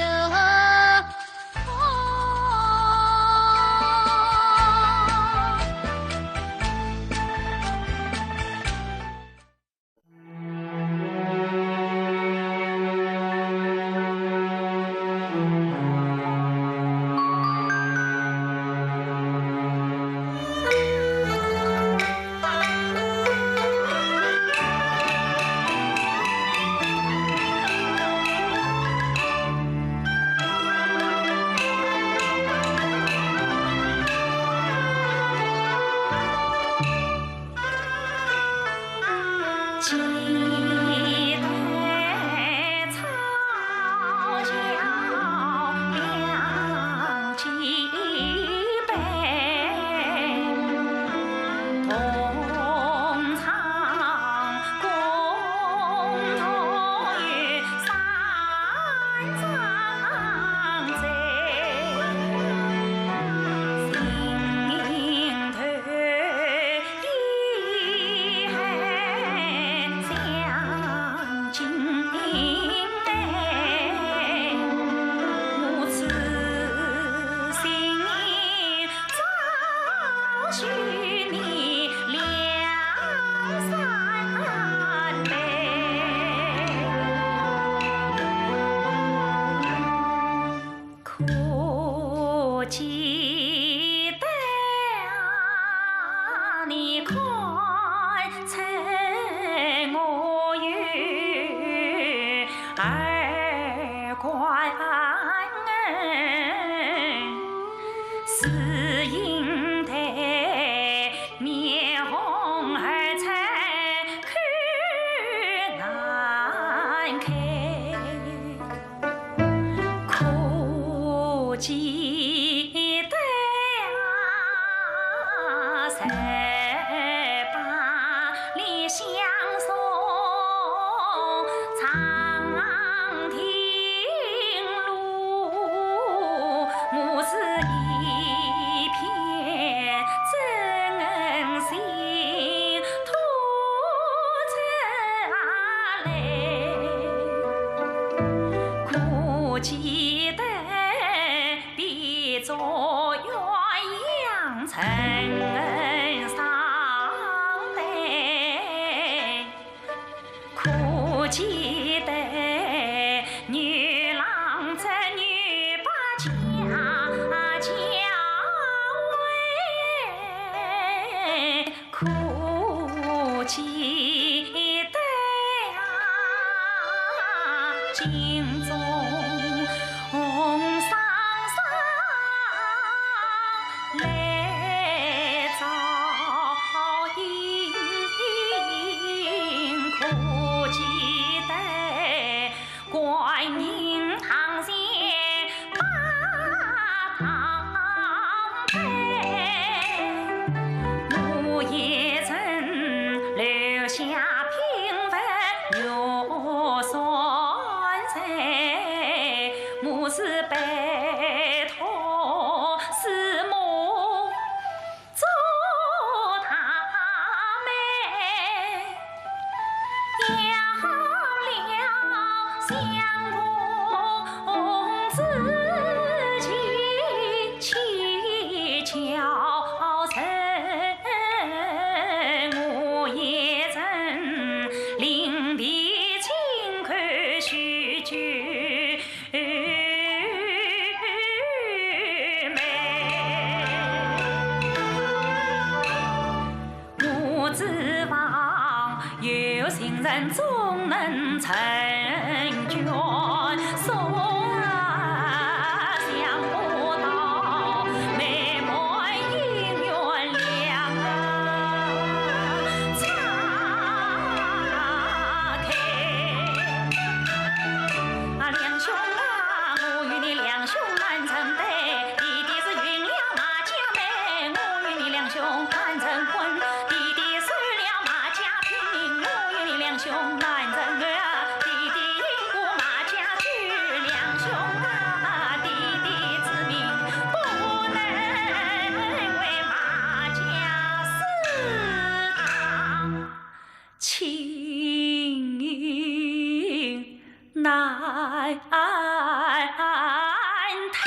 是一片真心吐出来，可记得比作鸳鸯成双对。 可记得牛郎织女把家教会，可记得啊，金钟红双双来照应，可记得观音堂前把堂拜。我也曾留下品文玉山水，我是拜托师母 做大媒，要了相公之情，乞巧成，我也曾另辟亲口许久。 我指望有情人终能成眷，送啊相公到美满姻缘两啊。 啊，两兄啊，我与你两兄难成对，弟弟是运了马家媒。我与你两兄难成婚，弟弟受了马家聘。我与你两兄难成对啊，弟弟因过马家娶。两兄啊，弟弟之命不能为马家死当 情难退。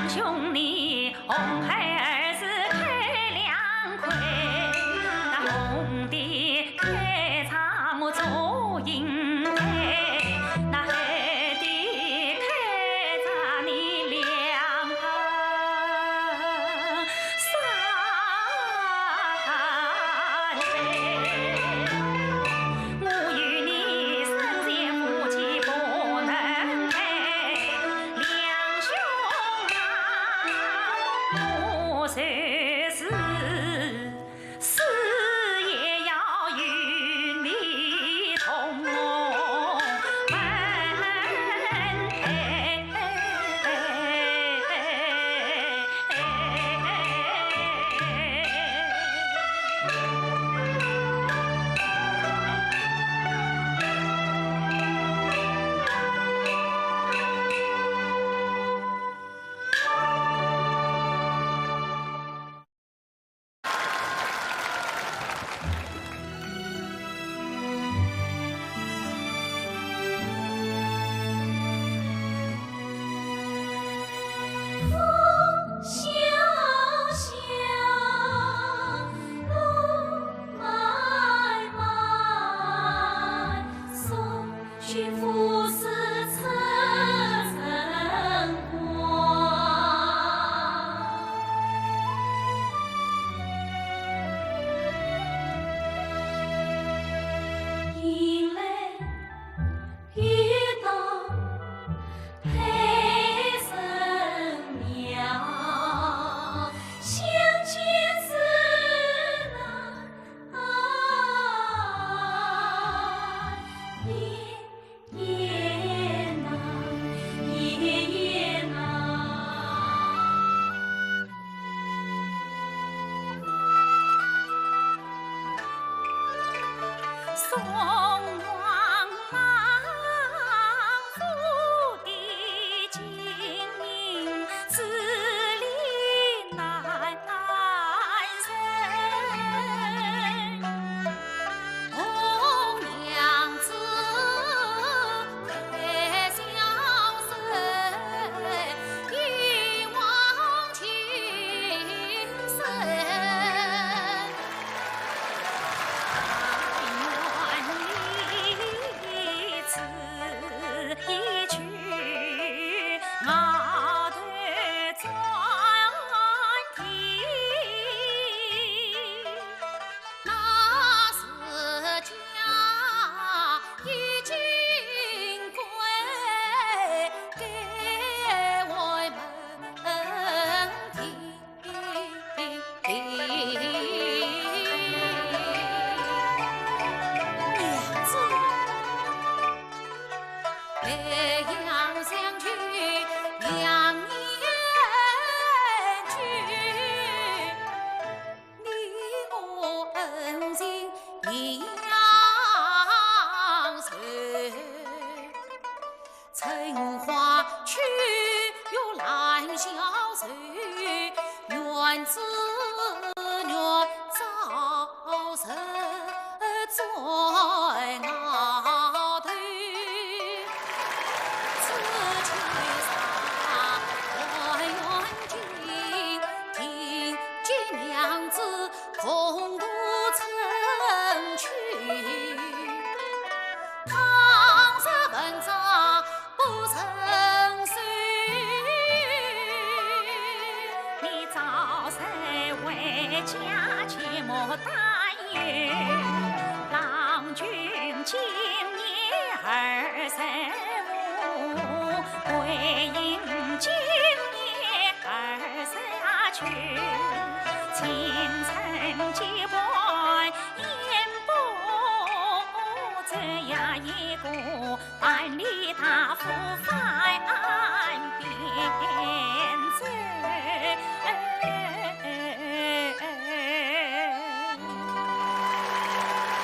兄弟红孩儿是开两块，那红的开张我做银台，那黑的开张你两个三代。我与你生前夫妻不能配，两兄啊，我就是 死也要与你同门。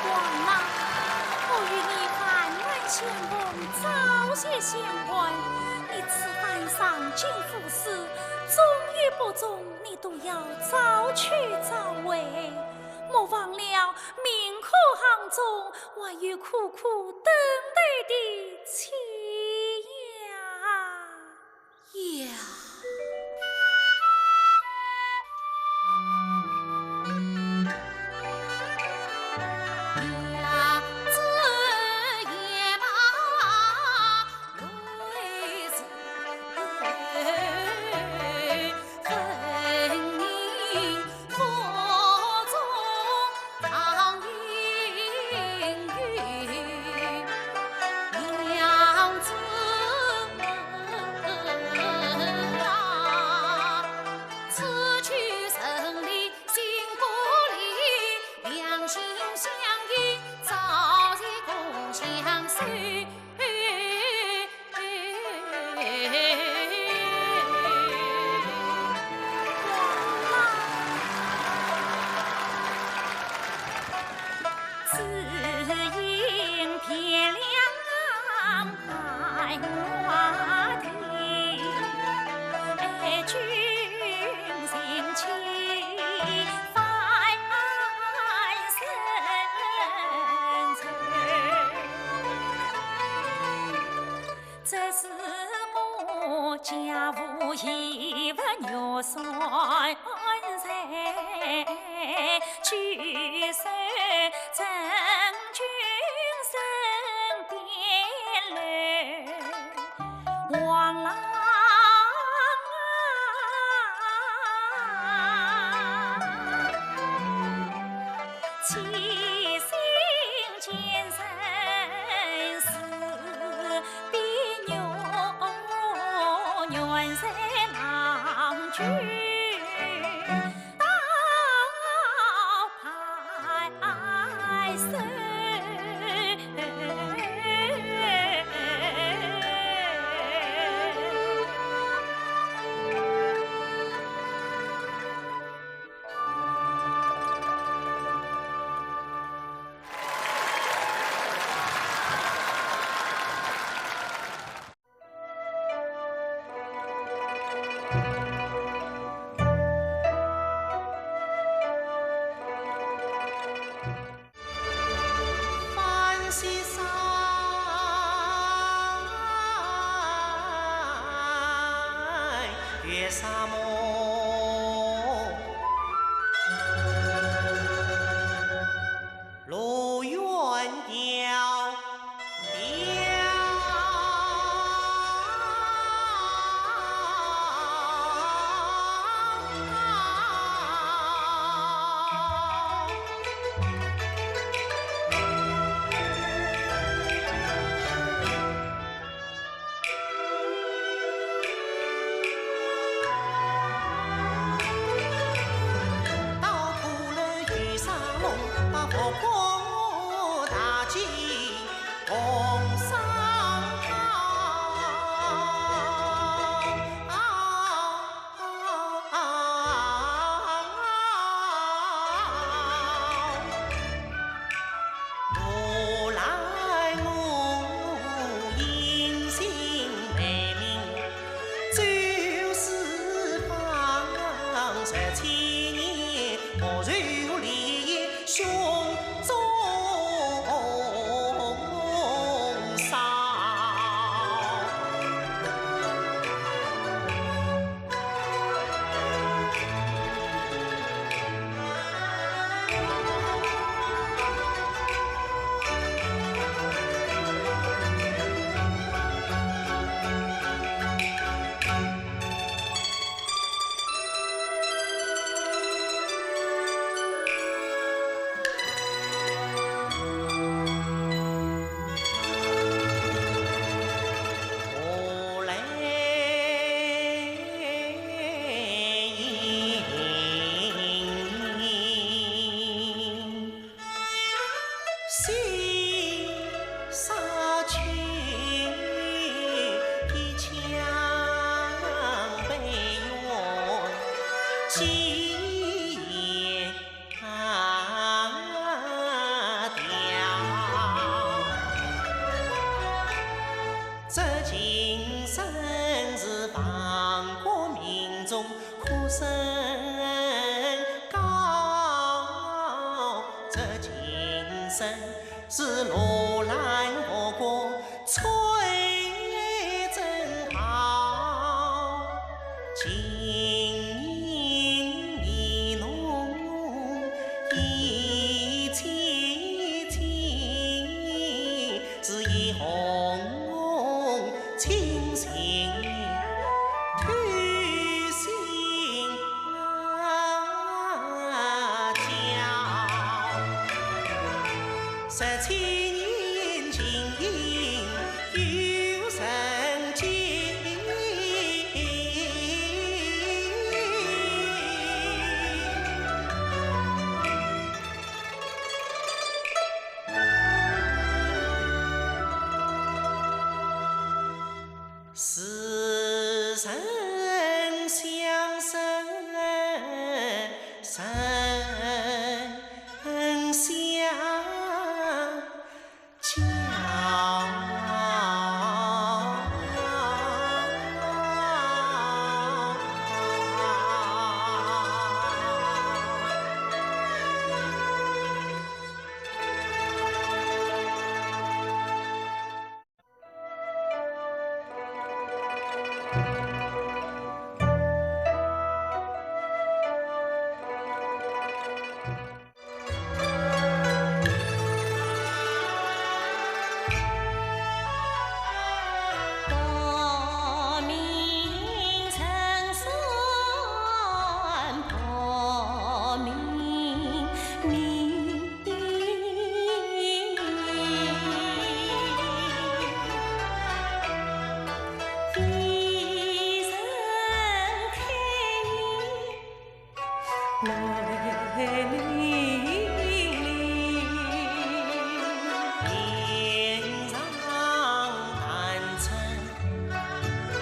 王郎，我与你患难相逢，朝夕相伴，你此番上京赴试，中与不中，你都要早去早回。莫忘了，名科巷中还有苦苦等待的妻呀。 呀，子母家父，一物玉山在，举手赠君身边楼。王郎啊，起心见人事， 比玉原在郎君到白首。 翻西山，越沙漠。 路远迢迢。到土楼遇上龙，把佛光大吉同上好。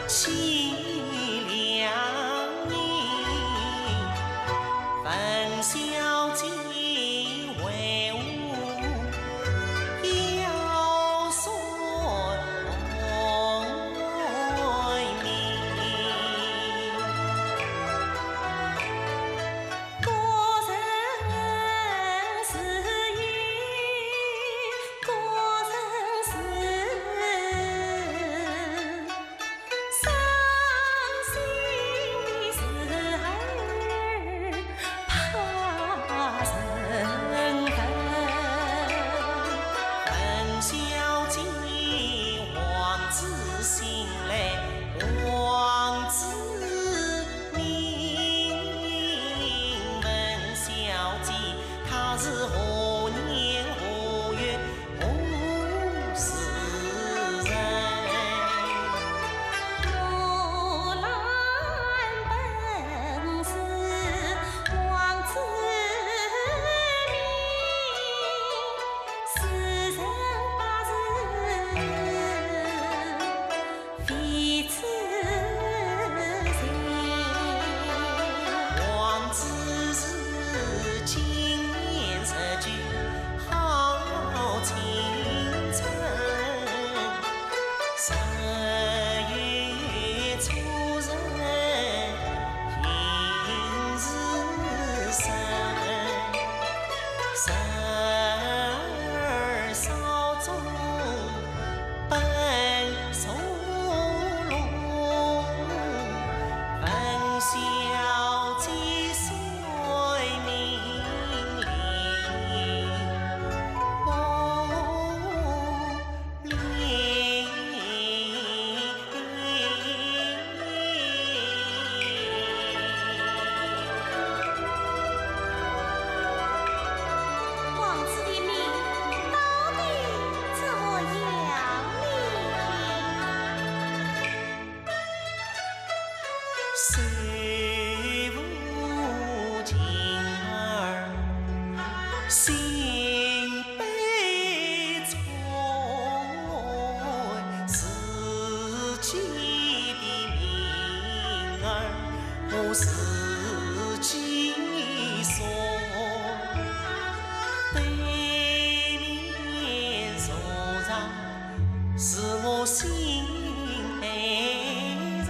前两年，文小姐为我腰酸背痛。 文小姐，王子信来，王子命。文小姐，她是何年何月何时人？王子是今年十九好青春，十月初十迎时辰，十二少中 本坐龙，文小姐睡眠里。王子的命到底怎么样呢？ 谁无情儿心悲怆，自己的命儿我自己送。对面坐上 是我心爱人，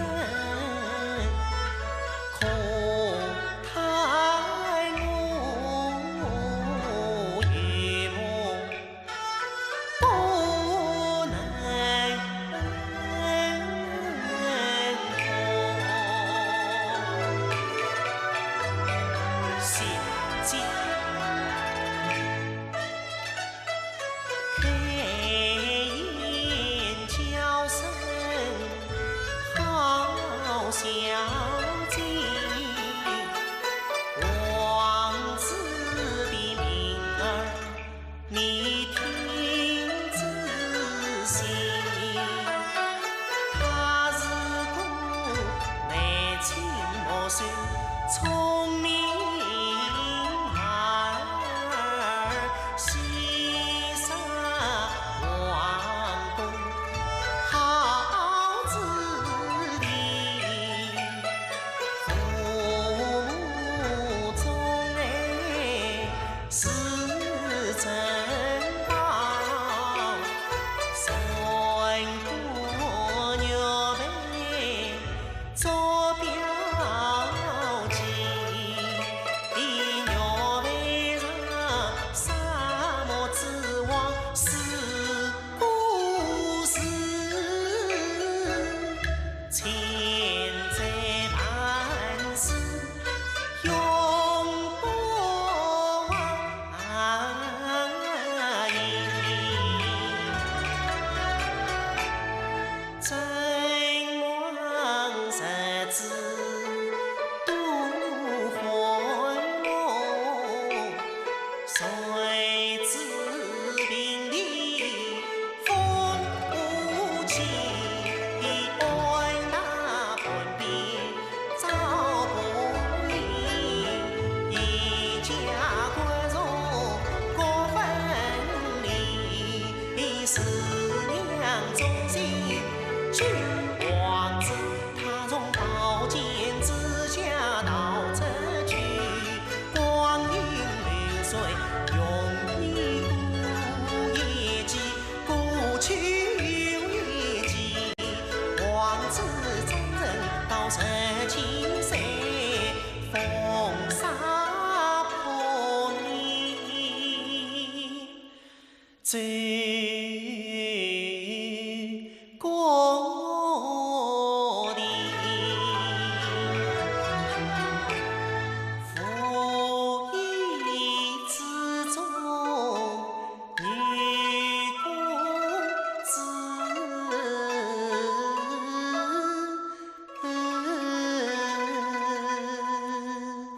可叹我月末不能过。小姐 开言叫声好小姐，王子的名儿你听仔细。她是个眉清目秀，聪明 儿，喜上皇宫好子弟。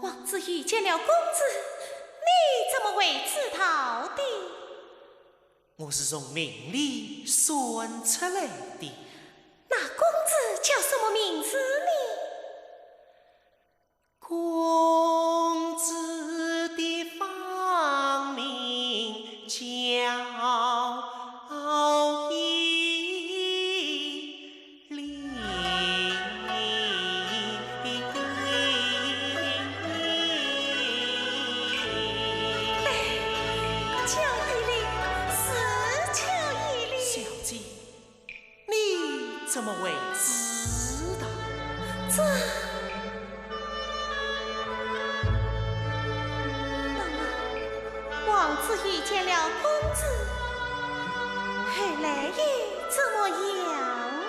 王子遇见了公子，你怎么会知道的？我是从名里算出来的。那公子叫什么名字呢？ 公子的芳名叫一林。对，叫一林，是叫一林。小姐， 你怎么会知道？这……那么，王子遇见了公子，后来又怎么样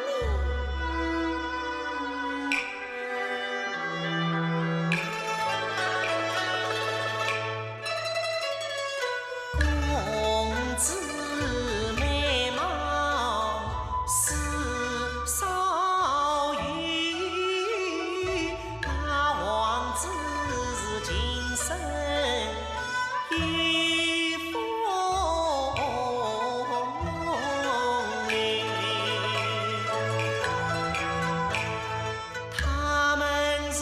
呢？ 公子美貌似少有，那王子是情深意重。他们是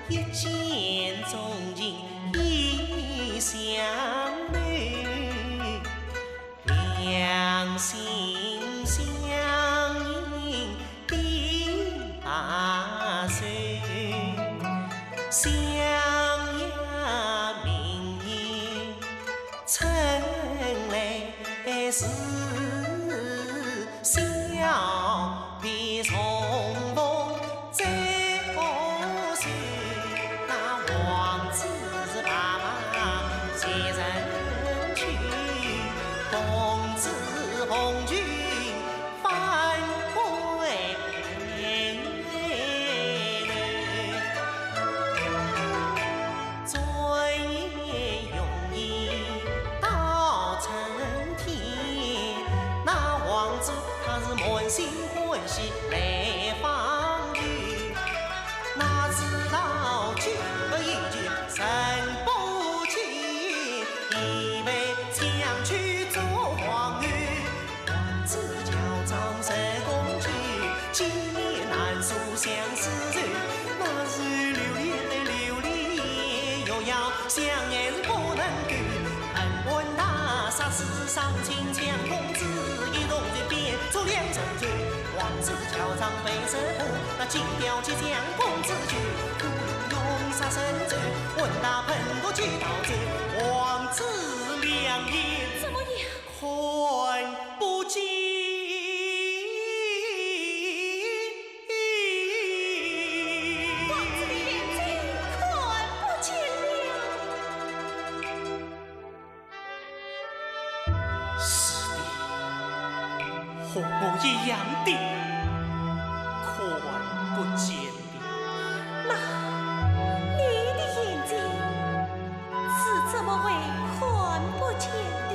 一见钟情意相投，两心相印定白首。相邀明年春来时，小弟重逢 再相会，那王子白发前程去，公子红裙翻归头。转眼容易到春天，那王子他是满心 欢喜来访去，哪知道今日已经人不见，已被抢去做黄牛。王子乔装成公主，见面难诉相思愁，那时流连的流连夜，又要 相爱是不能够，恨不得杀死双亲，将公子一同就变做两重罪。王子乔装白蛇婆，那金雕去将公子救，苦用杀身咒，问他喷过几道咒，王子两眼怎么样？看不见。 王子的眼睛看不见了。是的，和我一样的，看不见的。那你的眼睛 是怎么会看不见的？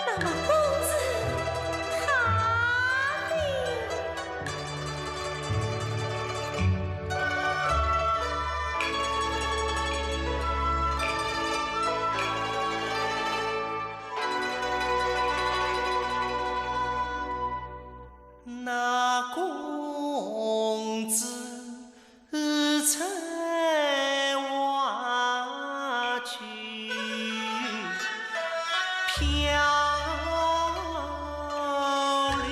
那么公子他呢？那公子 春花去，飘零。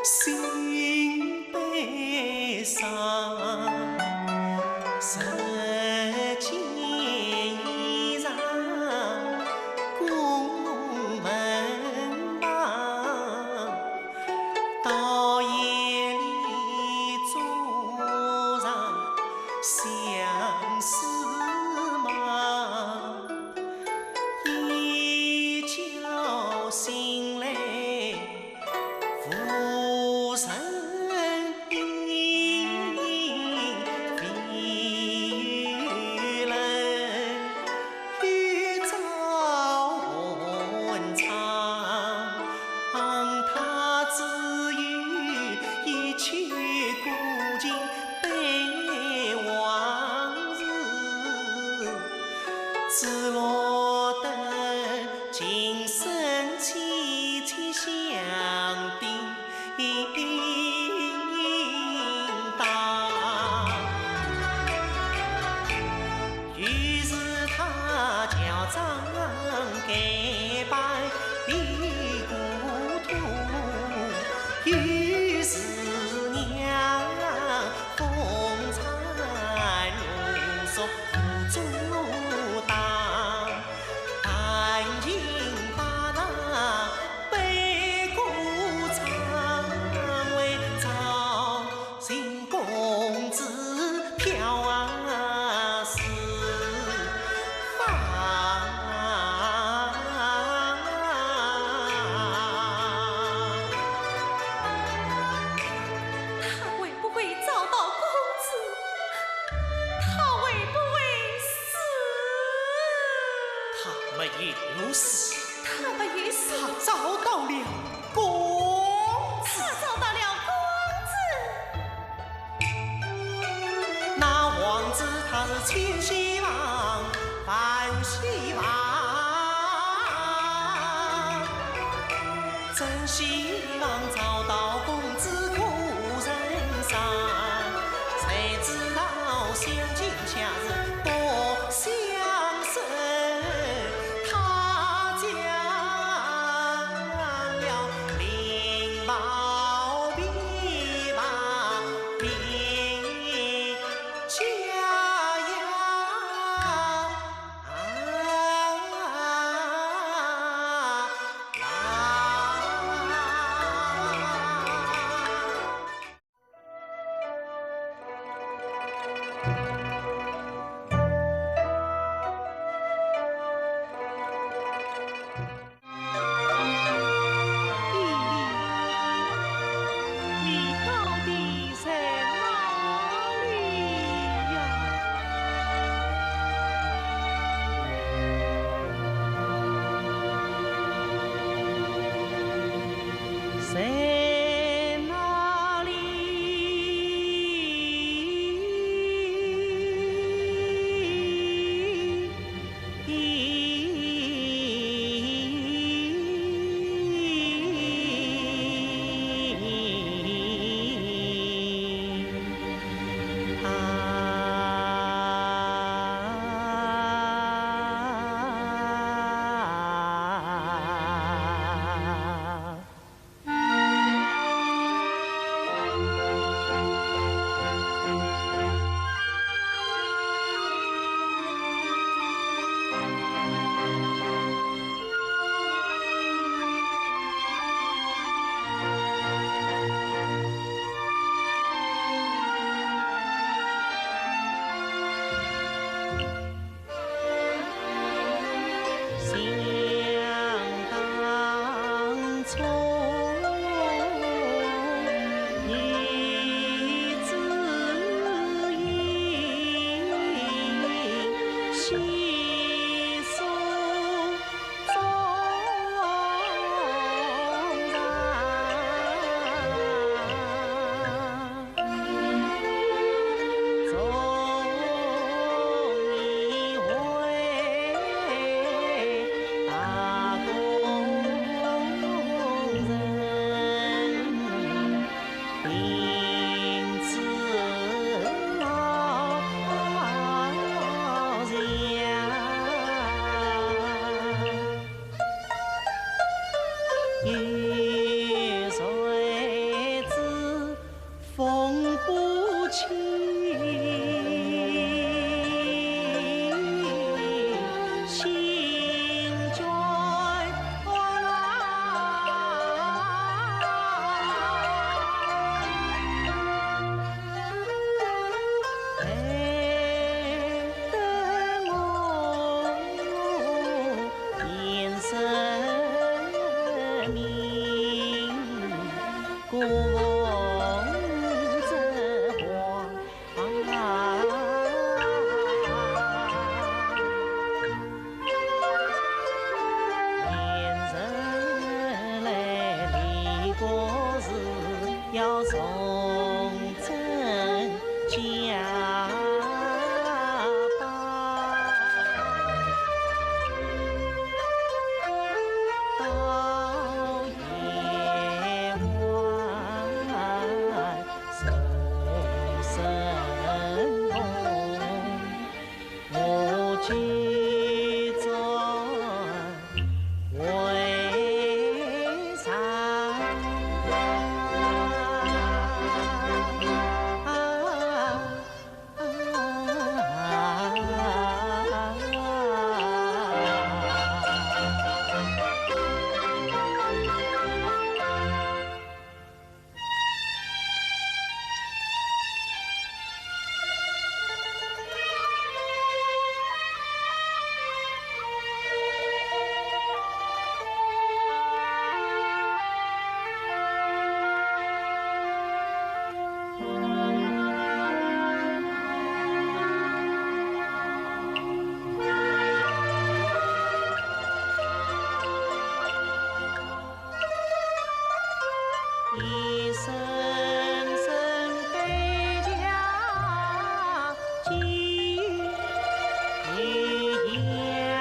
心悲伤，十件衣裳供侬门房，到夜里做上相思梦，一觉醒来 无人应，非有人，一朝寒窗，他只有一曲古琴悲往事，只落得琴声凄凄响的 当。于是他乔装改扮的糊涂，于是娘风餐露宿无处当。 弹琴打茶悲歌唱，为赵姓公子票啊四方。他会不会找到公子？ 他会不会死？他没有死。他没有死。他找到了公子。他找到了公子。那王子他是千希望，万希望，真希望找到公子可人伤。 谁知道相亲相识不相识，他将了林宝琵琶名家呀。要重整家邦，到夜晚守神功，我举 为上。一声声悲家鸡一样，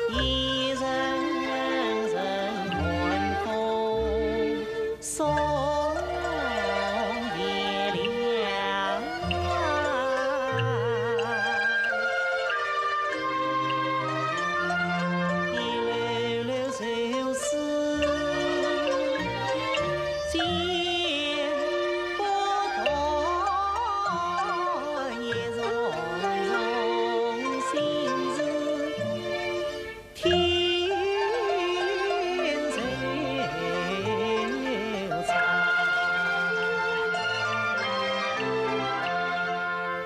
一声声寒风 送月亮。一溜溜愁思剪不断，一重重心事 添愁肠。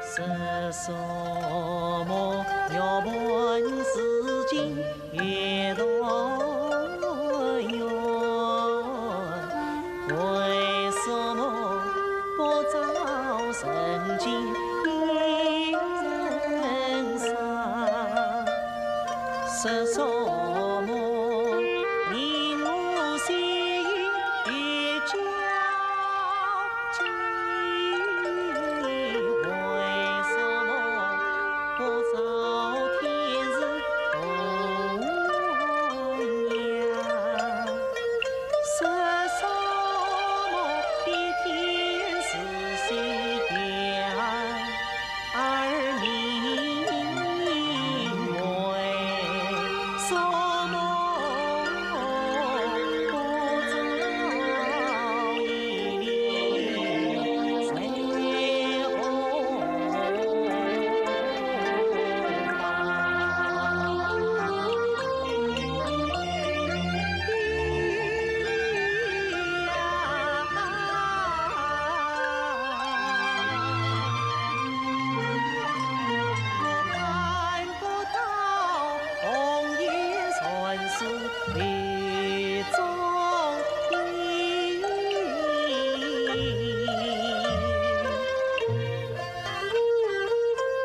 说什么玉盘似锦月团圆，为什么不照人间一人伤？ 说什么名无虚言与交际，为什么不照天时同样？ 说什么比天时先圆儿明，为什么不照一粒水红？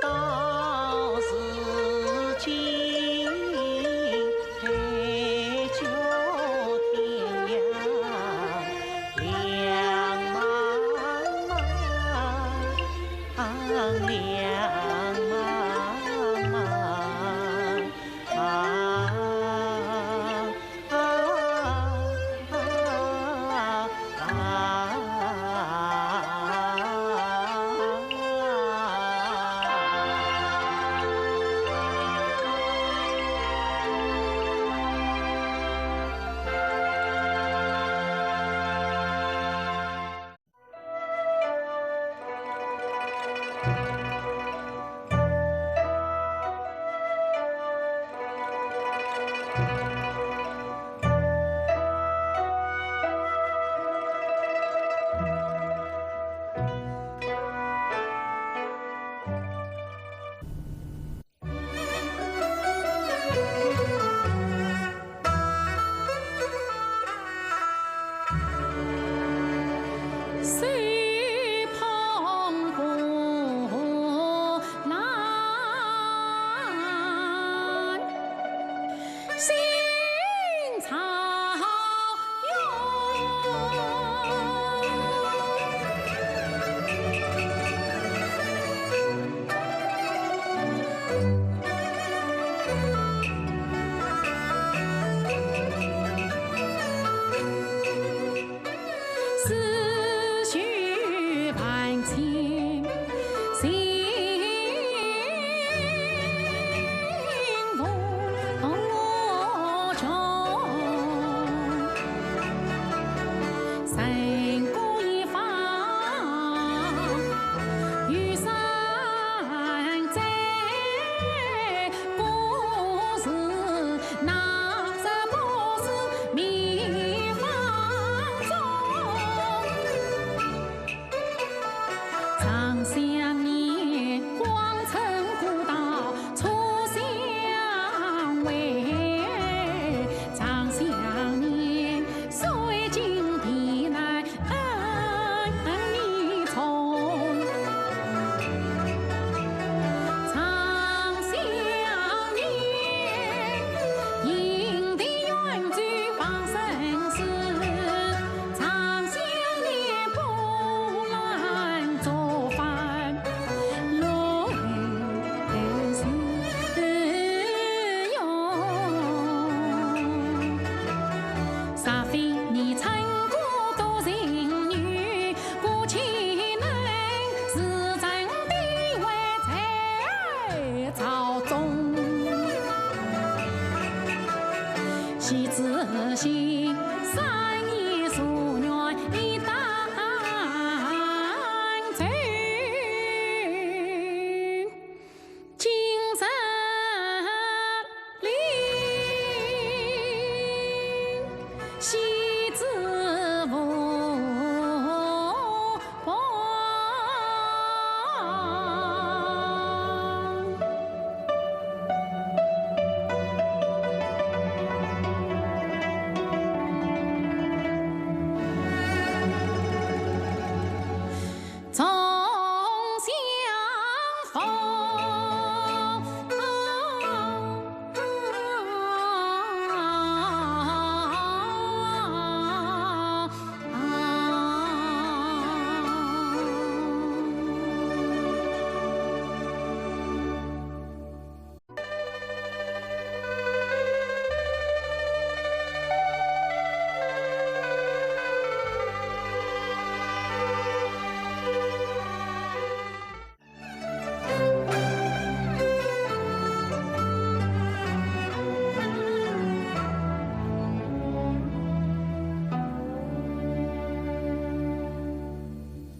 到如今，海角天涯两茫茫，两茫茫。 啊，啊，啊，啊。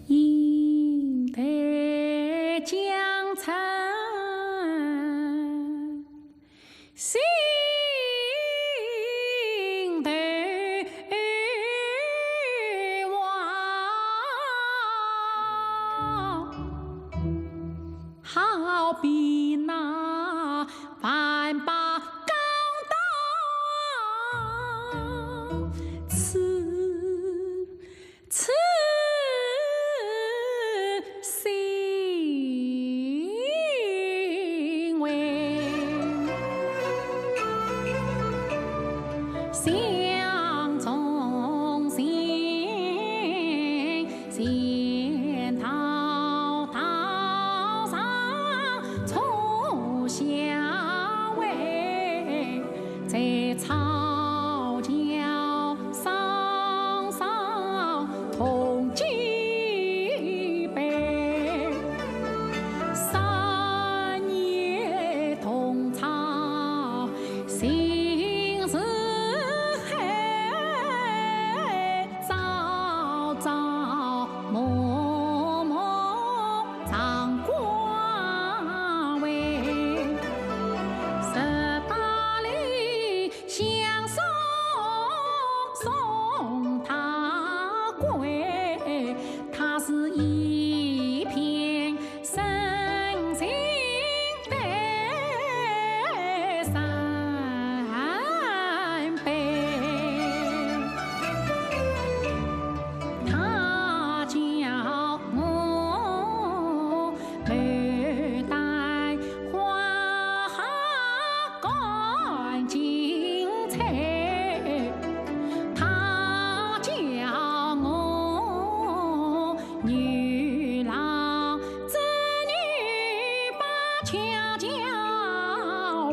饮得江城心头望，好比那万把钢刀刺 刺心胃。想从前，仙桃道上初相会，在草桥 双双同举杯，三年同窗心似海，朝朝暮暮常关怀。十八里 相送送他归，他是一片深情的山悲。他叫我 牡丹花好赶精彩，他叫我牛郎织女把恰恰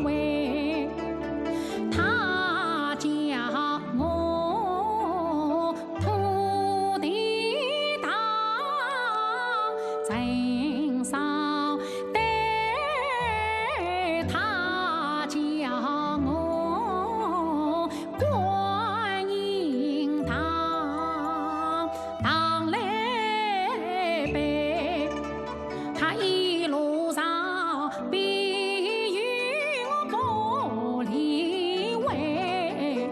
回，他叫我 土地堂，陈少对，他叫我观音堂，堂来拜。 他一路上庇佑我不离位，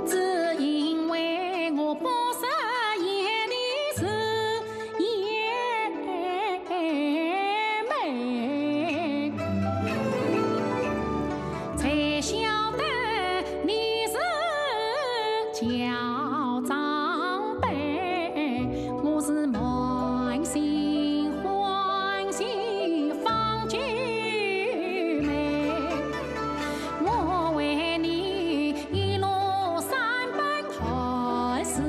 只因为我不识言的是贤妹，才晓得你是叫长辈，我是满心 欢喜方九妹，我为你一路三奔还是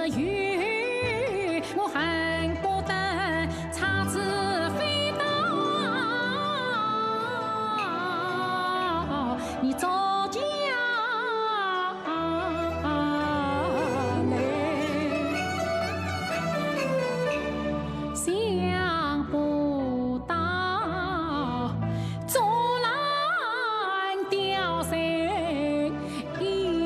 有，我恨不得插翅飞到你左脚 来，想不到竹篮吊水一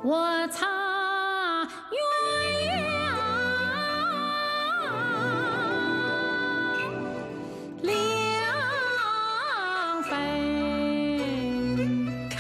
我插鸳鸯两分开。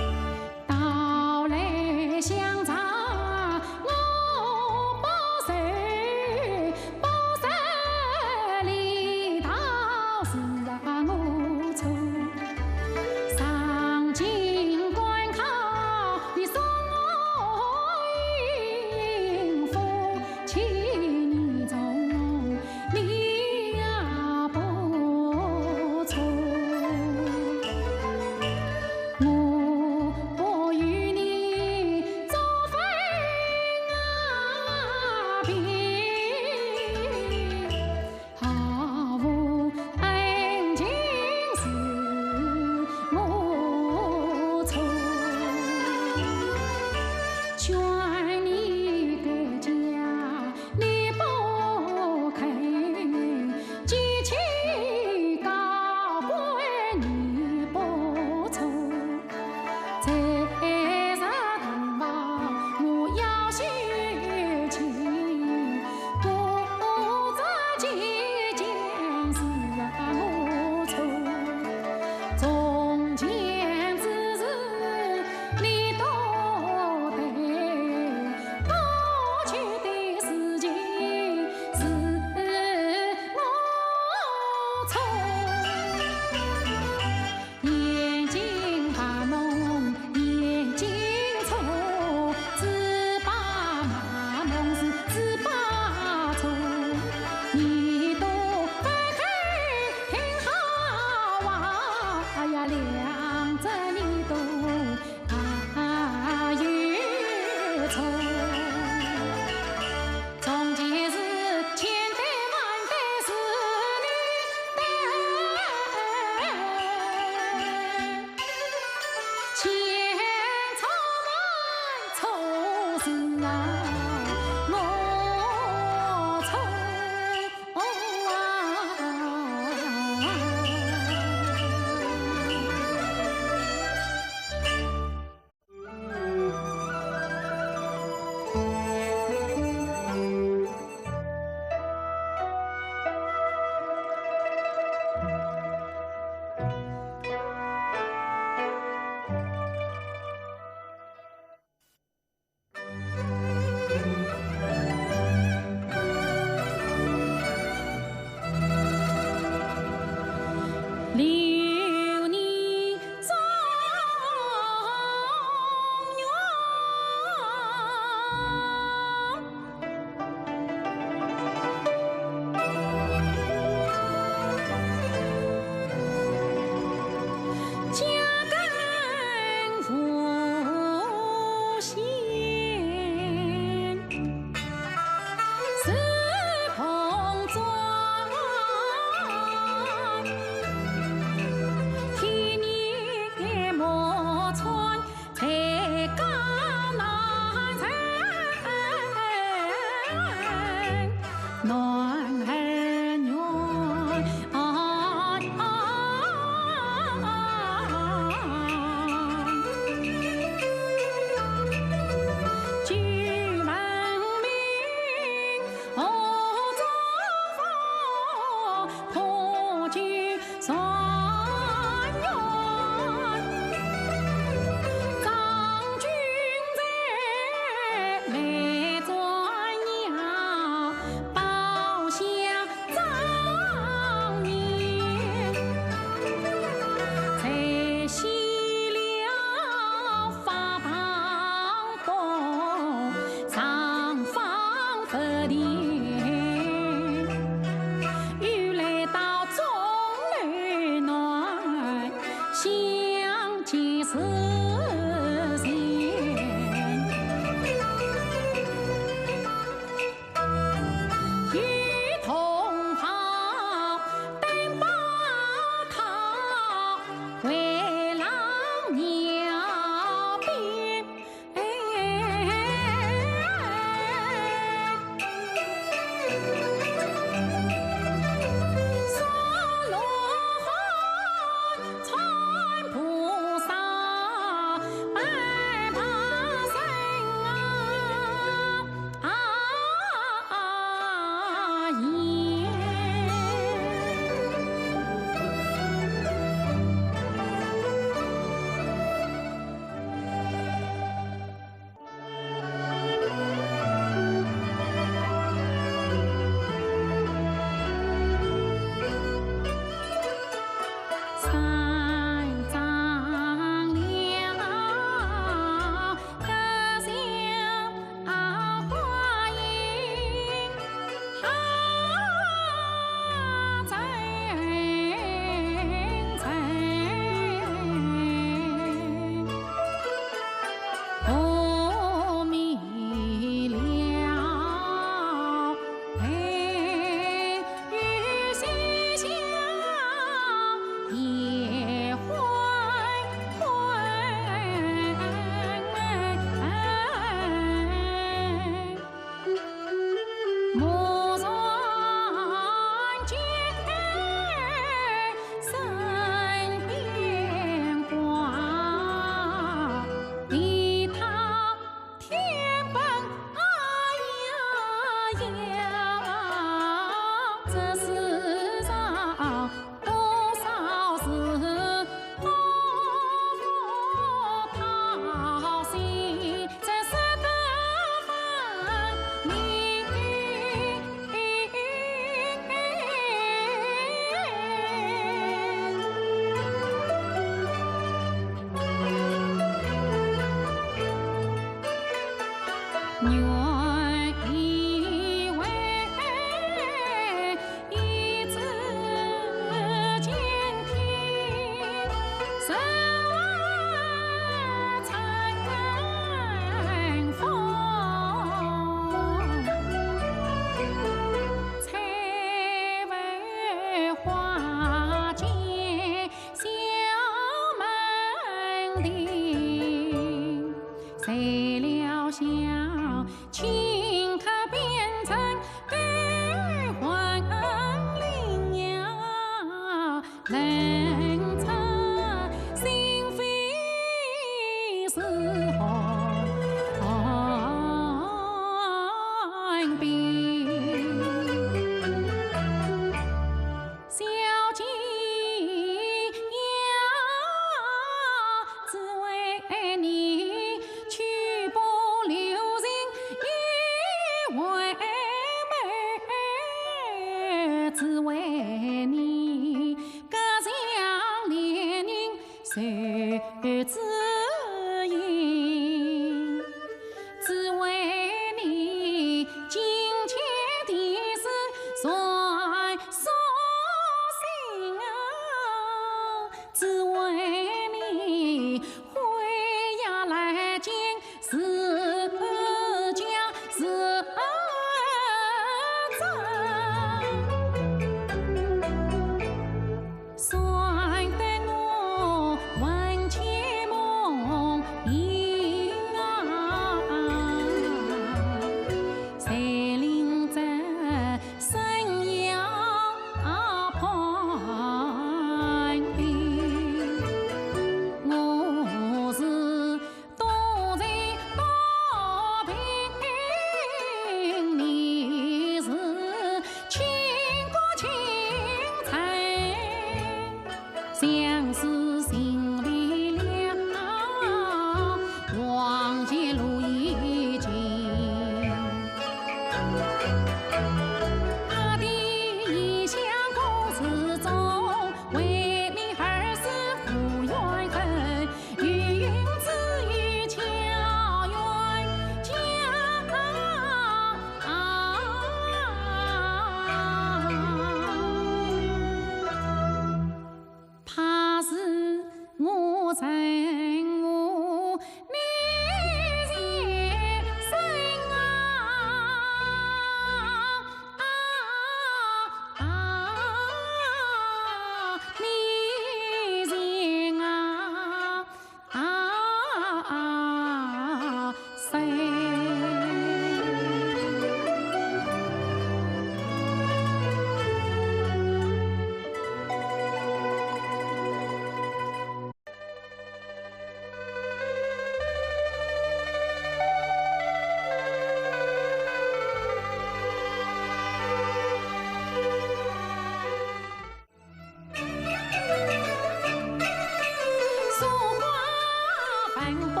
分布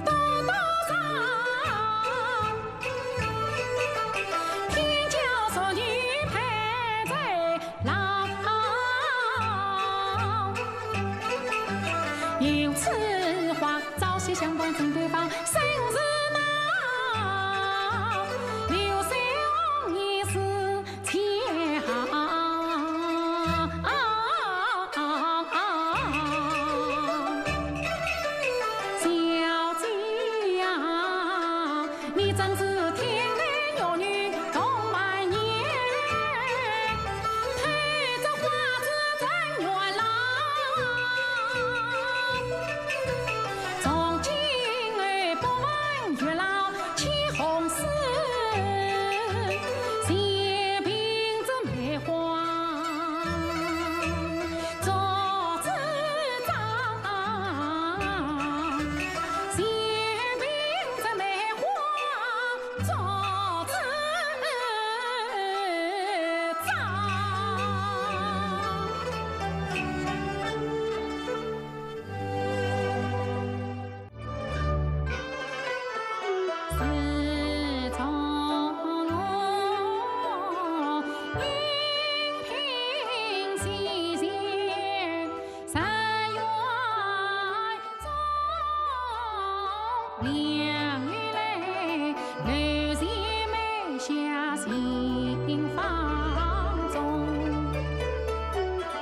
多多少，天教俗女排在浪。有此话，朝夕相伴枕头房，生死难，刘小红也是 小姐呀，你真是天然玉女动万年，偷着花枝真月郎，从今后不问月老 起红丝，先凭这梅花做支撑，先凭这梅花做支撑。 自从我应聘西县十县中，两年来，刘贤妹下新房中。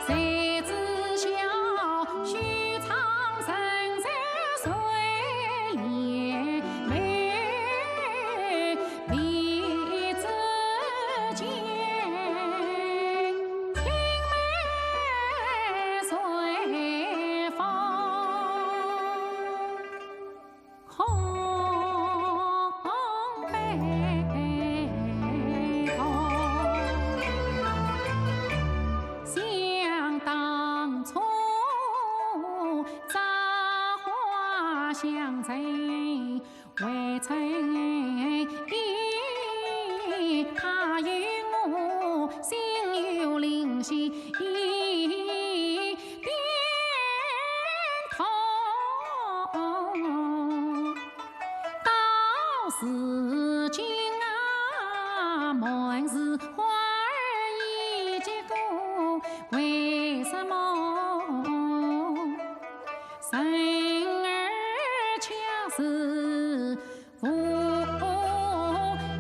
谁知晓许昌人在水帘梅，未知间，青梅随风。 空悲痛。想当初，朝花相赠未曾已，他与我心有灵犀一点通。 到如今啊，满是花儿已结果，为什么人儿却是无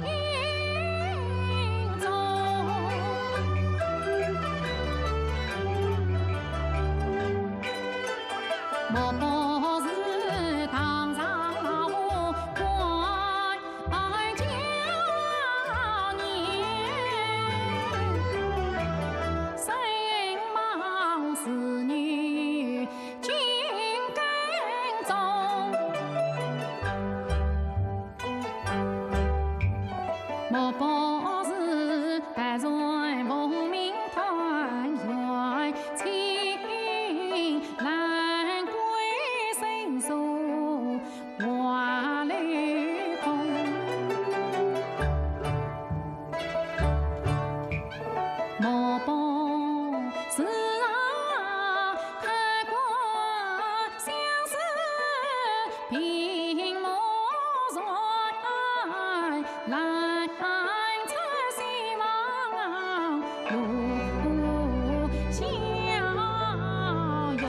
影踪？ 莫不是堂上老官家年，身旁侍女紧跟踪。 莫不是突然奉命团圆，请兰桂生疏花楼空。 莫不是啊，客官相思，屏幕前来出希望，露笑容。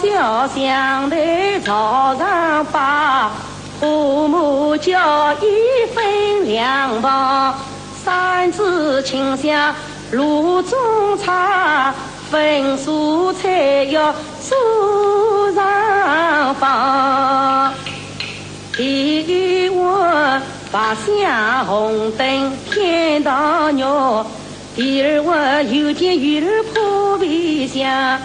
小巷头朝上摆，父母叫一分两旁，三子亲向炉中插，焚素菜要手上放。第一碗白香红灯天堂肉，第二碗油煎鱼儿破皮香，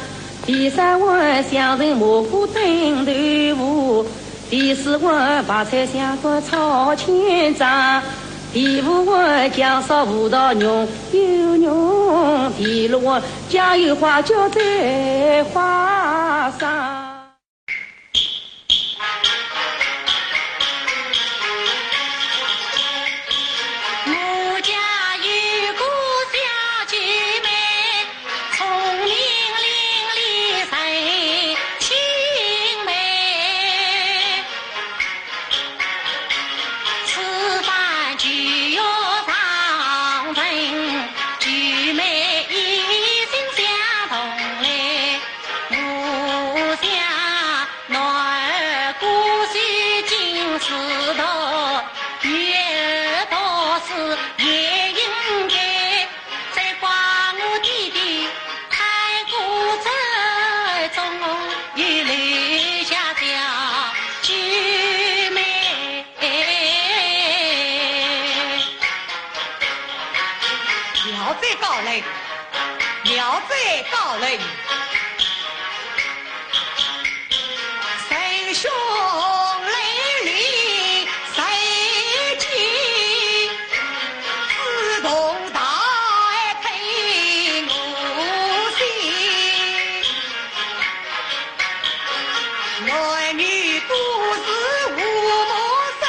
第三碗香陈蘑菇炖豆腐，第四碗白菜香菇炒千张，第五碗酱烧葡萄浓又浓，第六碗酱油花椒再花生。 我家有个小姐妹，聪明伶俐才俊美。吃饭就要上秤，姐妹一心相同来。我想 男儿过手金丝桃，女儿读书也应该。再怪我爹爹太过折中，又留下小姐妹。聊斋高人，聊斋高人。 神兄来临在即，自动大爱配我心。男女都是无母生，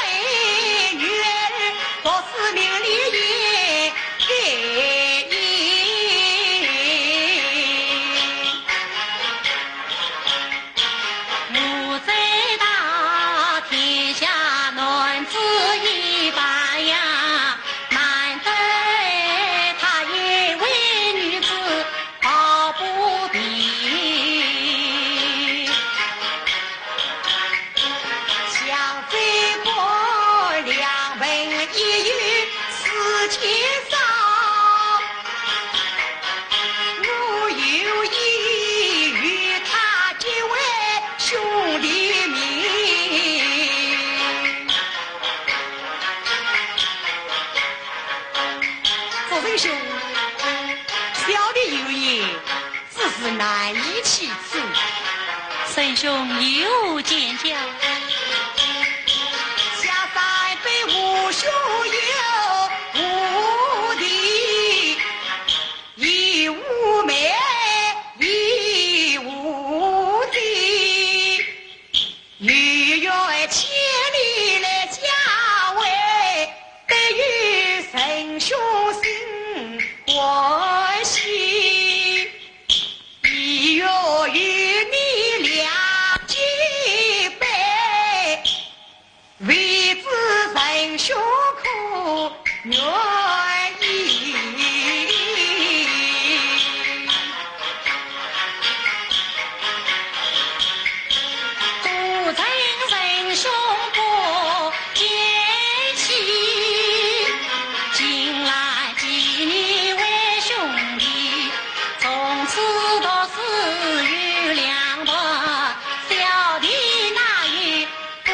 女儿读书名利也该应。 我最大，天下男子一般样，难得他一位女子抱不平。想非过两本一语四千章， 我有意与他结为兄弟名。祝贤兄，小弟有言，只是难以启齿。贤兄有何见教？下山北无兄友无弟， 亦无妹，亦无弟，女儿千里来相会，得与贤兄心欢喜。意欲与你两结拜， 未知贤兄可愿意？故称贤兄不见弃，近来见你为兄弟，从此读书有两旁，小弟哪有 不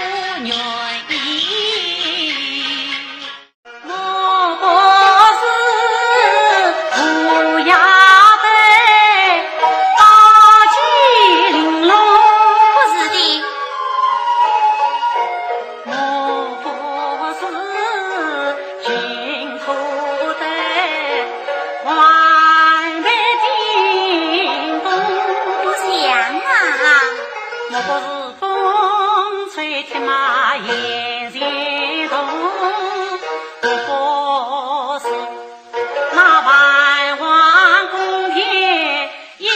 愿意。莫不是乌鸦嘴，高举玲珑？不是的。莫不是 金箍对，换得金钟。不像啊。莫不是风吹铁马雁行动，莫不是那万王宫殿 夜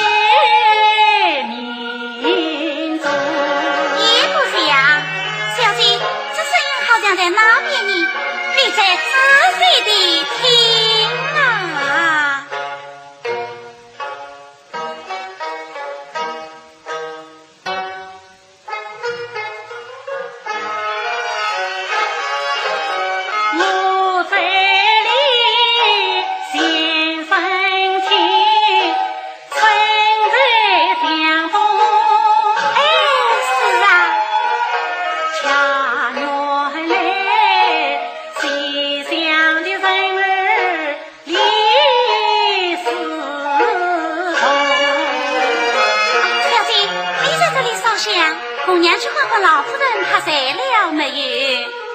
明珠。也不像。小姐，这声音好像在那边呢，你再仔细地听啊。老夫人她睡了没有？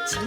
哎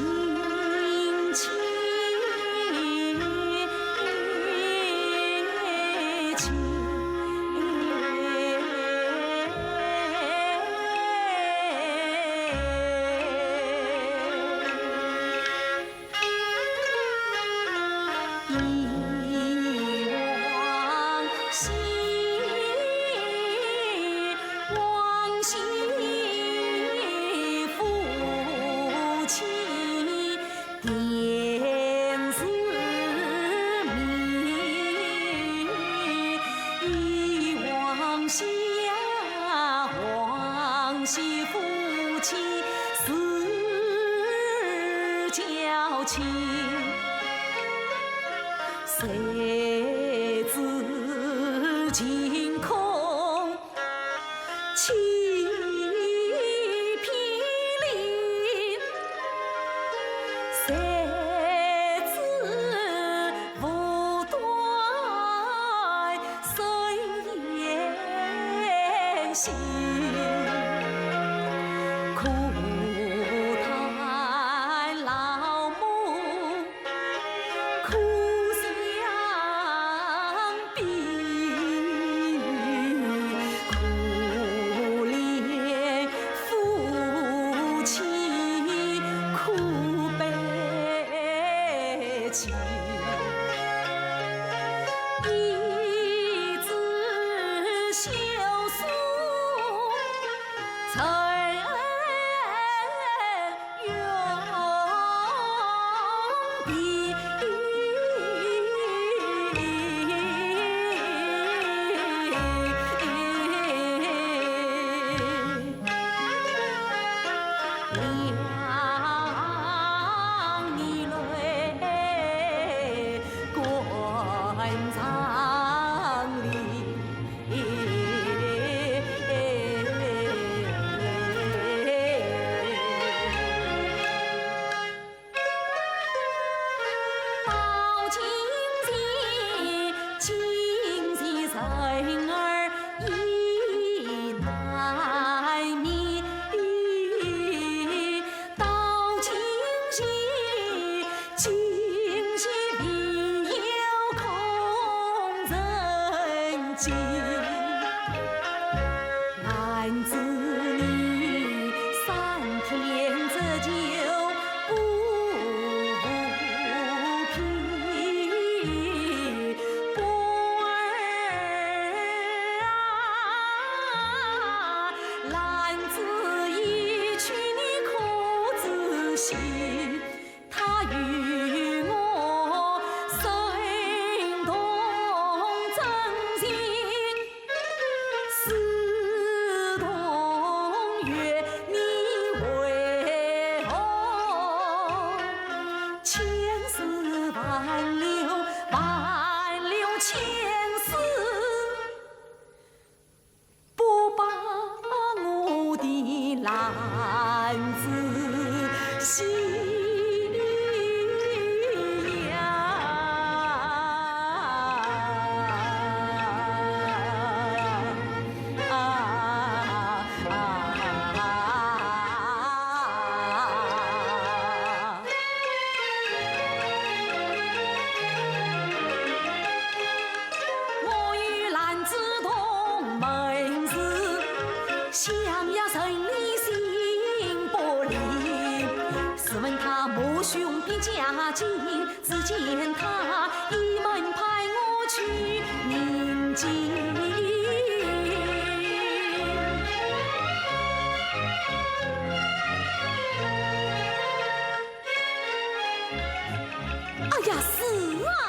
呀，是啊。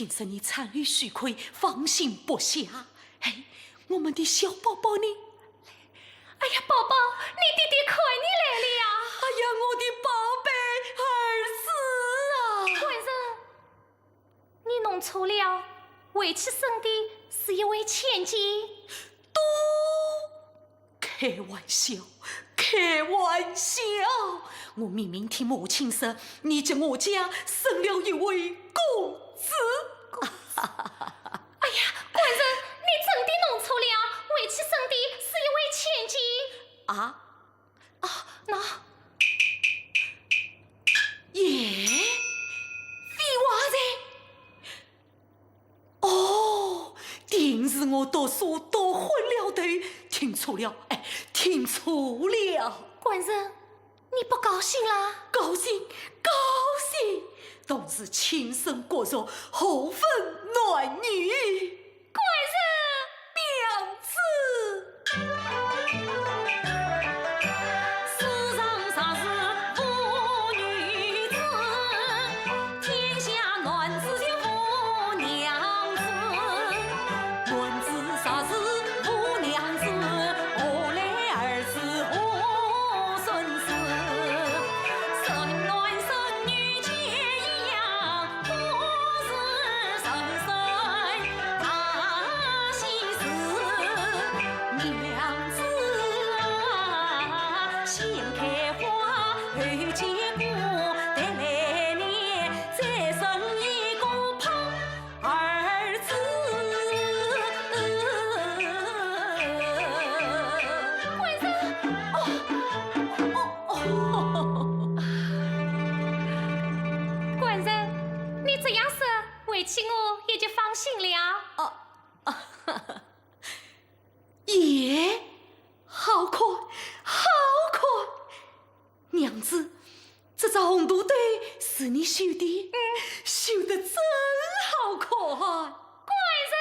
听说你产后虚亏，放心不下。哎，我们的小宝宝呢？哎呀，宝宝，你爹爹看你来了呀！哎呀，我的宝贝儿子啊！官人，你弄错了，回去生的是一位千金。都开玩笑，开玩笑！我明明听母亲说，你在我家生了一位公子。哎呀，官人，你真的弄错了，回去生的是一位千金。啊？啊，那……耶，废话噻！ 哦，定是我读书读昏了头，听错了，哎，听错了。官人，你不高兴啦？高兴，高兴，同是亲生骨肉，何分男女？官人，娘子。 官人，你这样说，回去我也就放心了。哦，哦，耶，好看，好看！娘子，这只红肚兜是你绣的？嗯。绣得真好看。官人！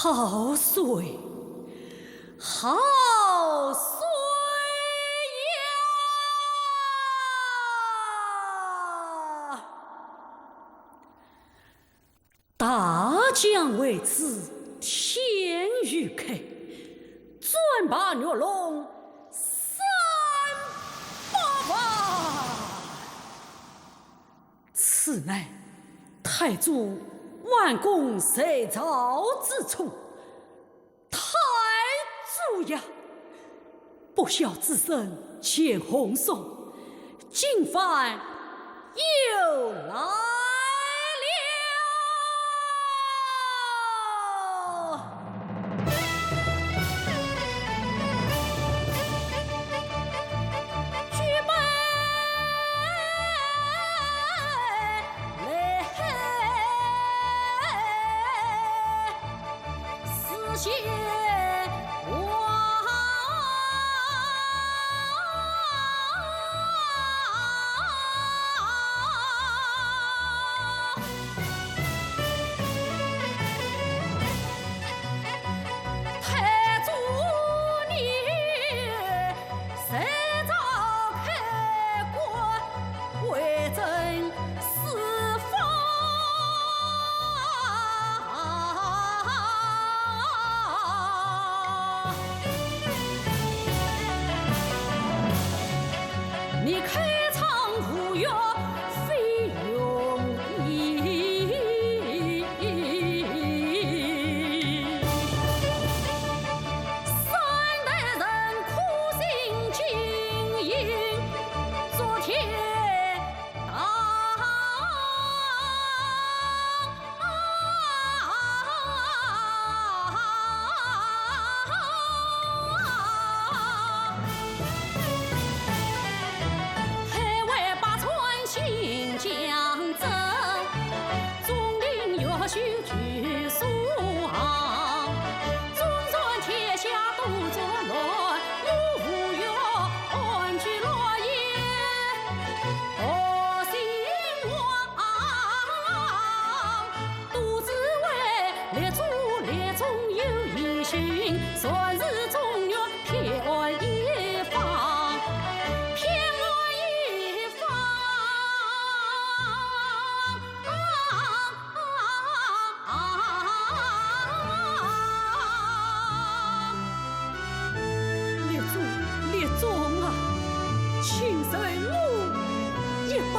好水，好水呀！大江为子，天欲开，转罢玉龙三百万。 此乃太祖晚宫设朝之初。太祖呀，不孝之孙钱弘松，今番又来了。 举杯来，四谢王。 太祖你设朝开国，为朕四方。 你开创吴越非容易，三代人苦心经营，足天大。 海外百川新疆镇，钟灵掖州举苏杭，中原天下都作乱，我吴越安居乐业，复兴王。 都只为列祖列宗有遗训，传世中原偏安一方，偏安一方。列祖列宗啊，请受我一拜。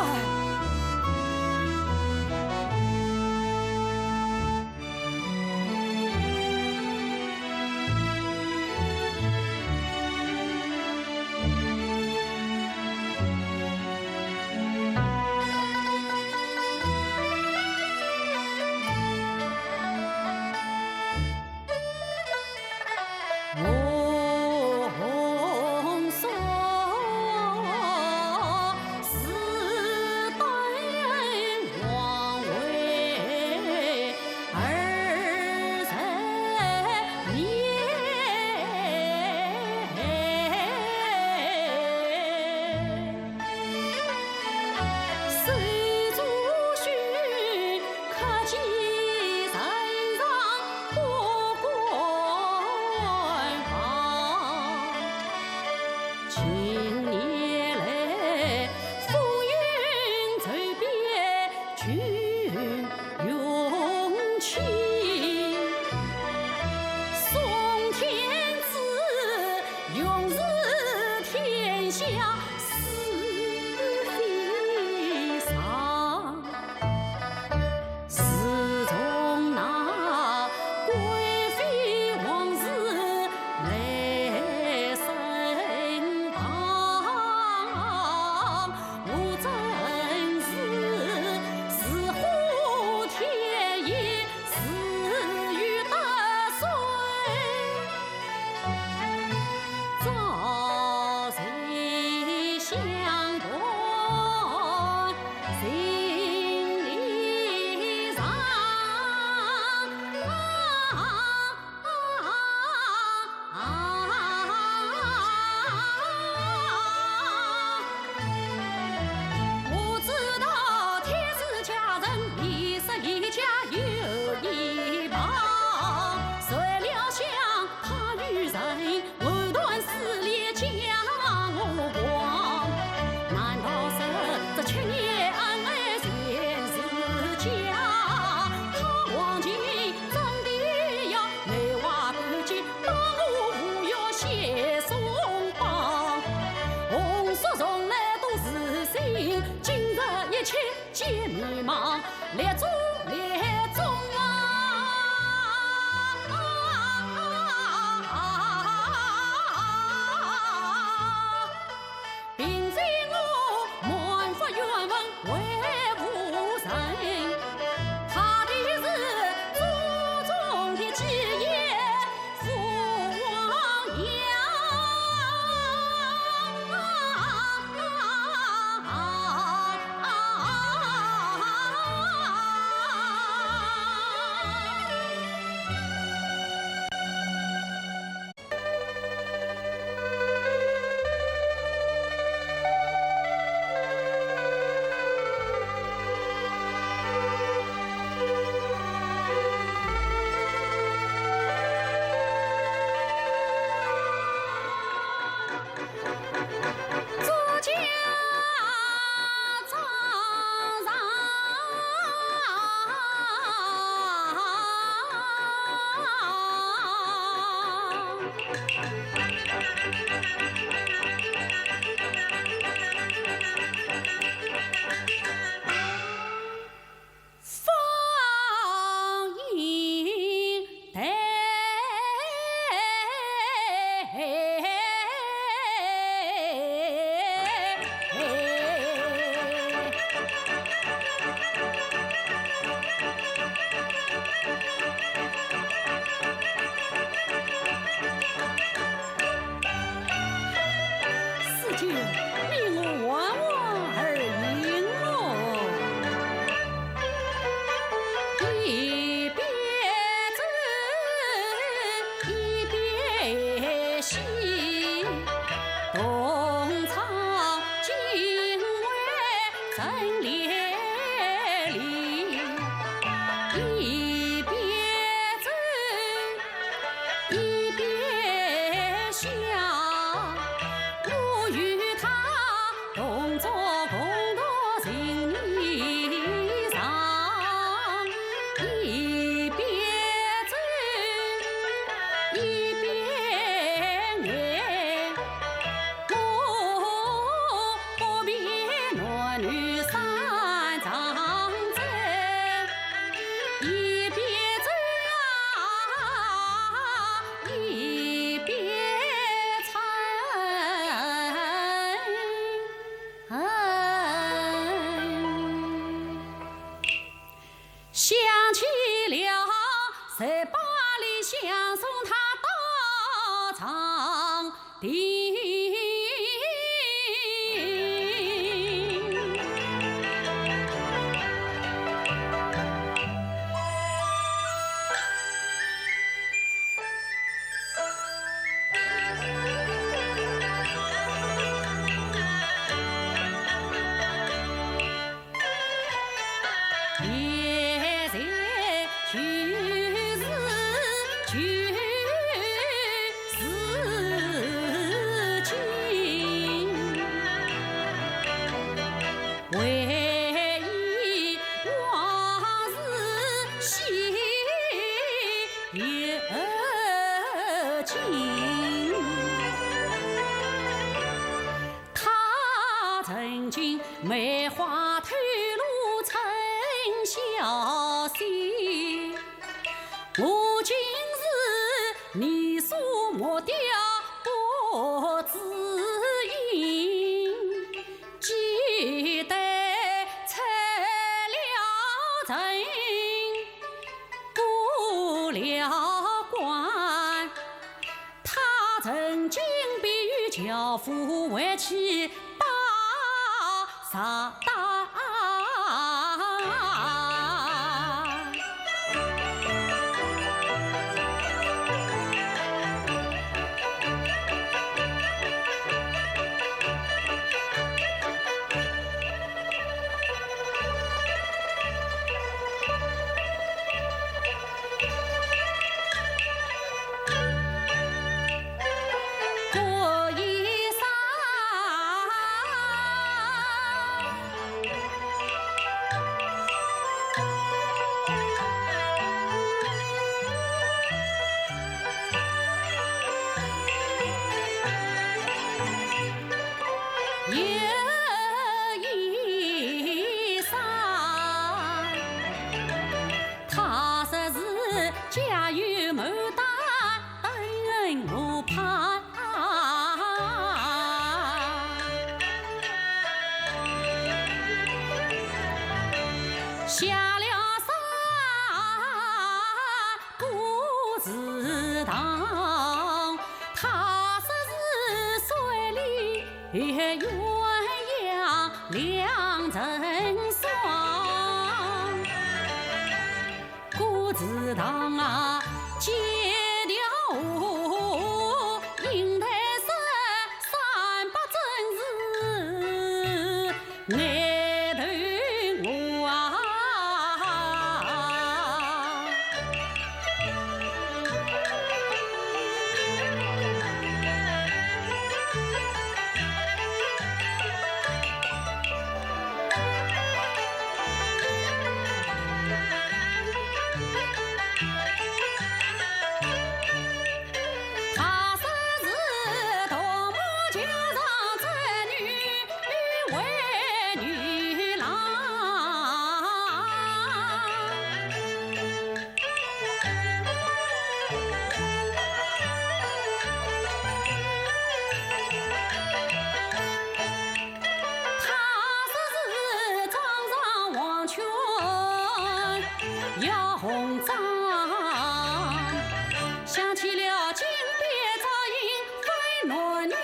了，十八里相送他到长亭。现在就是旧时情，回忆往事喜又惊。 她曾经梅花吐露春宵雪，我今是泥塑木雕不知影，几代拆了尘，过了关。 她曾经比喻樵夫为妻把啥当。有一声，她说是家有牡丹，等我盼。下了山， 过池塘，她说是水里鸳鸯两成双。过池塘啊，几条河，银台山，山伯真是 眼头花。她说是独木桥上织女为女郎。她说是妆上黄圈 要红妆，想起了金边照影非男女，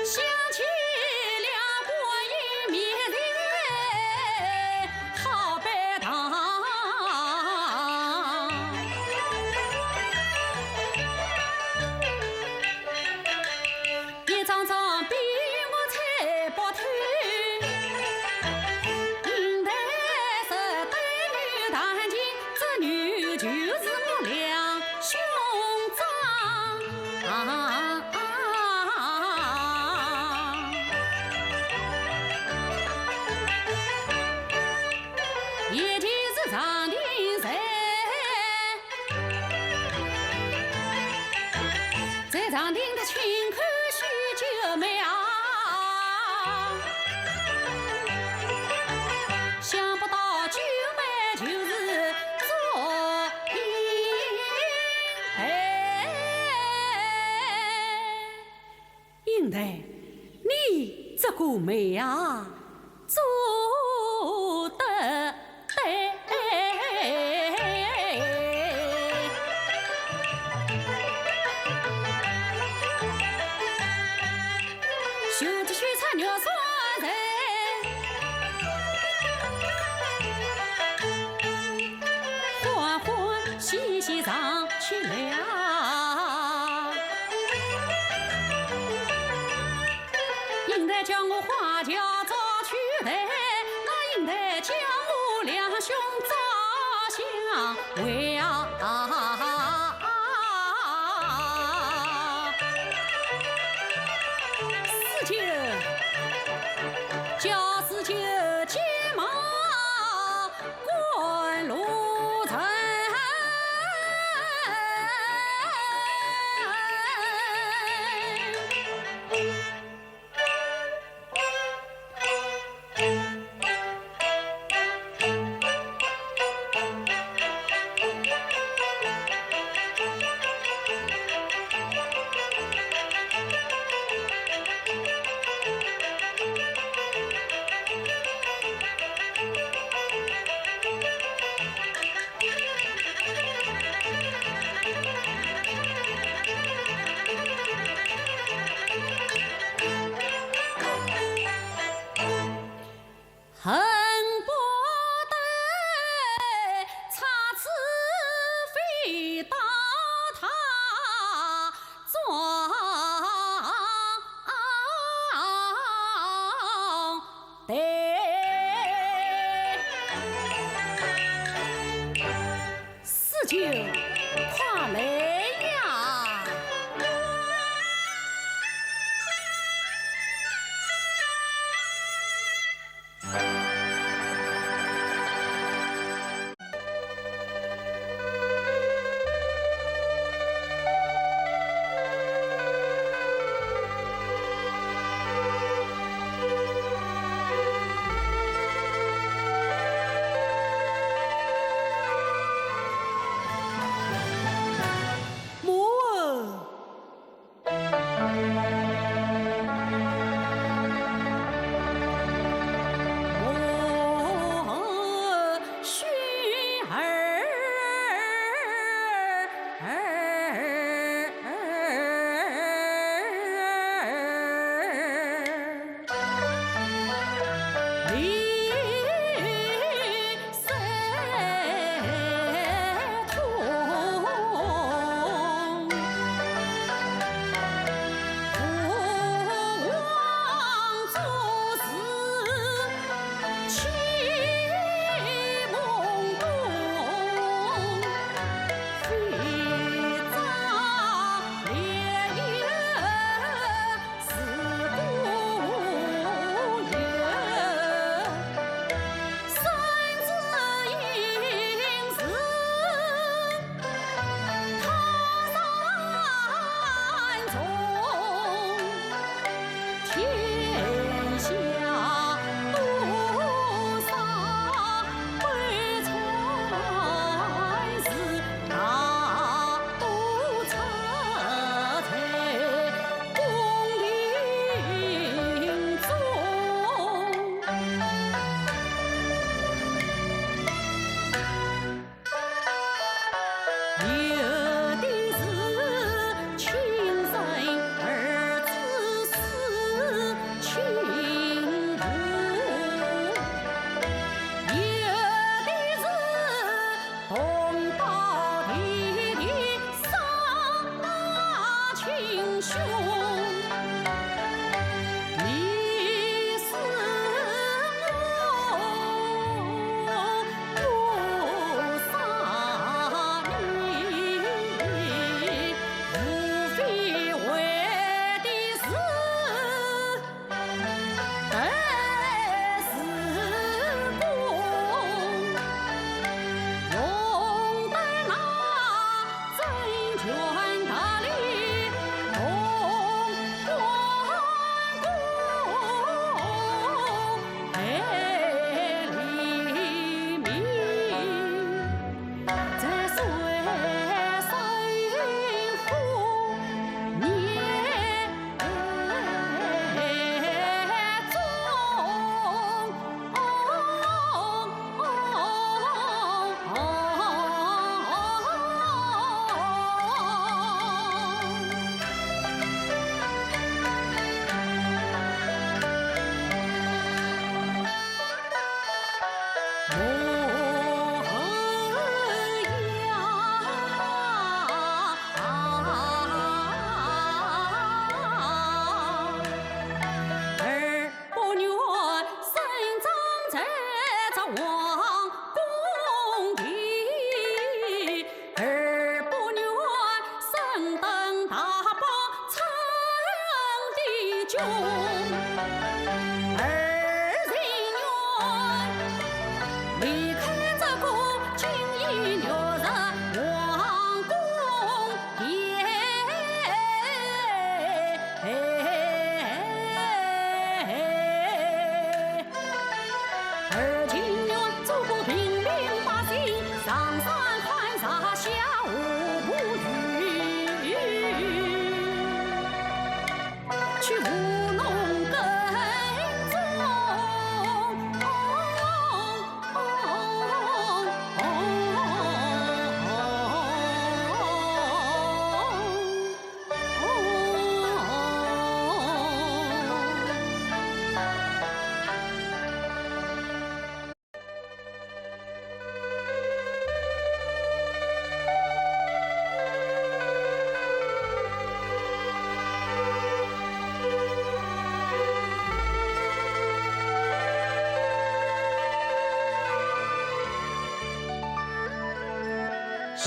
想起了观音面前好拜堂。 一张张闭目猜不透，银台石对女弹琴，这女就是我两兄长。啊，一定是长亭在 在长亭的轻叩许九妹啊，想不到九妹就是祝英台。英台，你这个妹啊，祝来啊！应台叫我花轿早去台，那应台叫我两兄早相会啊！四舅，叫四舅急忙 赶路程。恨不得插翅飞到他庄台。四舅，快来呀！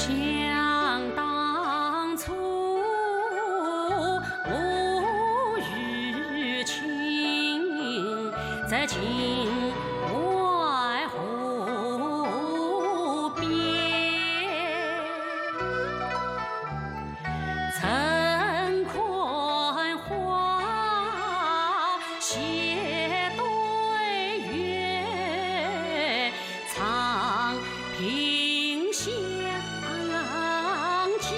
想当初我与卿，在秦淮河边，曾看花谢对月， 唱萍乡间。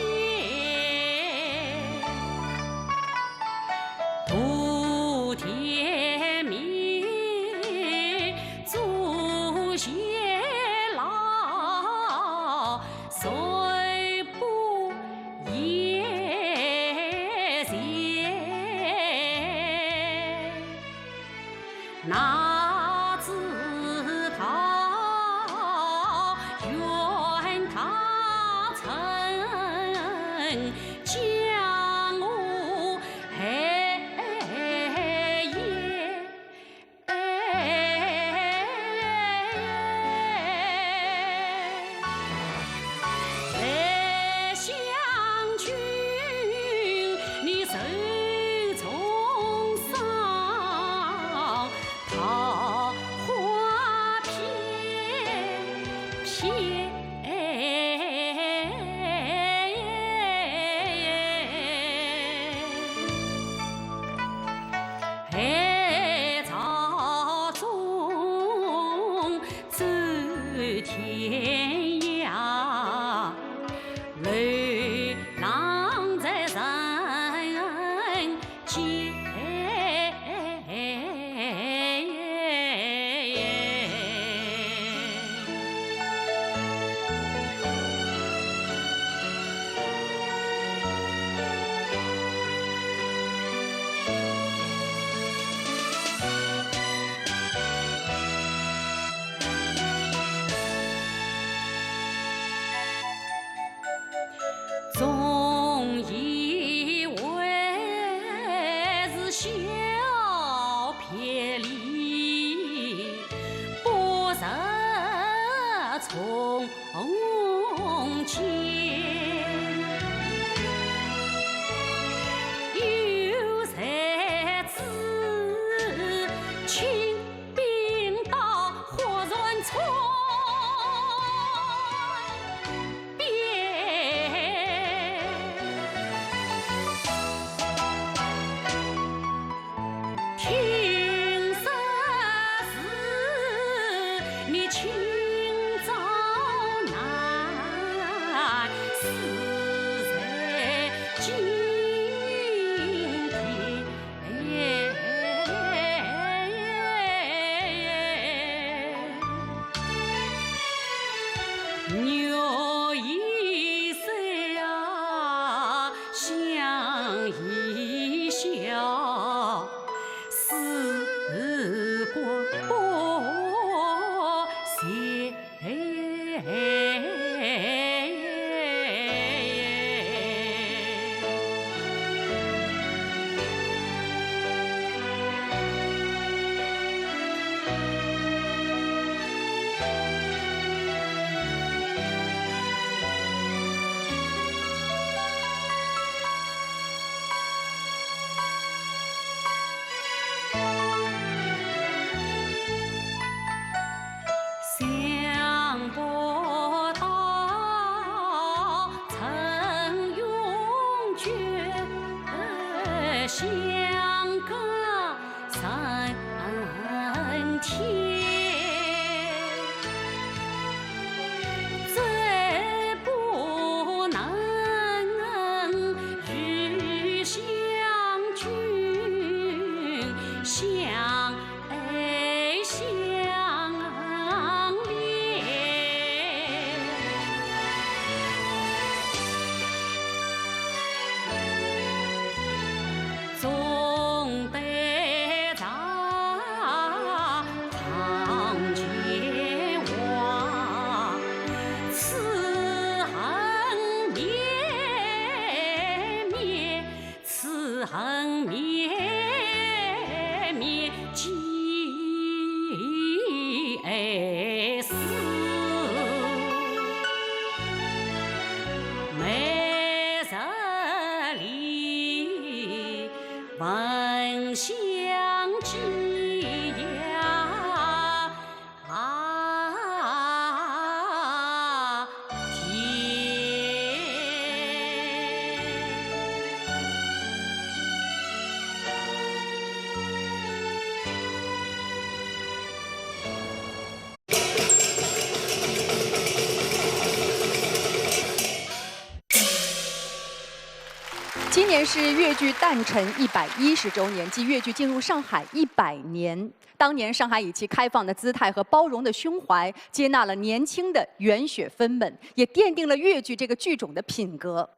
今年是越剧诞辰一百一十周年，即越剧进入上海一百年。当年上海以其开放的姿态和包容的胸怀，接纳了年轻的袁雪芬们，也奠定了越剧这个剧种的品格。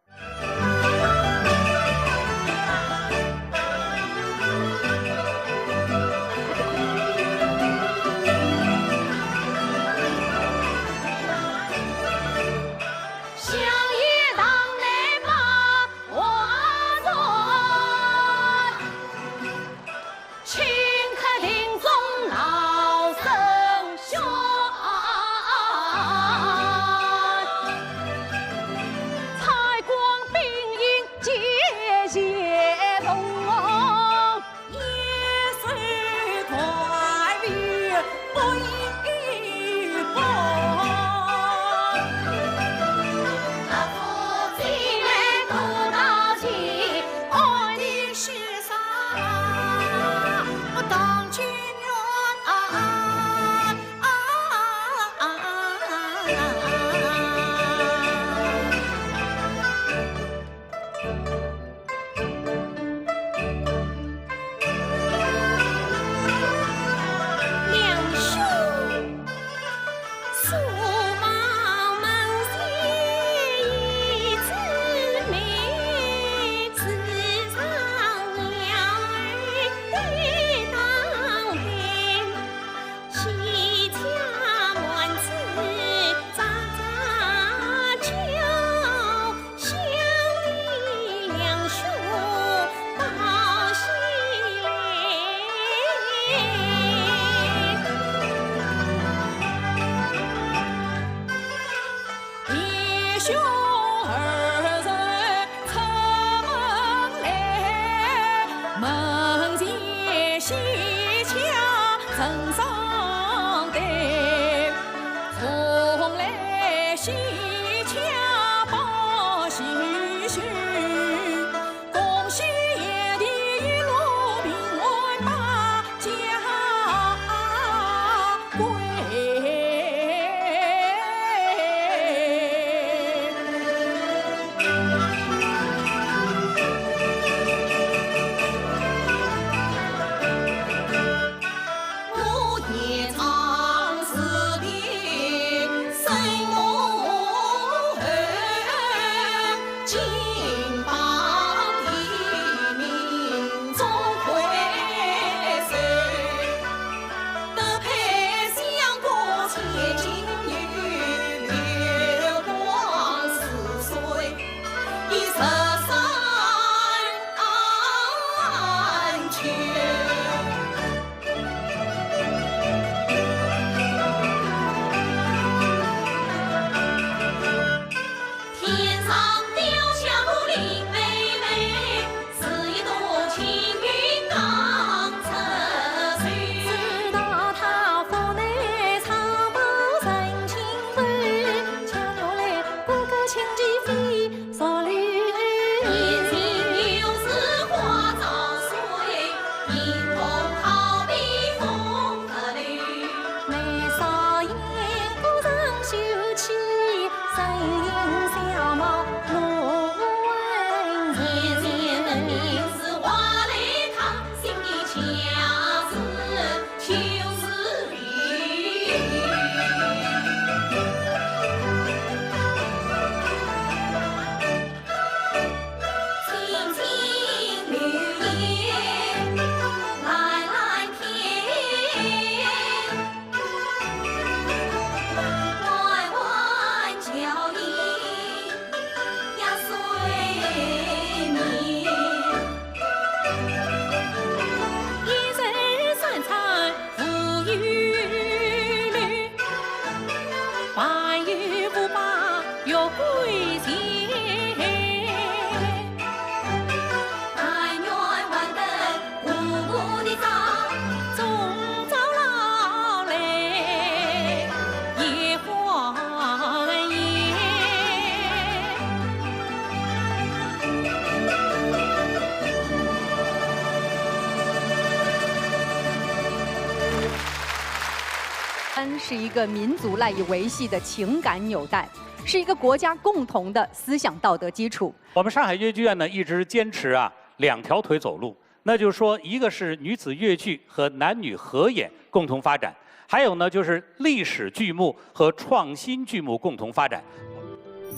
是一个民族赖以维系的情感纽带。是一个国家共同的思想道德基础。我们上海越剧院呢，一直坚持啊两条腿走路，那就是说，一个是女子越剧和男女合演共同发展，还有呢就是历史剧目和创新剧目共同发展。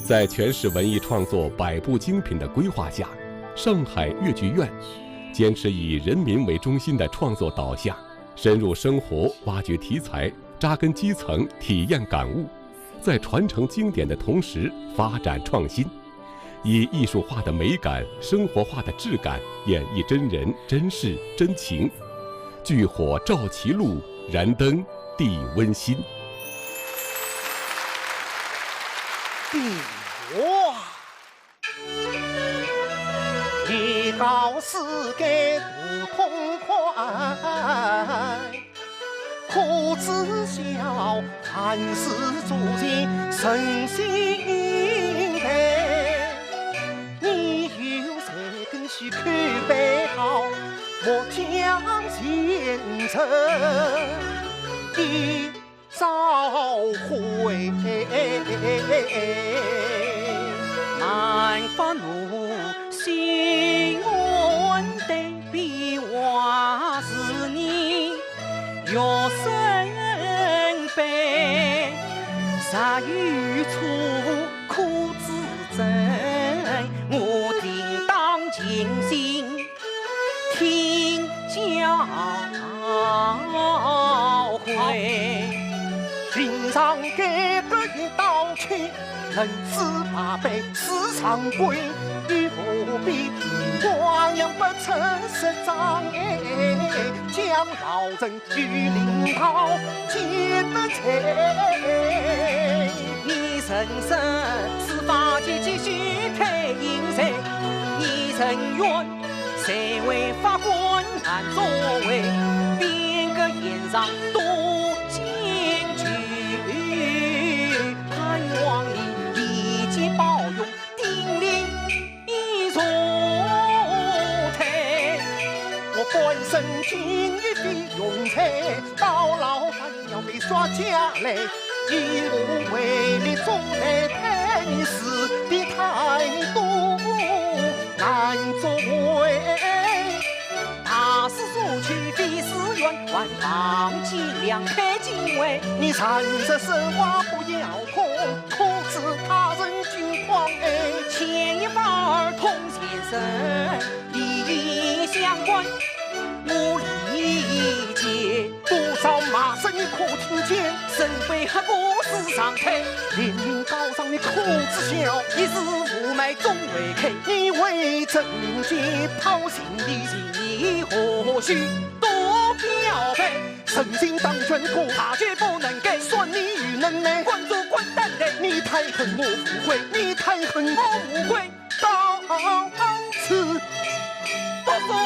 在全市文艺创作百部精品的规划下，上海越剧院坚持以人民为中心的创作导向，深入生活，挖掘题材，扎根基层，体验感悟，在传承经典的同时发展创新，以艺术化的美感、生活化的质感演绎真人真事真情，剧火照其路，燃灯地温馨。地火。你告诉给不痛快，可知晓凡事做人诚心待。你有才更须口碑好，莫讲前程的。 朝晖。南方路，西安的壁画是你月升北，啥有错可指正，我定当尽心。 听教诲。平常改革一道去，能知八百四常规，又何必亡羊不成失张哎，将老人 与领导结得罪。你人生是法界继续配音谁？你人愿谁为法官难作为？编个演上多讲究，盼望你一记包容。 顶礼一座台。我本身经一笔用财，到老还要被耍家来，以我为你总来陪，你是比太多难作为。大势所趋非是远，还望尽量配进位。你站着说话不要空，可知他人 千言万语通先生，利益相关我理解。多少骂声你可听见？身为黑锅是常态。连名高上你可知晓？一时无脉终未开。你为政见抛心力，情意何须多表白？ 人心当权过，他绝不能改。算你有能耐，官做官担待。你太恨我无悔，你太恨我无悔。到此不送。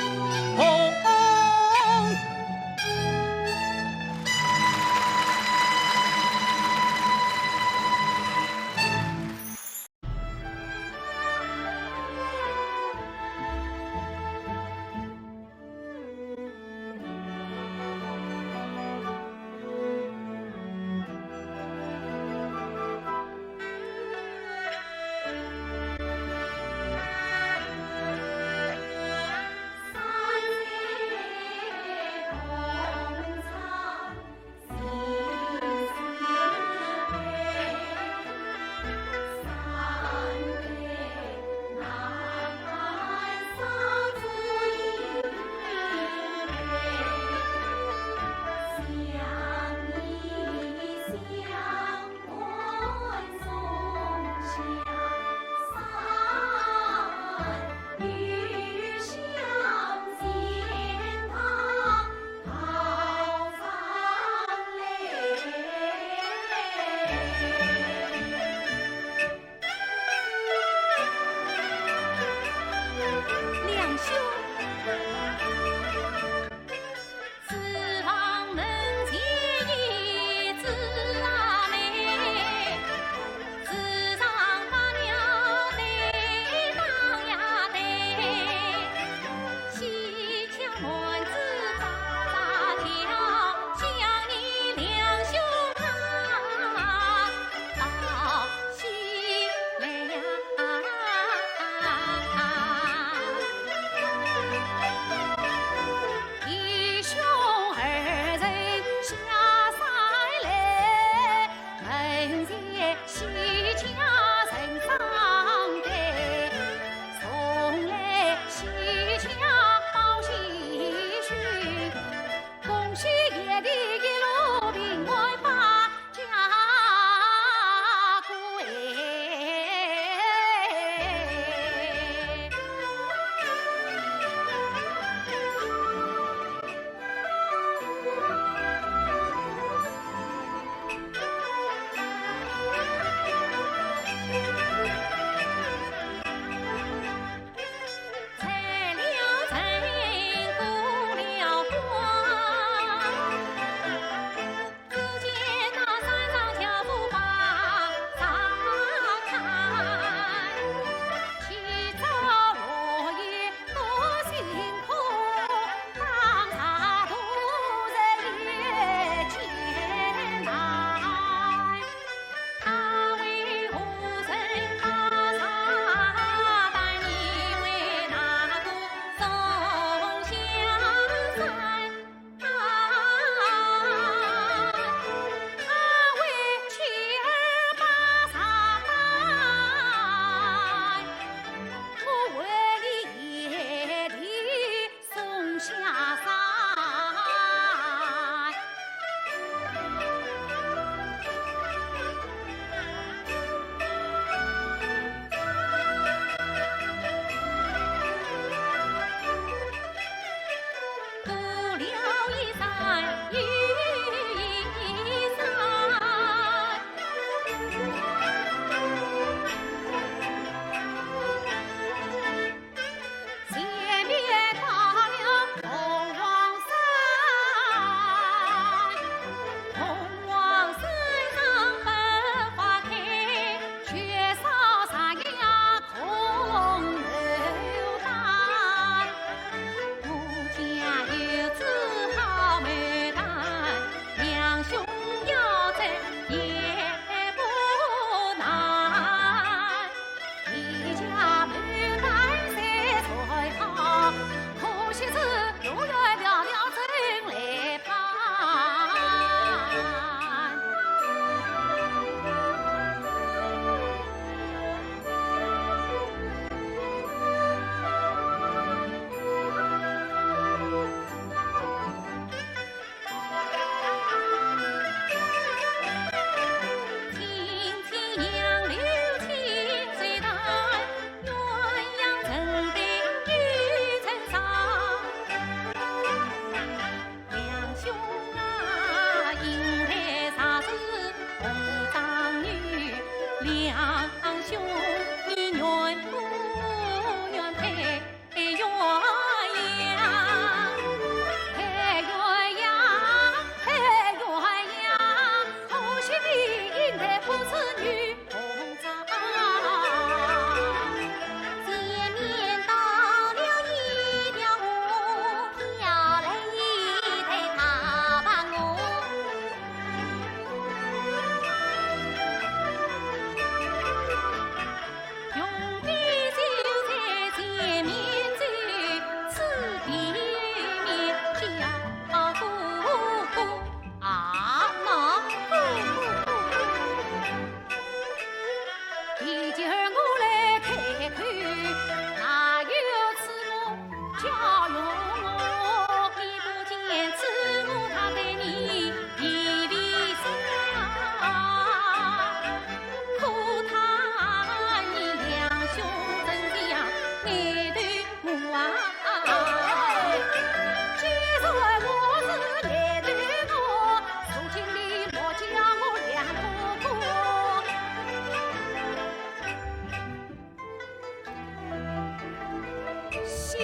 下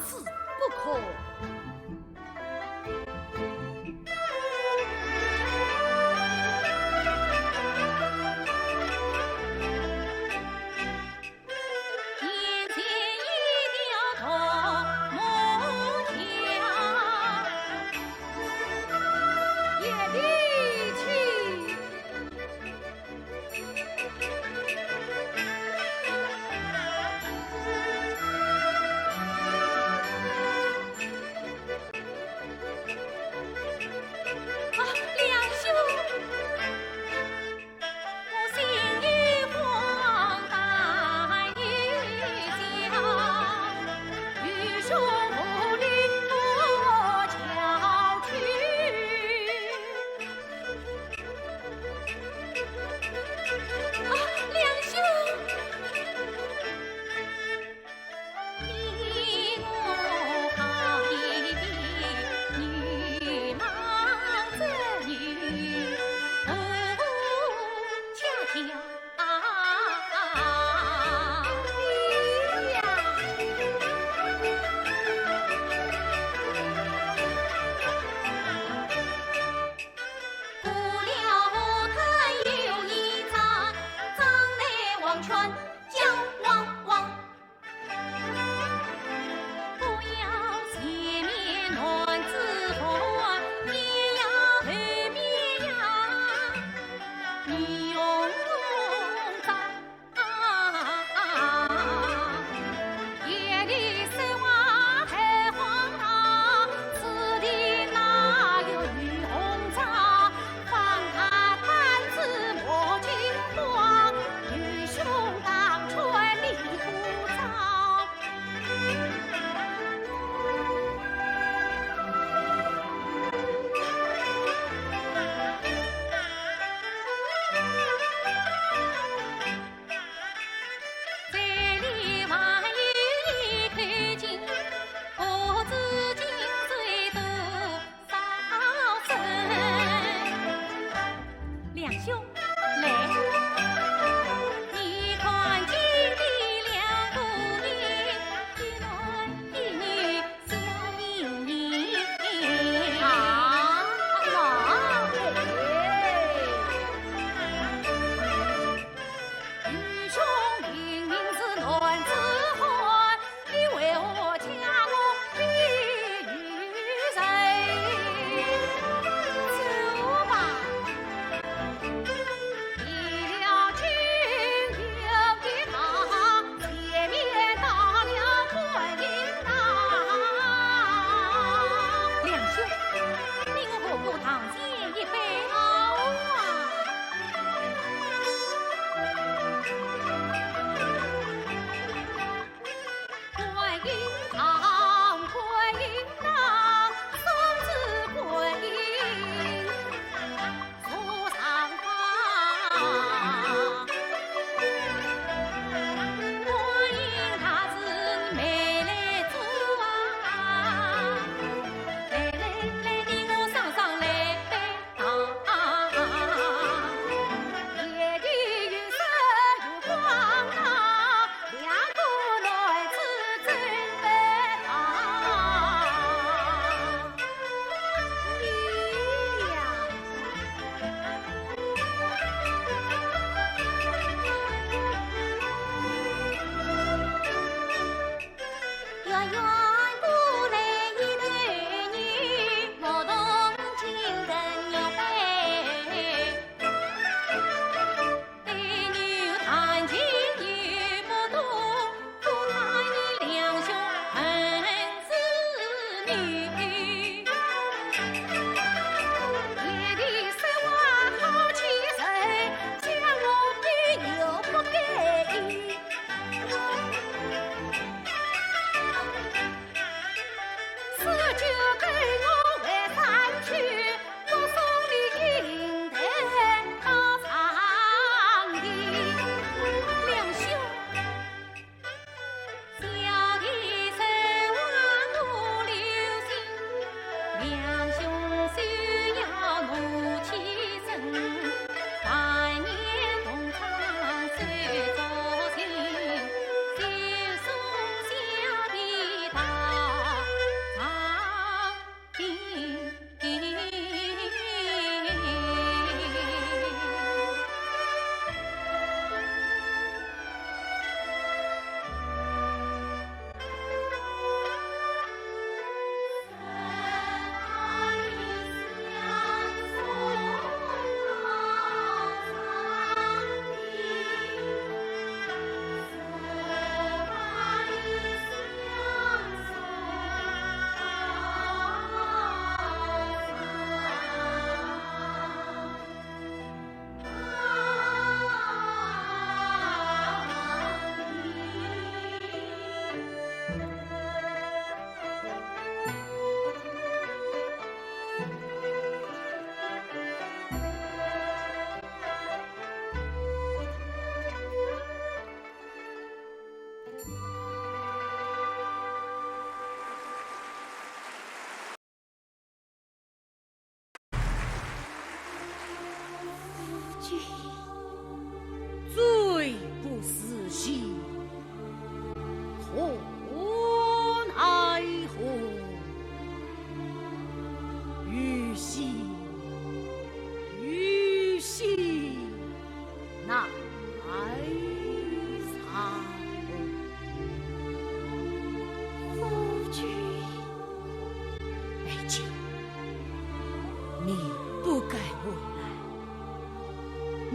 次不可。眼前一条独木桥，也提起。 啊，梁兄！我心有慌，胆亦惊，愚兄，我立过桥去。 啊，梁兄！你我好比女郎织女，哦，恰巧。 过了河滩又一站，站内黄泉叫汪汪。不要前面男子汉，偏要后面呀，你用功找。 啊，眼里水花太荒唐，此地哪有女红妆？放他胆子莫惊慌，愚兄当穿你鼓招。 嘴里还有一口井，不知井水多少深。梁兄，来，你看井里两个人，一男一女 笑盈盈。啊，啊，哎。愚兄明明是男子汉，你为何将我比喻人？走吧。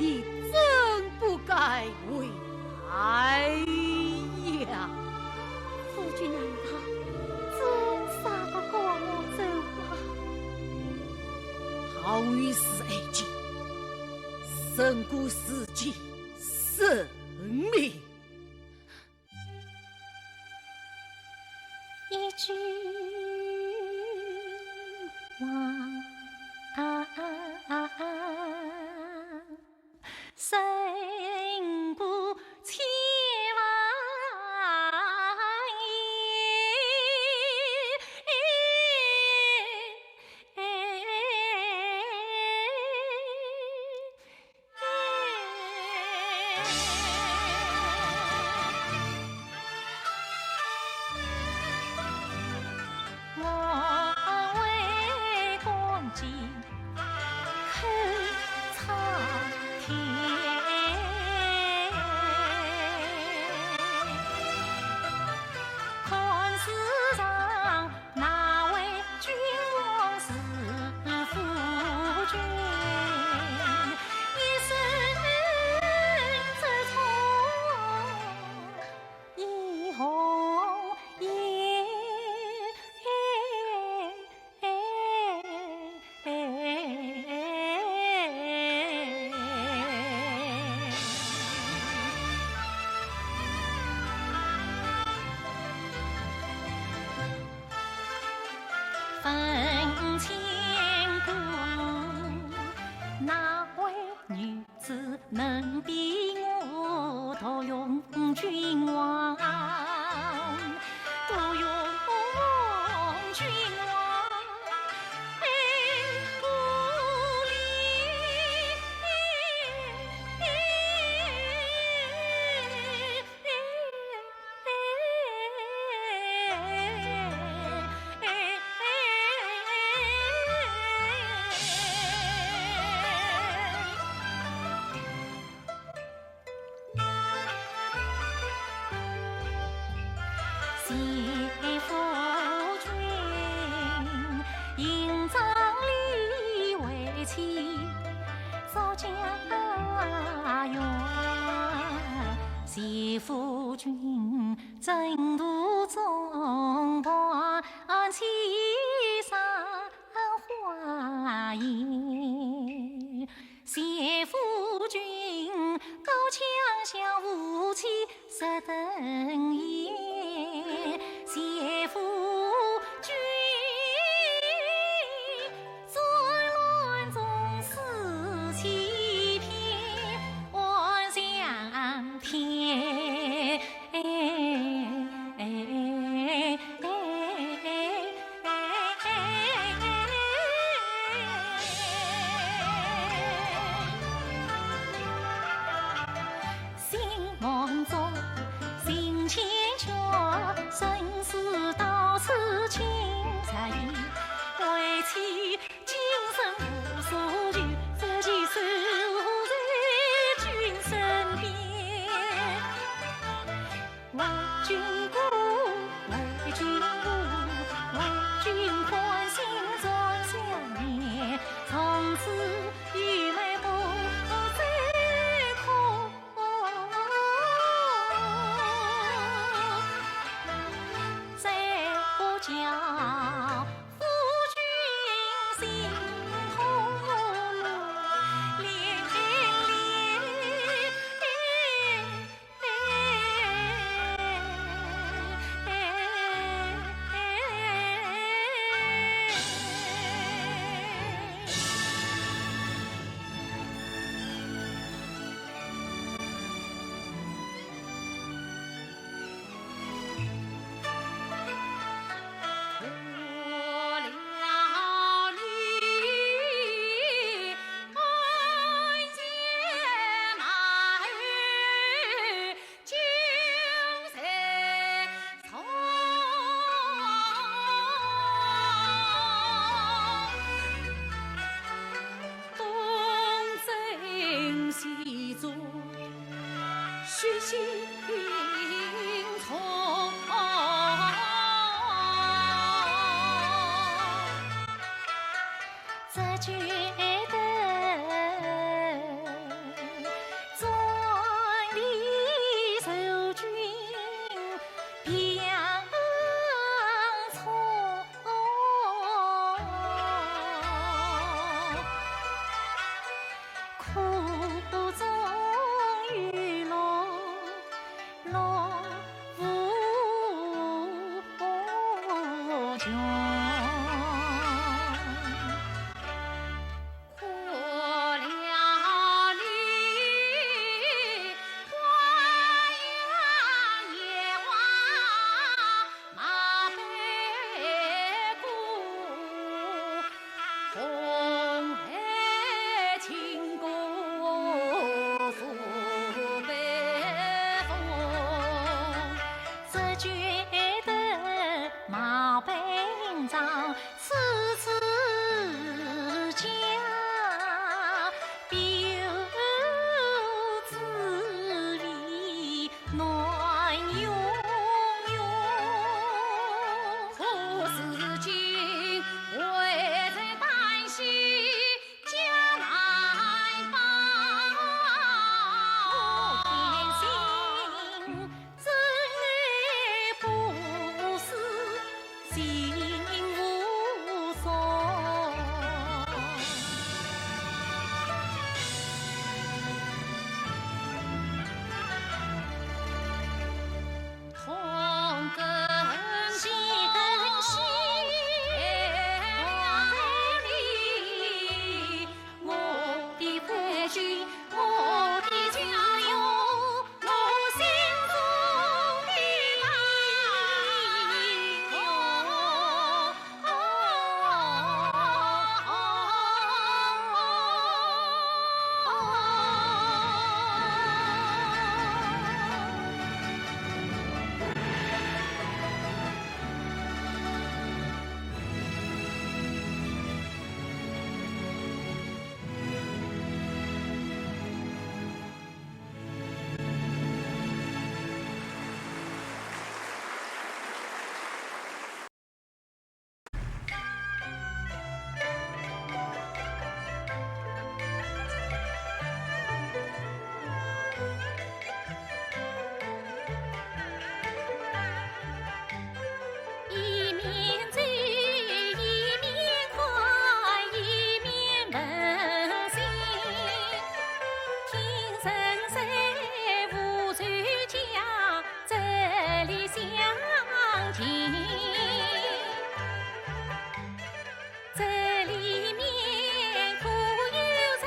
你真不该回来呀！夫君难道真舍不得我走吗？好于死爱情，胜过自己生命。 一句话，胜过千万言。 我为官军口苍天，看世上 哪位君王是夫君？一生之中，一红一 问千古，哪位女子能比我独拥君王？独拥君王，悲不离。谢夫君，行葬礼为妻做嫁妆。谢夫君，征途中伴妻赏花颜。 谢夫君，刀枪向无期十等闲。谢夫君，战乱中死七篇，万象天。 心望中，心千却，生死到此尽在，为妻今生无所求，只求守护在君身边。 为君歌，为君舞，为君欢喜转香烟，从此与美不再苦。再不叫 夫君心痛连连。东征西走，血洗英雄。只觉得觉得毛本章，此次家表子里暖融融。可是今为人担心 家难保，我天心真爱不死心无所。同根生，同根生，我的夫君，我的家园，我心中的大一面走，一面看，一面问讯。听人说，吴瑞家这里相近，这里面可有人？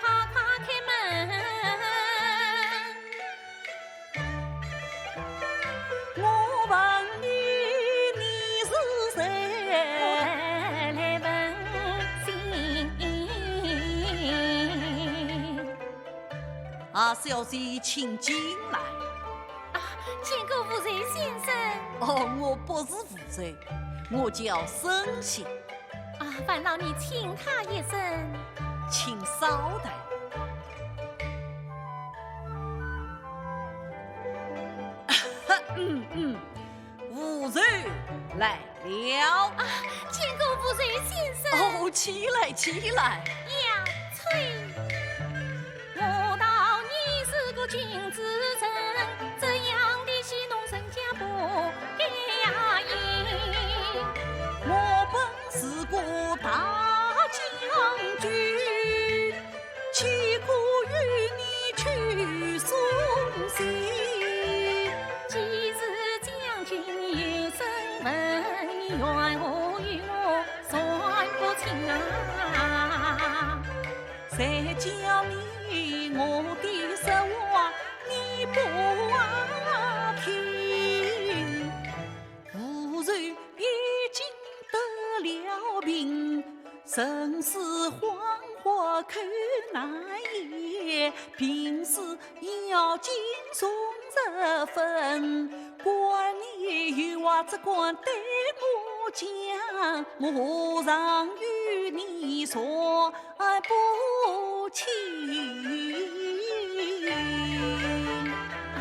快快开门！ 我问你，你是谁？我特来问讯。啊，小姐，请进来。啊，见过吴瑞先生。哦，我不是吴瑞，我叫沈星。 啊，烦劳你请他一声。请稍等。嗯嗯，吴瑞来了。啊，见过吴瑞先生。哦，起来，起来。呀，催。 我道你是个君子人，怎样的戏弄人家不该呀？我本是个大将军，岂可与你去送信？既是将军有身份，你缘何与我算不清啊？ 谁叫你我的实话你不听？吴瑞已经得了病，身世黄花口难言，病死 要紧从这分，管你有话只管对我讲，我常与你说不清。啊，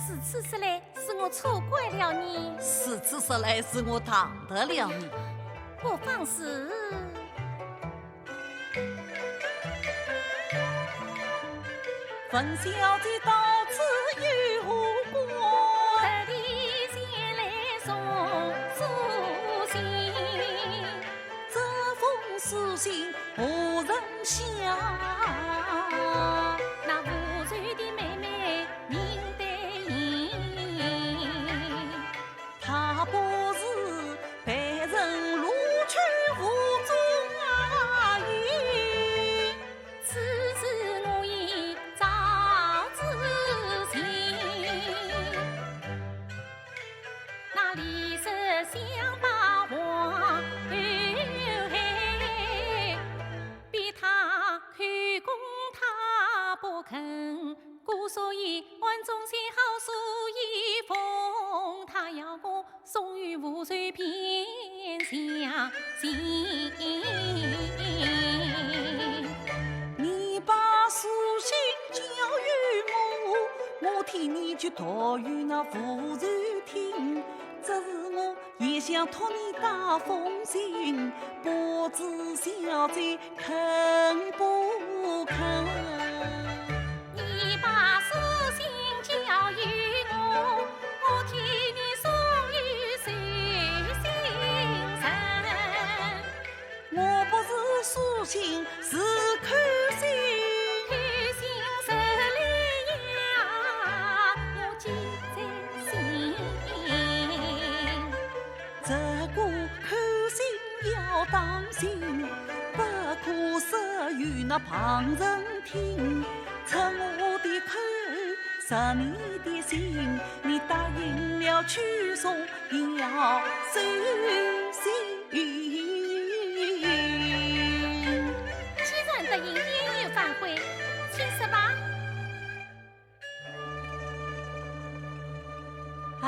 如此说来，是我错怪了你。如此说来，是我当得了你。不妨事。 问小姐到此有何故？特地前来送书信。这封书信何人写？那吴瑞的妹妹名黛英。 她不是被人录取无中啊，此事我已早知情。那李氏想把话，逼她口供她不肯，故所以暗中写好书一封。他要我送与无罪便相信。你把书信交与我，我替你去读与那无罪听。只是我也想托你带封信，不知小姐肯不肯？你把书信交与我，我替你送与寿星人。我不是书信，是口信。口信受了呀，我记在心。这个口信要当心，不可说与那旁人听。出我的口，实你的心，你答应了去送，要收信。既然答应，也有反悔，请说吧。唉，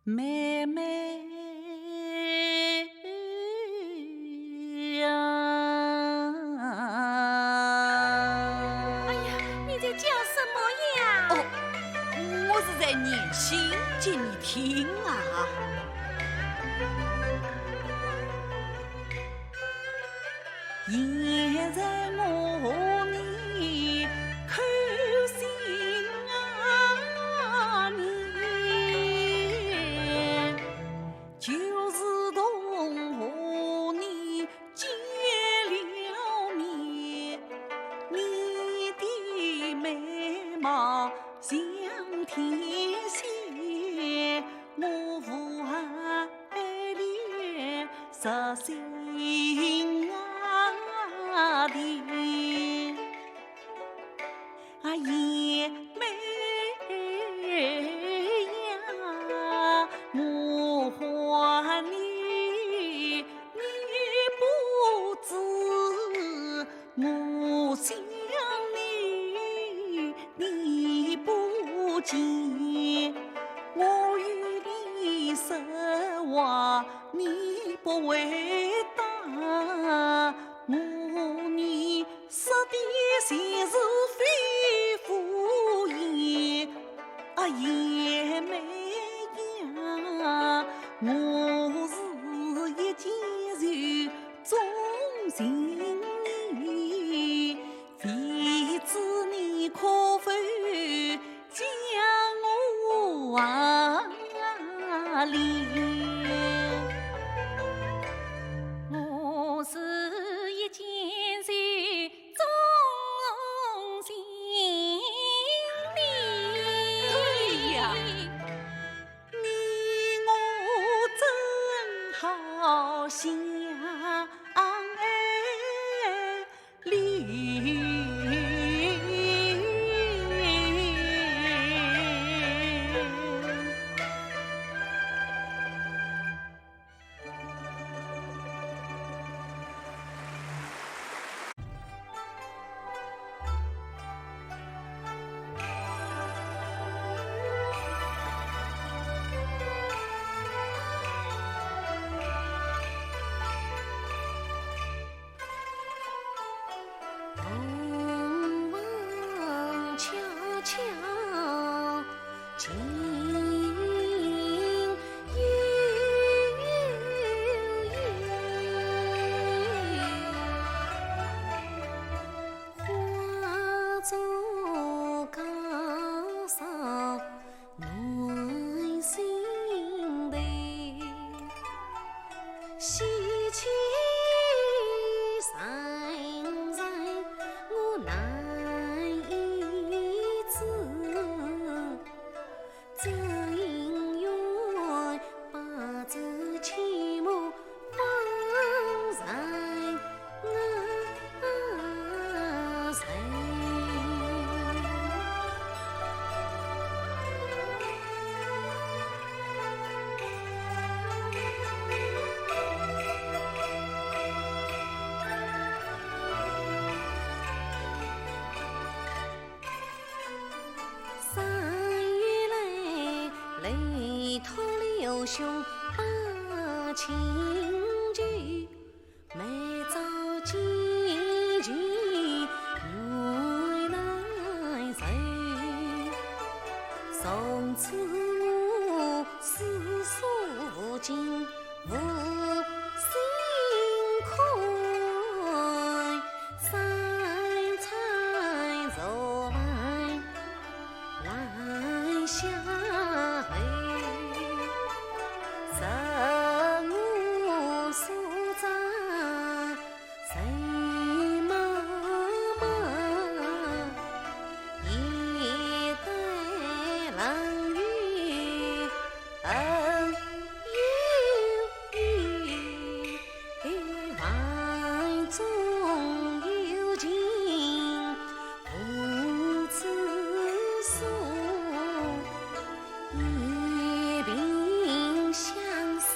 妹妹呀。哎呀，你在叫什么呀？哦，我是在念信给你听啊。 现在我和你口信啊，你就如同和你见了面，你的美貌像天仙，我无爱 爱恋实心啊的。啊，贤妹呀，我唤你，你不知，我想你，你不见。我与你说话，你不回答，我与你说的全是肺腑言。啊，贤妹呀，我是一介书中行人，未知你可否 将我啊怜。我是一介书中行人。对呀，你我真好相爱。兄把亲舅，每朝见舅原来愁。从此我四所无尽无心空，三餐愁饭 来下后，任我所找，谁妈妈也得冷雨。 恩怨，恩怨，万种有情无处诉，一颦相思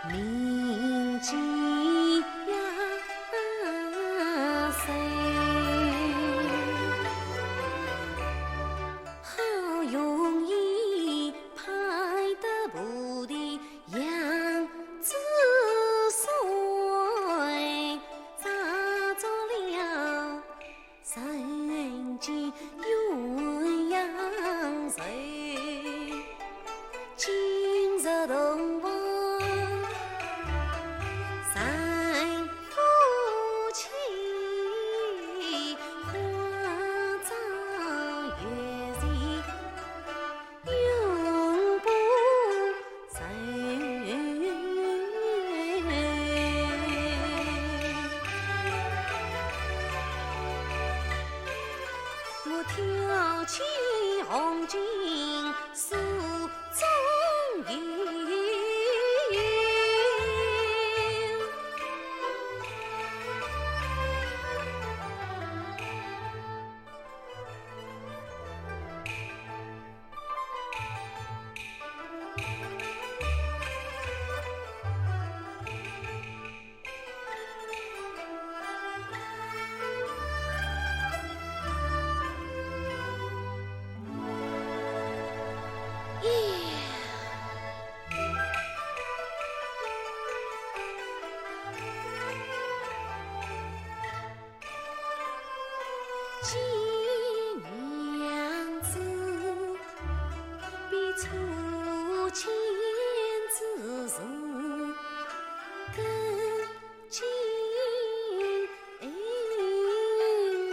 铭记呀谁。好容易盼得菩提杨子水，啥做了 人间鸳鸯愁，今日同房三夫妻，花朝月夕 永不散。我挑起红巾诉衷情。 见娘子，比初见之时更精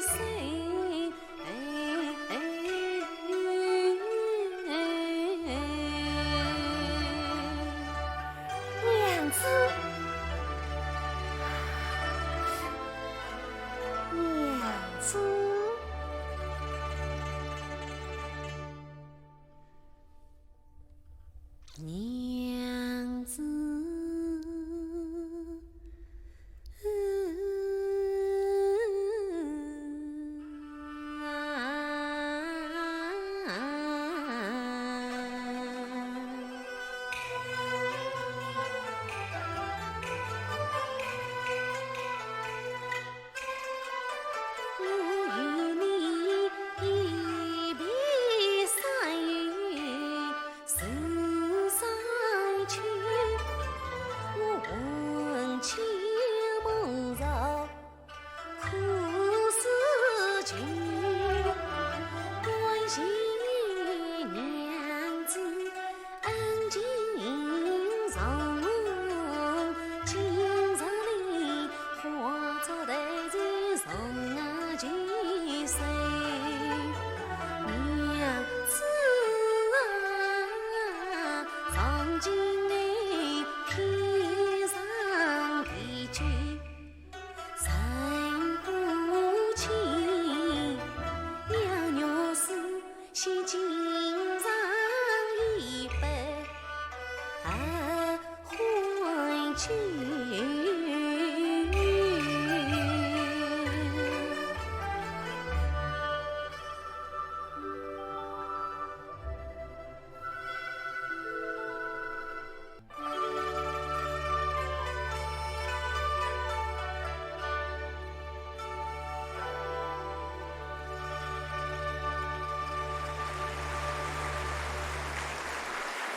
神。 娘子，娘子。娘子。